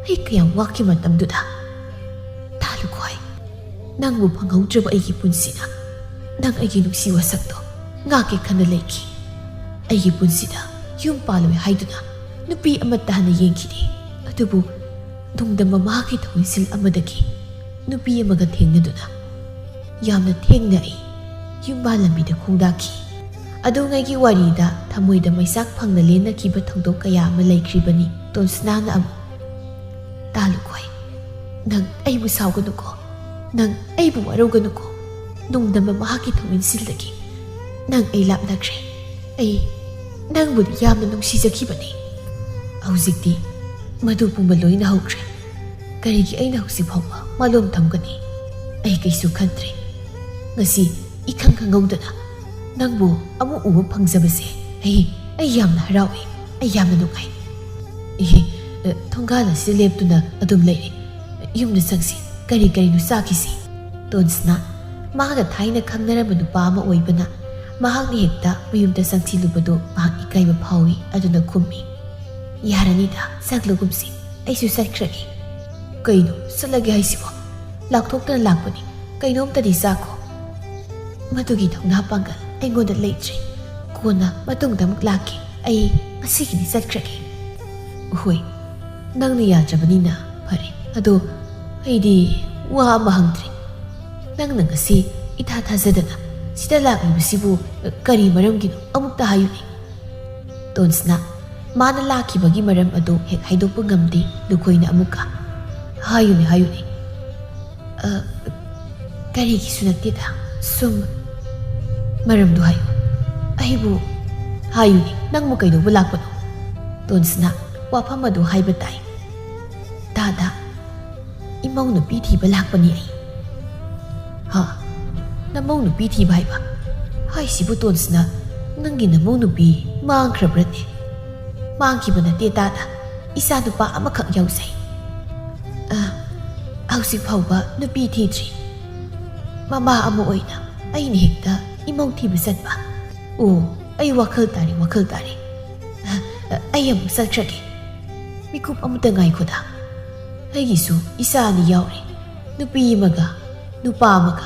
ꯑꯩ ꯀꯌꯥꯝ ꯋꯥꯈꯤ ꯃꯇꯝꯗꯨꯗ꯫ ꯇꯥ ꯂꯨꯈꯣꯏ, ꯅꯪꯕꯨ ꯐꯪꯍꯧꯗ꯭ꯔꯕ ꯑꯩꯒꯤ ꯄꯨꯟꯁꯤꯅ ꯅꯪ ꯑꯩꯒꯤ ꯅꯨꯡꯁꯤ ꯋꯥꯁꯛꯇꯣ ꯉꯥꯛꯀꯦ ꯈꯟꯅ ꯂꯩꯈꯤ꯫ ꯑꯩꯒꯤ ꯄꯨꯟꯁꯤꯗ ꯌꯨꯝ ꯄꯥꯜꯂꯣꯏ ꯍꯥꯏꯗꯨꯅ ꯅꯨꯄꯤ ꯑꯃꯠꯇ ꯍꯥꯟꯅ ꯌꯦꯡꯈꯤꯗꯦ꯫ ꯑꯗꯨꯕꯨ ꯅꯣꯡꯗꯝꯕ ꯃꯍꯥꯛꯀꯤ ꯊꯧꯃꯤꯁꯤꯜ ꯑꯃꯗꯒꯤ ꯅꯨꯄꯤ ꯑꯃꯒ ꯊꯦꯡꯅꯗꯨꯅ ꯌꯥꯝꯅ ꯊꯦꯡꯅ ꯑꯩ ꯌꯨꯝꯕꯥꯜ ꯂꯝꯕꯤꯗ ꯈꯣꯡꯗꯥꯈꯤ꯫ ꯑꯗꯨꯉꯩꯒꯤ ꯋꯥꯔꯤꯗ ꯊꯃꯣꯏꯗ ꯃꯩꯆꯥꯛ ꯐꯪꯅ ꯂꯦꯟꯅꯈꯤꯕ ꯊꯧꯗꯣꯛ ꯀꯌꯥ ꯑꯃ ꯂꯩꯈ꯭ꯔꯤꯕꯅꯤ꯫ ꯇꯣꯟꯁꯅꯥꯅ ꯑꯃꯨꯛ, ꯇꯥ ꯂꯨꯈꯣꯏ, ꯅꯪ ꯑꯩꯕꯨ ꯁꯥꯎꯒꯅꯨꯀꯣ, ꯅꯪ ꯑꯩꯕꯨ ꯋꯥꯔꯧꯒꯅꯨꯀꯣ꯫ ꯅꯣꯡꯗꯝꯕ ꯃꯍꯥꯛꯀꯤ ꯊꯧꯃꯤꯟꯁꯤꯜꯗꯒꯤ ꯅꯪ ꯑꯩ ꯂꯥꯞꯅꯈ꯭ꯔꯦ꯫ ꯑꯩ ꯅꯪꯕꯨꯗꯤ ꯌꯥꯝꯅ ꯅꯨꯡꯁꯤꯖꯈꯤꯕꯅꯤ꯫ ꯍꯧꯖꯤꯛꯇꯤ ꯃꯗꯨ ꯄꯨꯝꯕ ꯂꯣꯏꯅ ꯍꯧꯈ꯭ꯔꯦ꯫ ꯀꯔꯤꯒꯤ ꯑꯩꯅ ꯍꯧꯖꯤꯛ ꯐꯥꯎꯕ ꯃꯥꯂꯣꯝ ꯊꯝꯒꯅꯤ? ꯑꯩ ꯀꯩꯁꯨ ꯈꯟꯗ꯭ꯔꯦ꯫ ꯉꯁꯤ ꯏꯈꯪ ꯈꯪꯍꯧꯗꯅ ꯅꯪꯕꯨ ꯑꯃꯨꯛ ꯎꯕ ꯐꯪꯖꯕꯁꯦ ꯑꯩ, ꯑꯩ ꯌꯥꯝꯅ ꯍꯔꯥꯎꯏ, ꯑꯩ ꯌꯥꯝꯅ ꯅꯨꯡꯉꯥꯏ꯫ ꯑꯦ, ꯑ, ꯊꯣꯡꯒꯥꯜ ꯑꯁꯤꯗ ꯂꯦꯞꯇꯨꯅ ꯑꯗꯨꯝ ꯂꯩꯔꯦ꯫ ꯌꯨꯝꯗ ꯆꯪꯁꯤ, ꯀꯔꯤ ꯀꯔꯤꯅꯣ ꯆꯥꯈꯤꯁꯤ꯫ ꯇꯣꯟꯁꯅꯥ, ꯃꯍꯥꯛꯅ ꯊꯥꯏꯅ ꯈꯪꯅꯔꯝꯕ ꯅꯨꯄꯥ ꯑꯃ ꯑꯣꯏꯕꯅ ꯃꯍꯥꯛꯅ ꯍꯦꯛꯇ ꯃꯌꯨꯝꯗ ꯆꯪꯁꯤꯜꯂꯨꯕꯗꯨ ꯃꯍꯥꯛ ꯏꯀꯥꯏꯕ ꯐꯥꯎꯏ꯫ ꯑꯗꯨꯅ ꯈꯨꯝꯃꯤ, "ꯌꯥꯔꯅꯤꯗ, ꯆꯪꯂꯒꯨꯝꯁꯤ, ꯑꯩꯁꯨ ꯆꯠꯈ꯭ꯔꯒꯦ"꯫ "ꯀꯩꯅꯣ ꯆꯠꯂꯒꯦ ꯍꯥꯏꯁꯤꯕꯣ? ꯂꯥꯎꯊꯣꯛꯇꯅ ꯂꯥꯛꯄꯅꯤ, ꯀꯩꯅꯣꯝꯇꯗꯤ ꯆꯥꯈꯣ"꯫ "ꯃꯗꯨꯒꯤ ꯊꯧꯅꯥ ꯄꯥꯡꯒꯜ ꯑꯩꯉꯣꯟꯗ ꯂꯩꯇ꯭ꯔꯦ꯫ ꯀꯣꯟꯅ ꯃꯇꯨꯡꯗ ꯑꯃꯨꯛ ꯂꯥꯛꯀꯦ꯫ ꯑꯩ ꯉꯁꯤꯒꯤꯗꯤ ꯆꯠꯈ꯭ꯔꯒꯦ"꯫ "ꯍꯣꯏ, ꯅꯪꯅ ꯌꯥꯗ꯭ꯔꯕꯅꯤꯅ ꯐꯔꯦ꯫ ꯑꯗꯣ ꯑꯩꯗꯤ ꯋꯥ ꯑꯃ ꯍꯪꯗ꯭ꯔꯤ꯫ ꯅꯪꯅ ꯉꯁꯤ ꯏꯊꯥ ꯊꯥꯖꯗꯅ ꯁꯤꯗ ꯂꯥꯛꯂꯤꯕꯁꯤꯕꯨ ꯀꯔꯤ ꯃꯔꯝꯒꯤꯅꯣ? ꯑꯃꯨꯛꯇ ꯍꯥꯏꯌꯨꯅꯦ"꯫ ꯇꯣꯟꯁꯅꯥ ꯃꯥꯅ ꯂꯥꯛꯈꯤꯕꯒꯤ ꯃꯔꯝ ꯑꯗꯨ ꯍꯦꯛ ꯍꯥꯏꯗꯣꯛꯄ ꯉꯝꯗꯦ꯫ ꯂꯨꯈꯣꯏꯅ ꯑꯃꯨꯛꯀ, "ꯍꯥꯏꯌꯨꯅꯦ, ꯍꯥꯏꯌꯨꯅꯦ"꯫ "ꯑ, ꯀꯔꯤꯒꯤꯁꯨ ꯅꯠꯇꯦꯗ, ꯁꯨꯝ"꯫ "ꯃꯔꯝꯗꯨ ꯍꯥꯏꯌꯨ"꯫ "ꯑꯩꯕꯨ "ꯍꯥꯏꯌꯨꯅꯦ, ꯅꯪꯕꯨ ꯀꯩꯗꯧꯕ ꯂꯥꯛꯄꯅꯣ?" ꯇꯣꯟꯁꯅꯥ ꯋꯥꯐꯝ ꯑꯗꯨ ꯍꯥꯏꯕ ꯇꯥꯏ꯫ "ꯇꯥꯗ, ꯏꯃꯧ ꯅꯨꯄꯤ ꯊꯤꯕ ꯂꯥꯛꯄꯅꯤ ꯑꯩ"꯫ "ꯍꯥ? ꯅꯃꯧ ꯅꯨꯄꯤ ꯊꯤꯕ ꯍꯥꯏꯕ? ꯍꯥꯏꯁꯤꯕꯨ ꯇꯣꯟꯁꯅꯥ, ꯅꯪꯒꯤ ꯅꯃꯧ ꯅꯨꯄꯤ ꯃꯥꯡꯈ꯭ꯔꯕ꯭ꯔꯅꯦ?" "ꯃꯥꯡꯈꯤꯕ ꯅꯠꯇꯦ ꯇꯥꯗ, ꯏꯆꯥ ꯅꯨꯄꯥ ꯑꯃꯈꯛ ꯌꯥꯎꯖꯩ꯫ ꯑ, ꯍꯧꯖꯤꯛ ꯐꯥꯎꯕ ꯅꯨꯄꯤ ꯊꯤꯗ꯭ꯔꯤ꯫ ꯃꯃꯥ ꯑꯃ ꯑꯣꯏꯅ ꯑꯩꯅ ꯍꯦꯛꯇ ꯏꯃꯧ ꯊꯤꯕ ꯆꯠꯄ꯫ ꯑꯣ, ꯑꯩ ꯋꯥꯈꯜ ꯇꯥꯔꯦ, ꯋꯥꯈꯜ ꯇꯥꯔꯦ꯫ ꯑ, ꯑ, ꯑꯩ ꯑꯃꯨꯛ ꯆꯠꯈ꯭ꯔꯒꯦ꯫ ꯃꯤꯀꯨꯞ ꯑꯃꯇ ꯉꯥꯏꯈꯣꯗ꯫ ꯑꯩꯒꯤꯁꯨ ꯏꯆꯥ ꯑꯅꯤ ꯌꯥꯎꯔꯦ꯫ ꯅꯨꯄꯤ ꯑꯃꯒ ꯅꯨꯄꯥ ꯑꯃꯒ꯫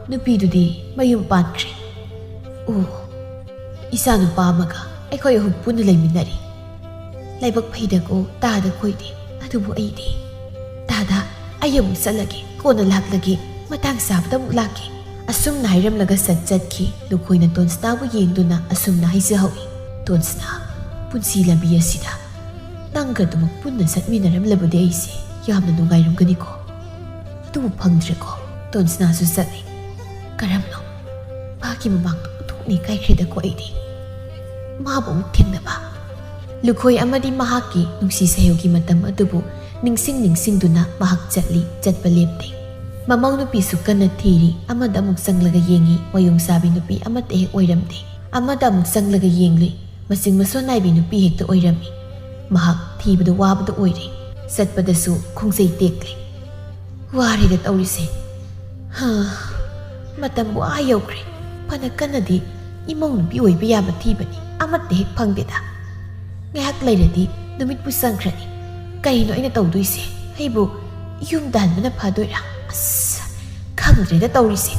ꯅꯨꯄꯤꯗꯨꯗꯤ ꯃꯌꯨꯝ ꯄꯥꯟꯈ꯭ꯔꯦ꯫ ꯑꯣ, ꯏꯆꯥ ꯅꯨꯄꯥ ꯑꯃꯒ ꯑꯩꯈꯣꯏ ꯑꯍꯨꯝ ꯄꯨꯟꯅ ꯂꯩꯃꯤꯟꯅꯔꯤ꯫ ꯂꯥꯏꯕꯛ ꯐꯩꯗꯀꯣ ꯇꯥꯗ ꯈꯣꯏꯗꯤ꯫ ꯑꯗꯨꯕꯨ ꯑꯩꯗꯤ꯫ ꯇꯥꯗ, ꯑꯩ ꯑꯃꯨꯛ ꯆꯠꯂꯒꯦ, ꯀꯣꯟꯅ ꯂꯥꯛꯂꯒꯦ, ꯃꯇꯥꯡ ꯆꯥꯕꯗ ꯑꯃꯨꯛ ꯂꯥꯛꯀꯦ"꯫ ꯑꯁꯨꯝꯅ ꯍꯥꯏꯔꯝꯂꯒ ꯁꯠ ꯆꯠꯈꯤ꯫ ꯂꯨꯈꯣꯏꯅ ꯇꯣꯟꯁꯅꯥꯕꯨ ꯌꯦꯡꯗꯨꯅ ꯑꯁꯨꯝꯅ ꯍꯥꯏꯖꯍꯧꯏ, "ꯇꯣꯟꯁꯅꯥ, ꯄꯨꯟꯁꯤ ꯂꯝꯕꯤ ꯑꯁꯤꯗ ꯅꯪꯒ ꯑꯗꯨꯃꯛ ꯄꯨꯟꯅ ꯆꯠꯃꯤꯟꯅꯔꯝꯂꯕꯗꯤ ꯑꯩꯁꯦ ꯌꯥꯝꯅ ꯅꯨꯡꯉꯥꯏꯔꯝꯒꯅꯤꯀꯣ꯫ ꯑꯗꯨꯕꯨ ꯐꯪꯗ꯭ꯔꯦꯀꯣ"꯫ ꯇꯣꯟꯁꯅꯥꯁꯨ ꯆꯠꯂꯤ꯫ ꯀꯔꯝꯅꯣ? ꯃꯥꯒꯤ ꯃꯃꯥꯡꯗ ꯑꯣꯟꯊꯣꯛꯅ ꯏꯀꯥꯏꯈ꯭ꯔꯦꯗꯀꯣ ꯑꯩꯗꯤ꯫ ꯃꯥꯕꯨ ꯑꯃꯨꯛ ꯊꯦꯡꯅꯕ꯫ ꯂꯨꯈꯣꯏ ꯑꯃꯗꯤ ꯃꯍꯥꯛꯀꯤ ꯅꯨꯡꯁꯤ ꯁꯍꯦꯜꯒꯤ ꯃꯇꯝ ꯑꯗꯨꯕꯨ ꯅꯤꯡꯁꯤꯡ ꯅꯤꯡꯁꯤꯡꯗꯨꯅ ꯃꯍꯥꯛ ꯆꯠꯂꯤ, ꯆꯠꯄ ꯂꯦꯞꯇꯦ꯫ ꯃꯃꯧ ꯅꯨꯄꯤꯁꯨ ꯀꯟꯅ ꯊꯤꯔꯤ, ꯑꯃꯗ ꯑꯃꯨꯛ ꯆꯪꯂꯒ ꯌꯦꯡꯉꯤ, ꯃꯌꯣꯡ ꯆꯥꯕꯤ ꯅꯨꯄꯤ ꯑꯃꯠꯇ ꯍꯦꯛ ꯑꯣꯏꯔꯝꯗꯦ꯫ ꯑꯃꯗ ꯑꯃꯨꯛ ꯆꯪꯂꯒ ꯌꯦꯡꯂꯨꯏ, ꯃꯆꯤꯡ ꯃꯁꯣꯟ ꯅꯥꯏꯕꯤ ꯅꯨꯄꯤ ꯍꯦꯛꯇ ꯑꯣꯏꯔꯝꯃꯤ꯫ ꯃꯍꯥꯛ ꯊꯤꯕꯗ ꯋꯥꯕꯗ ꯑꯣꯏꯔꯦ, ꯆꯠꯄꯗꯁꯨ ꯈꯣꯡꯖꯩ ꯇꯦꯛꯂꯦ꯫ ꯋꯥꯔꯦꯗ ꯇꯧꯔꯤꯁꯦ꯫ ꯍꯥ, ꯃꯇꯝꯕꯨ ꯑꯥ ꯌꯧꯈ꯭ꯔꯦ꯫ ꯐꯅ ꯀꯟꯅꯗꯤ ꯏꯃꯧ ꯅꯨꯄꯤ ꯑꯣꯏꯕ ꯌꯥꯕ ꯊꯤꯕꯅꯤ, ꯑꯃꯠꯇ ꯍꯦꯛ ꯐꯪꯗꯦꯗ꯫ ꯉꯥꯏꯍꯥꯛ ꯂꯩꯔꯗꯤ ꯅꯨꯃꯤꯠꯄꯨ ꯆꯪꯈ꯭ꯔꯅꯤ꯫ ꯀꯔꯤꯅꯣ ꯑꯩꯅ ꯇꯧꯗꯣꯏꯁꯦ? ꯑꯩꯕꯨ ꯌꯨꯝꯗ ꯍꯟꯕꯅ ꯐꯗꯣꯏꯔꯥ? ꯑꯁ, ꯈꯪꯗ꯭ꯔꯦꯗ ꯇꯧꯔꯤꯁꯦ꯫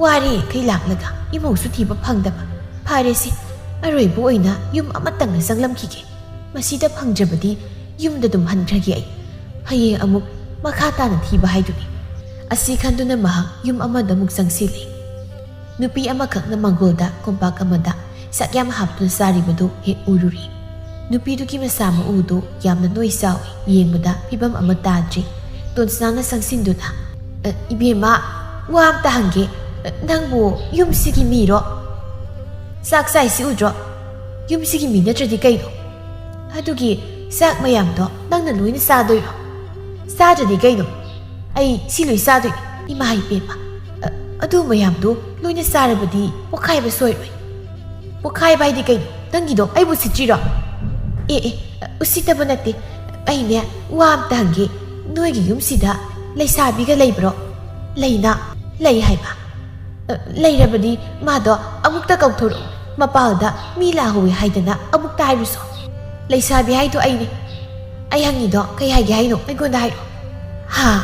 ꯋꯥꯔꯦ ꯌꯥꯡꯈꯩ ꯂꯥꯛꯂꯒ ꯏꯃꯧꯁꯨ ꯊꯤꯕ ꯐꯪꯗꯕ꯫ ꯐꯔꯦꯁꯦ, ꯑꯔꯣꯏꯕ ꯑꯣꯏꯅ ꯌꯨꯝ ꯑꯃꯇꯪꯗ ꯆꯪꯂꯝꯈꯤꯒꯦ꯫ ꯃꯁꯤꯗ ꯐꯪꯗ꯭ꯔꯕꯗꯤ ꯌꯨꯝꯗ ꯑꯗꯨꯝ ꯍꯟꯈ꯭ꯔꯒꯦ ꯑꯩ꯫ ꯍꯌꯦꯡ ꯑꯃꯨꯛ ꯃꯈꯥ ꯇꯥꯅ ꯊꯤꯕ ꯍꯥꯏꯗꯨꯅꯤ꯫ ꯑꯁꯤ ꯈꯟꯗꯨꯅ ꯃꯍꯥꯛ ꯌꯨꯝ ꯑꯃꯗ ꯑꯃꯨꯛ ꯆꯪꯁꯤꯜꯂꯤ꯫ ꯅꯨꯄꯤ ꯑꯃꯈꯛꯅ ꯃꯪꯒꯣꯜꯗ ꯀꯣꯝꯄꯥꯛ ꯑꯃꯗ ꯆꯥꯛ ꯌꯥꯝ ꯍꯥꯞꯇꯨꯅ ꯆꯥꯔꯤꯕꯗꯨ ꯍꯦꯛ ꯎꯔꯨꯔꯤ꯫ ꯅꯨꯄꯤꯗꯨꯒꯤ ꯃꯁꯥ ꯃꯎꯗꯨ ꯌꯥꯝꯅ ꯅꯣꯏ ꯆꯥꯎꯏ, ꯌꯦꯡꯕꯗ ꯐꯤꯕꯝ ꯑꯃ ꯇꯥꯗ꯭ꯔꯤ꯫ ꯇꯣꯟꯁꯅꯥꯅ ꯆꯪꯁꯤꯟꯗꯨꯅ, "ꯑ, ꯏꯕꯦꯝꯃ, ꯋꯥ ꯑꯝꯇ ꯍꯪꯒꯦ꯫ ꯑ, ꯅꯪꯕꯨ ꯌꯨꯝꯁꯤꯒꯤ ꯃꯤꯔꯣ? ꯆꯥꯛ ꯆꯥꯏꯁꯤ ꯎꯗ꯭ꯔꯣ?" ꯌꯨꯝꯁꯤꯒꯤ ꯃꯤ ꯅꯠꯇ꯭ꯔꯗꯤ ꯀꯩꯅꯣ? ꯑꯗꯨꯒꯤ ꯆꯥꯛ ꯃꯌꯥꯝꯗꯣ ꯅꯪꯅ ꯂꯣꯏꯅ ꯆꯥꯗꯣꯏꯔꯣ? ꯆꯥꯗ꯭ꯔꯗꯤ ꯀꯩꯅꯣ? ꯑꯩ ꯁꯤ ꯂꯣꯏ ꯆꯥꯗꯣꯏꯅꯤ, ꯏꯃꯥ ꯏꯕꯦꯝꯃ꯫ ꯑ, ꯑꯗꯨ ꯃꯌꯥꯝꯗꯣ ꯂꯣꯏꯅ ꯆꯥꯔꯕꯗꯤ ꯄꯣꯛꯈꯥꯏꯕ ꯁꯣꯏꯔꯣꯏ꯫ ꯄꯣꯛꯈꯥꯏꯕ ꯍꯥꯏꯗꯤ ꯀꯩꯅꯣ? ꯅꯪꯒꯤꯗꯣ ꯑꯩꯕꯨ ꯎꯁꯤꯠꯇ꯭ꯔꯤꯔꯣ? ꯑꯦ, ꯑꯦ, ꯎꯁꯤꯠꯇꯕ ꯅꯠꯇꯦ꯫ ꯑꯩꯅꯦ, ꯋꯥ ꯑꯝꯇ ꯍꯪꯒꯦ꯫ ꯅꯣꯏꯒꯤ ꯌꯨꯝꯁꯤꯗ ꯂꯩꯁꯥꯕꯤꯒ ꯂꯩꯕ꯭ꯔꯣ? ꯂꯩꯅ? ꯂꯩ ꯍꯥꯏꯕ? ꯑ, ꯂꯩꯔꯕꯗꯤ ꯃꯥꯗꯣ ꯑꯃꯨꯛꯇ ꯀꯧꯊꯣꯔꯛꯎ꯫ ꯃꯄꯥꯜꯗ ꯃꯤ ꯂꯥꯛꯍꯧꯋꯤ ꯍꯥꯏꯗꯅ ꯑꯃꯨꯛꯇ ꯍꯥꯏꯔꯨꯁꯣ꯫ ꯂꯩꯁꯥꯕꯤ ꯍꯥꯏꯗꯣ ꯑꯩꯅꯦ꯫ ꯑꯩ ꯍꯪꯉꯤꯗꯣ ꯀꯩ ꯍꯥꯏꯒꯦ ꯍꯥꯏꯅꯣ? ꯑꯩꯉꯣꯟꯗ ꯍꯥꯏꯔꯛꯑꯣ꯫ ꯍꯥ?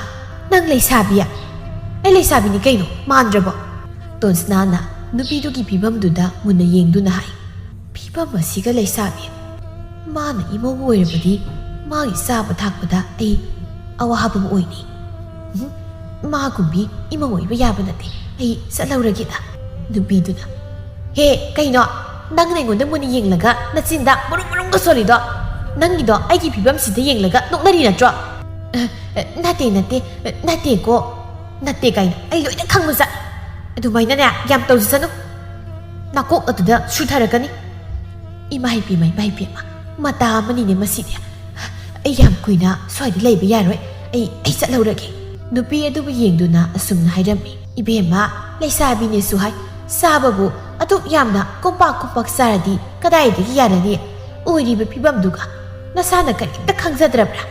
ꯅꯪ ꯂꯩꯁꯥꯕꯤ? ꯑꯩ ꯂꯩꯁꯥꯕꯤꯅꯤ ꯀꯩꯅꯣ, ꯃꯥꯟꯗ꯭ꯔꯕꯣ? ꯇꯣꯟꯁꯅꯥꯅ ꯅꯨꯄꯤꯗꯨꯒꯤ ꯐꯤꯕꯝꯗꯨꯗ ꯃꯨꯟꯅ ꯌꯦꯡꯗꯨꯅ ꯍꯥꯏ꯫ ꯐꯤꯕꯝ ꯑꯁꯤꯒ ꯂꯩꯁꯥꯕꯤ? ꯃꯥꯅ ꯏꯃꯧ ꯑꯣꯏꯔꯕꯗꯤ ꯃꯥꯒꯤ ꯆꯥꯕ ꯊꯥꯛꯄꯗ ꯑꯩ ꯑꯋꯥꯕ ꯑꯃ ꯑꯣꯏꯅꯤ꯫ ꯎꯝ, ꯃꯥꯒꯨꯝꯕꯤ ꯏꯃꯧ ꯑꯣꯏꯕ ꯌꯥꯕ ꯅꯠꯇꯦ꯫ ꯑꯩ ꯆꯠꯍꯧꯔꯒꯦꯗ꯫ ꯅꯨꯄꯤꯗꯨꯅ, "ꯍꯦ, ꯀꯩꯅꯣ? ꯅꯪꯅ ꯑꯩꯉꯣꯟꯗ ꯃꯨꯟꯅ ꯌꯦꯡꯂꯒ ꯅꯆꯤꯟꯗ ꯃꯔꯨꯝ ꯃꯔꯨꯝꯒ ꯁꯣꯜꯂꯤꯗꯣ? ꯅꯪꯒꯤꯗꯣ ꯑꯩꯒꯤ ꯐꯤꯕꯝꯁꯤꯗ ꯌꯦꯡꯂꯒ ꯅꯣꯛꯅꯔꯤ ꯅꯠꯇ꯭ꯔꯣ?" "ꯑ, ꯑ, ꯅꯠꯇꯦ, ꯅꯠꯇꯦ, ꯑ, ꯅꯠꯇꯦꯀꯣ꯫ ꯅꯠꯇꯦ ꯀꯥꯏꯅ ꯑꯩ ꯂꯣꯏꯅ ꯈꯪꯕꯖꯥꯠ꯫ ꯑꯗꯨꯃꯥꯏꯅꯅꯦ ꯌꯥꯝ ꯇꯧꯖꯁꯅꯨ꯫ ꯅꯥꯀꯣꯛ ꯑꯗꯨꯗ ꯁꯨꯊꯔꯛꯀꯅꯤ꯫" ꯏꯃꯥ ꯏꯄꯦꯝꯃ, ꯏꯃꯥ ꯏꯄꯦꯝꯃ, ꯃꯇꯥ ꯑꯃꯅꯤꯅꯦ ꯃꯁꯤꯗꯤ꯫ ꯑꯩ ꯌꯥꯝ ꯀꯨꯏꯅ ꯁ꯭ꯋꯥꯏꯗ ꯂꯩꯕ ꯌꯥꯔꯣꯏ꯫ ꯑꯩ, ꯑꯩ ꯆꯠꯍꯧꯔꯒꯦ꯫ ꯅꯨꯄꯤ ꯑꯗꯨꯕꯨ ꯌꯦꯡꯗꯨꯅ ꯑꯁꯨꯝꯅ ꯍꯥꯏꯔꯝꯃꯤ, "ꯏꯕꯦꯝꯃ, ꯂꯩꯁꯥꯕꯤꯅꯦꯁꯨ ꯍꯥꯏ, ꯆꯥꯕꯕꯨ ꯑꯗꯨꯛ ꯌꯥꯝꯅ ꯀꯣꯝꯄꯥꯛ ꯀꯣꯝꯄꯥꯛ ꯆꯥꯔꯗꯤ ꯀꯗꯥꯏꯗꯒꯤ ꯌꯥꯔꯅꯤ? ꯑꯣꯏꯔꯤꯕ ꯐꯤꯕꯝꯗꯨꯒ ꯅꯁꯥꯅ ꯀꯔꯤꯝꯇ ꯈꯪꯖꯗ꯭ꯔꯕ꯭ꯔꯥ?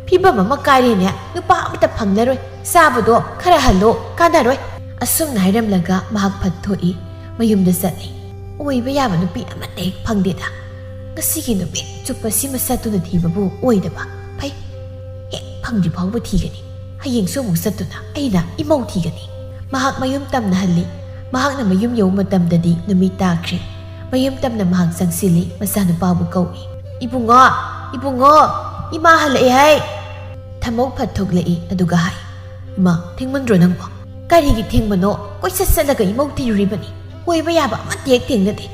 ꯐꯤꯕꯝ ꯑꯃ ꯀꯥꯏꯔꯦꯅꯦ, ꯅꯨꯄꯥ ꯑꯃꯇ ꯐꯪꯂꯔꯣꯏ, ꯆꯥꯕꯗꯣ ꯈꯔ ꯍꯜꯂꯣ, ꯀꯥꯟꯅꯔꯣꯏ꯫" ꯑꯁꯨꯝꯅ ꯍꯥꯏꯔꯝꯂꯒ ꯃꯍꯥꯛ ꯐꯠ ꯊꯣꯛꯏ, ꯃꯌꯨꯝꯗ ꯆꯠꯂꯤ꯫ ꯑꯣꯏꯕ ꯌꯥꯕ ꯅꯨꯄꯤ ꯑꯃꯠꯇ ꯍꯦꯛ ꯐꯪꯗꯦꯗ꯫ ꯉꯁꯤꯒꯤ ꯅꯨꯃꯤꯠ ꯆꯨꯞꯄ ꯁꯤꯃ ꯆꯠꯇꯨꯅ ꯊꯤꯕꯕꯨ ꯑꯣꯏꯗꯕ꯫ ꯐꯩ, ꯍꯦꯛ ꯐꯪꯗ꯭ꯔꯤ ꯐꯥꯎꯕ ꯊꯤꯒꯅꯤ꯫ ꯍꯌꯦꯡꯁꯨ ꯑꯃꯨꯛ ꯆꯠꯇꯨꯅ ꯑꯩꯅ ꯏꯃꯧ ꯊꯤꯒꯅꯤ꯫ ꯃꯍꯥꯛ ꯃꯌꯨꯝ ꯇꯝꯅ ꯍꯜꯂꯤ꯫ ꯃꯍꯥꯛꯅ ꯃꯌꯨꯝ ꯌꯧꯕ ꯃꯇꯝꯗꯗꯤ ꯅꯨꯃꯤꯠ ꯇꯥꯈ꯭ꯔꯦ꯫ ꯃꯌꯨꯝ ꯇꯝꯅ ꯃꯍꯥꯛ ꯆꯪꯁꯤꯜꯂꯤ, ꯃꯆꯥꯅꯨꯄꯥꯕꯨ ꯀꯧꯏ꯫ "ꯏꯕꯨꯡꯉꯣ, ꯏꯕꯨꯡꯉꯣ, ꯏꯃꯥ ꯍꯜꯂꯛꯑꯦ ꯍꯥꯏ!" ꯊꯃꯧ ꯐꯠ ꯊꯣꯛꯂꯛꯏ, ꯑꯗꯨꯒ ꯍꯥꯏ, "ꯏꯃꯥ, ꯊꯦꯡꯃꯟꯗ꯭ꯔꯣ ꯅꯪꯕꯣ?" "ꯀꯔꯤꯒꯤ ꯊꯦꯡꯕꯅꯣ? ꯀꯣꯏꯆꯠ ꯆꯠꯂꯒ ꯏꯃꯧ ꯊꯤꯔꯨꯔꯤꯕꯅꯤ꯫ ꯑꯣꯏꯕ ꯌꯥꯕ ꯑꯃꯠꯇ ꯍꯦꯛ ꯊꯦꯡꯅꯗꯦ꯫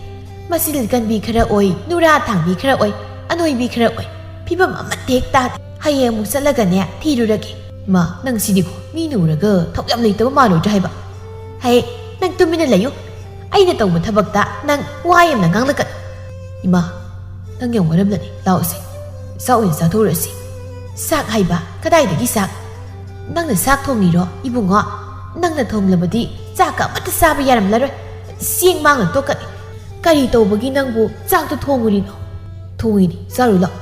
ꯃꯆꯤꯟ ꯀꯟꯕꯤ ꯈꯔ ꯑꯣꯏ, ꯅꯨꯔꯥ ꯊꯥꯡꯕꯤ ꯈꯔ ꯑꯣꯏ, ꯑꯅꯣꯏꯕꯤ ꯈꯔ ꯑꯣꯏ꯫ ꯐꯤꯕꯝ ꯑꯃꯠꯇ ꯍꯦꯛ ꯇꯥꯗꯦ꯫ ꯍꯌꯦꯡ ꯑꯃꯨꯛ ꯆꯠꯂꯒꯅꯦ ꯊꯤꯔꯨꯔꯒꯦ꯫" "ꯃꯥ, ꯅꯪ ꯁꯤꯗꯤꯀꯣ, ꯃꯤꯅ ꯎꯔꯒ ꯊꯧ ꯌꯥꯝ ꯂꯩꯇꯕ ꯃꯥꯜꯂꯣꯏꯗ꯭ꯔꯥ ꯍꯥꯏꯕ?" "ꯍꯦ, ꯅꯪ ꯇꯨꯃꯤꯟꯅ ꯂꯩꯌꯨ꯫ ꯑꯩꯅ ꯇꯧꯕ ꯊꯕꯛꯇ ꯅꯪ ꯋꯥ ꯌꯥꯝꯅ ꯉꯥꯡꯂꯛꯀꯅꯨ꯫" ꯏꯃꯥ, ꯅꯪ ꯌꯥꯝ ꯋꯥꯔꯝꯂꯅꯤ, ꯂꯥꯛꯑꯣꯁꯦ, ꯆꯥꯛ ꯑꯣꯏꯅ ꯆꯥꯊꯣꯛꯎꯔꯁꯤ꯫ ꯆꯥꯛ ꯍꯥꯏꯕ? ꯀꯗꯥꯏꯗꯒꯤ ꯆꯥꯛ? ꯅꯪꯅ ꯆꯥꯛ ꯊꯣꯡꯉꯤꯔꯣ ꯏꯕꯨꯡꯉꯣ? ꯅꯪꯅ ꯊꯣꯡꯂꯕꯗꯤ ꯆꯥꯛꯀ ꯑꯃꯠꯇ ꯆꯥꯕ ꯌꯥꯔꯝꯂꯔꯣꯏ꯫ ꯆꯦꯡ ꯃꯥꯡꯅ ꯇꯣꯛꯀꯅꯤ꯫ ꯀꯔꯤ ꯇꯧꯕꯒꯤ ꯅꯪꯕꯨ ꯆꯥꯛꯇꯣ ꯊꯣꯡꯉꯨꯔꯤꯅꯣ? ꯊꯣꯡꯉꯤꯅꯤ, ꯆꯥꯔꯨ ꯂꯥꯛꯑꯣ꯫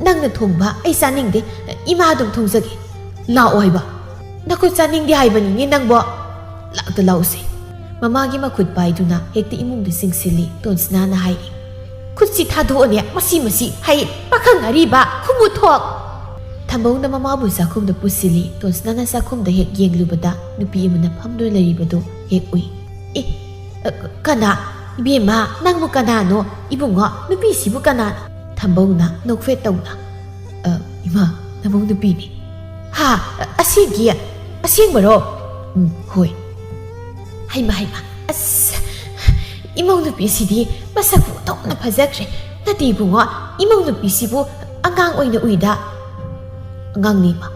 ꯅꯪꯅ ꯊꯣꯡꯕ ꯑꯩ ꯆꯥꯅꯤꯡꯗꯦ, ꯏꯃꯥ ꯑꯗꯨꯝ ꯊꯣꯡꯖꯒꯦ꯫ ꯂꯥꯛꯑꯣ ꯍꯥꯏꯕ? ꯅꯈꯨꯠ ꯆꯥꯅꯤꯡꯗꯦ ꯍꯥꯏꯕꯅꯤꯅꯦ ꯅꯪꯕꯣ꯫ ꯂꯥꯛꯇ ꯂꯥꯛꯎꯁꯦ꯫ ꯃꯃꯥꯒꯤ ꯃꯈꯨꯠ ꯄꯥꯏꯗꯨꯅ ꯍꯦꯛꯇ ꯏꯃꯨꯡꯗ ꯆꯪꯁꯤꯜꯂꯤ ꯇꯣꯟꯁꯅꯥꯅ ꯍꯥꯏꯔꯤ꯫ ꯈꯨꯠꯁꯤ ꯊꯥꯗꯣꯛꯑꯅꯦ, ꯃꯁꯤ ꯃꯁꯤ ꯍꯩ ꯄꯥꯈꯪ ꯑꯔꯤꯕ ꯈꯨꯃꯨ ꯊꯣꯛ꯫ ꯊꯝꯕꯧꯅ ꯃꯃꯥꯕꯨ ꯆꯥꯛꯈꯨꯝꯗ ꯄꯨꯁꯤꯜꯂꯤ꯫ ꯇꯣꯟꯁꯅꯥꯅ ꯆꯥꯛꯈꯨꯝꯗ ꯍꯦꯛ ꯌꯦꯡꯂꯨꯕꯗ ꯅꯨꯄꯤ ꯑꯃꯅ ꯐꯝꯗꯨꯅ ꯂꯩꯔꯤꯕꯗꯨ ꯍꯦꯛ ꯎꯏ꯫ "ꯑꯦ, ꯑ, ꯀꯅꯥ? ꯏꯕꯦꯝꯃ, ꯅꯪꯕꯨ ꯀꯅꯥꯅꯣ? ꯏꯕꯨꯡꯉꯣ, ꯅꯨꯄꯤꯁꯤꯕꯨ ꯀꯅꯥꯅꯣ?" ꯊꯝꯕꯧꯅ ꯅꯣꯛꯐꯦꯠ ꯇꯧꯅ, "ꯑ, ꯏꯃꯥ, ꯅꯃꯧ ꯅꯨꯄꯤꯅꯤ꯫" "ꯍꯥ? ꯑ, ꯑꯁꯦꯡꯒꯤ? ꯑꯁꯦꯡꯕꯔꯣ?" "ꯎꯝ, ꯍꯣꯏ꯫" "ꯍꯩꯃ, ꯍꯩꯃ, ꯑꯁ, ꯏꯃꯧ ꯅꯨꯄꯤꯁꯤꯗꯤ ꯃꯁꯛꯄꯨ ꯑꯣꯟꯊꯣꯛꯅ ꯐꯖꯈ꯭ꯔꯦ꯫ ꯅꯠꯇꯦ ꯏꯕꯨꯡꯉꯣ, ꯏꯃꯧ ꯅꯨꯄꯤꯁꯤꯕꯨ ꯑꯉꯥꯡ ꯑꯣꯏꯅ ꯎꯏꯗ꯫" "ꯑꯉꯥꯡꯅꯤ ꯏꯃꯥ꯫"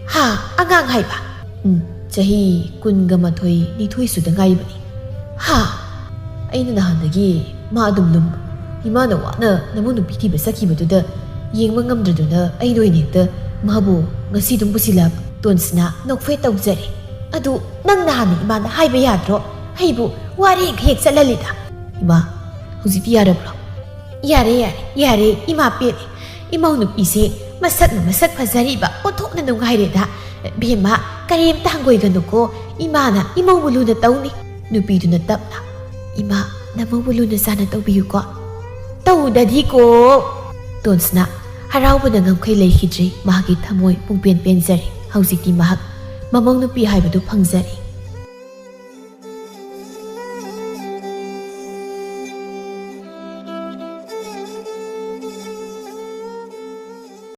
"ꯍꯥ? ꯑꯉꯥꯡ ꯍꯥꯏꯕ?" "ꯎꯝ, ꯆꯍꯤ ꯀꯨꯟꯒ ꯃꯥꯊꯣꯏ, ꯅꯤꯊꯣꯏ ꯁꯨꯗ ꯉꯥꯏꯔꯤꯕꯅꯤ꯫" "ꯍꯥ?" "ꯑꯩꯅ ꯅꯍꯥꯟꯗꯒꯤ ꯃꯥ ꯑꯗꯨꯝ ꯂꯨꯝꯕ꯫ ꯏꯃꯥꯅ ꯋꯥꯅ ꯅꯃꯧ ꯅꯨꯄꯤ ꯊꯤꯕ ꯆꯠꯈꯤꯕꯗꯨꯗ ꯌꯦꯡꯕ ꯉꯝꯗ꯭ꯔꯗꯨꯅ ꯑꯩꯅ ꯑꯣꯏꯅ ꯍꯦꯛꯇ ꯃꯥꯕꯨ ꯉꯁꯤ ꯑꯗꯨꯝ ꯄꯨꯁꯤꯜꯂꯛꯑꯕ꯫" ꯇꯣꯟꯁꯅꯥ ꯅꯣꯛꯐꯦꯠ ꯇꯧꯖꯔꯤ꯫ "ꯑꯗꯨ ꯅꯪ ꯅꯍꯥꯟꯅ ꯏꯃꯥꯅ ꯍꯥꯏꯕ ꯌꯥꯗ꯭ꯔꯣ? ꯑꯩꯕꯨ ꯋꯥꯔꯦꯡ ꯍꯦꯛ ꯆꯠꯍꯜꯂꯤꯗ꯫" "ꯏꯃꯥ, ꯍꯧꯖꯤꯛꯇꯤ ꯌꯥꯔꯕ꯭ꯔꯣ?" "ꯌꯥꯔꯦ, ꯌꯥꯔꯦ, ꯌꯥꯔꯦ, ꯏꯃꯥ ꯄꯦꯜꯂꯦ꯫ ꯏꯃꯧ ꯅꯨꯄꯤꯁꯦ ꯃꯁꯛꯅ ꯃꯁꯛ ꯐꯖꯔꯤꯕ, ꯑꯣꯟꯊꯣꯛꯅ ꯅꯨꯡꯉꯥꯏꯔꯦꯗ꯫ ꯕꯦꯝꯃ, ꯀꯔꯤꯝꯇ ꯍꯪꯒꯣꯏꯒꯅꯨꯀꯣ, ꯏꯃꯥꯅ ꯏꯃꯧꯕꯨ ꯂꯨꯅ ꯇꯧꯅꯤ꯫" ꯅꯨꯄꯤꯗꯨꯅ ꯇꯞꯅ, "ꯏꯃꯥ, ꯅꯃꯧꯕꯨ ꯂꯨꯅ ꯆꯥꯟꯅ ꯇꯧꯕꯤꯌꯨꯀꯣ꯫" "ꯇꯧꯗꯗꯤꯀꯣ!" ꯇꯣꯟꯁꯅꯥ ꯍꯔꯥꯎꯕꯅ ꯉꯝꯈꯩ ꯂꯩꯈꯤꯗ꯭ꯔꯦ꯫ ꯃꯍꯥꯛꯀꯤ ꯊꯃꯣꯏ ꯄꯨꯡꯄꯦꯟ ꯄꯦꯟꯖꯔꯦ꯫ ꯍꯧꯖꯤꯛꯇꯤ ꯃꯍꯥꯛ ꯃꯃꯧ ꯅꯨꯄꯤ ꯍꯥꯏꯕꯗꯨ ꯐꯪꯖꯔꯦ꯫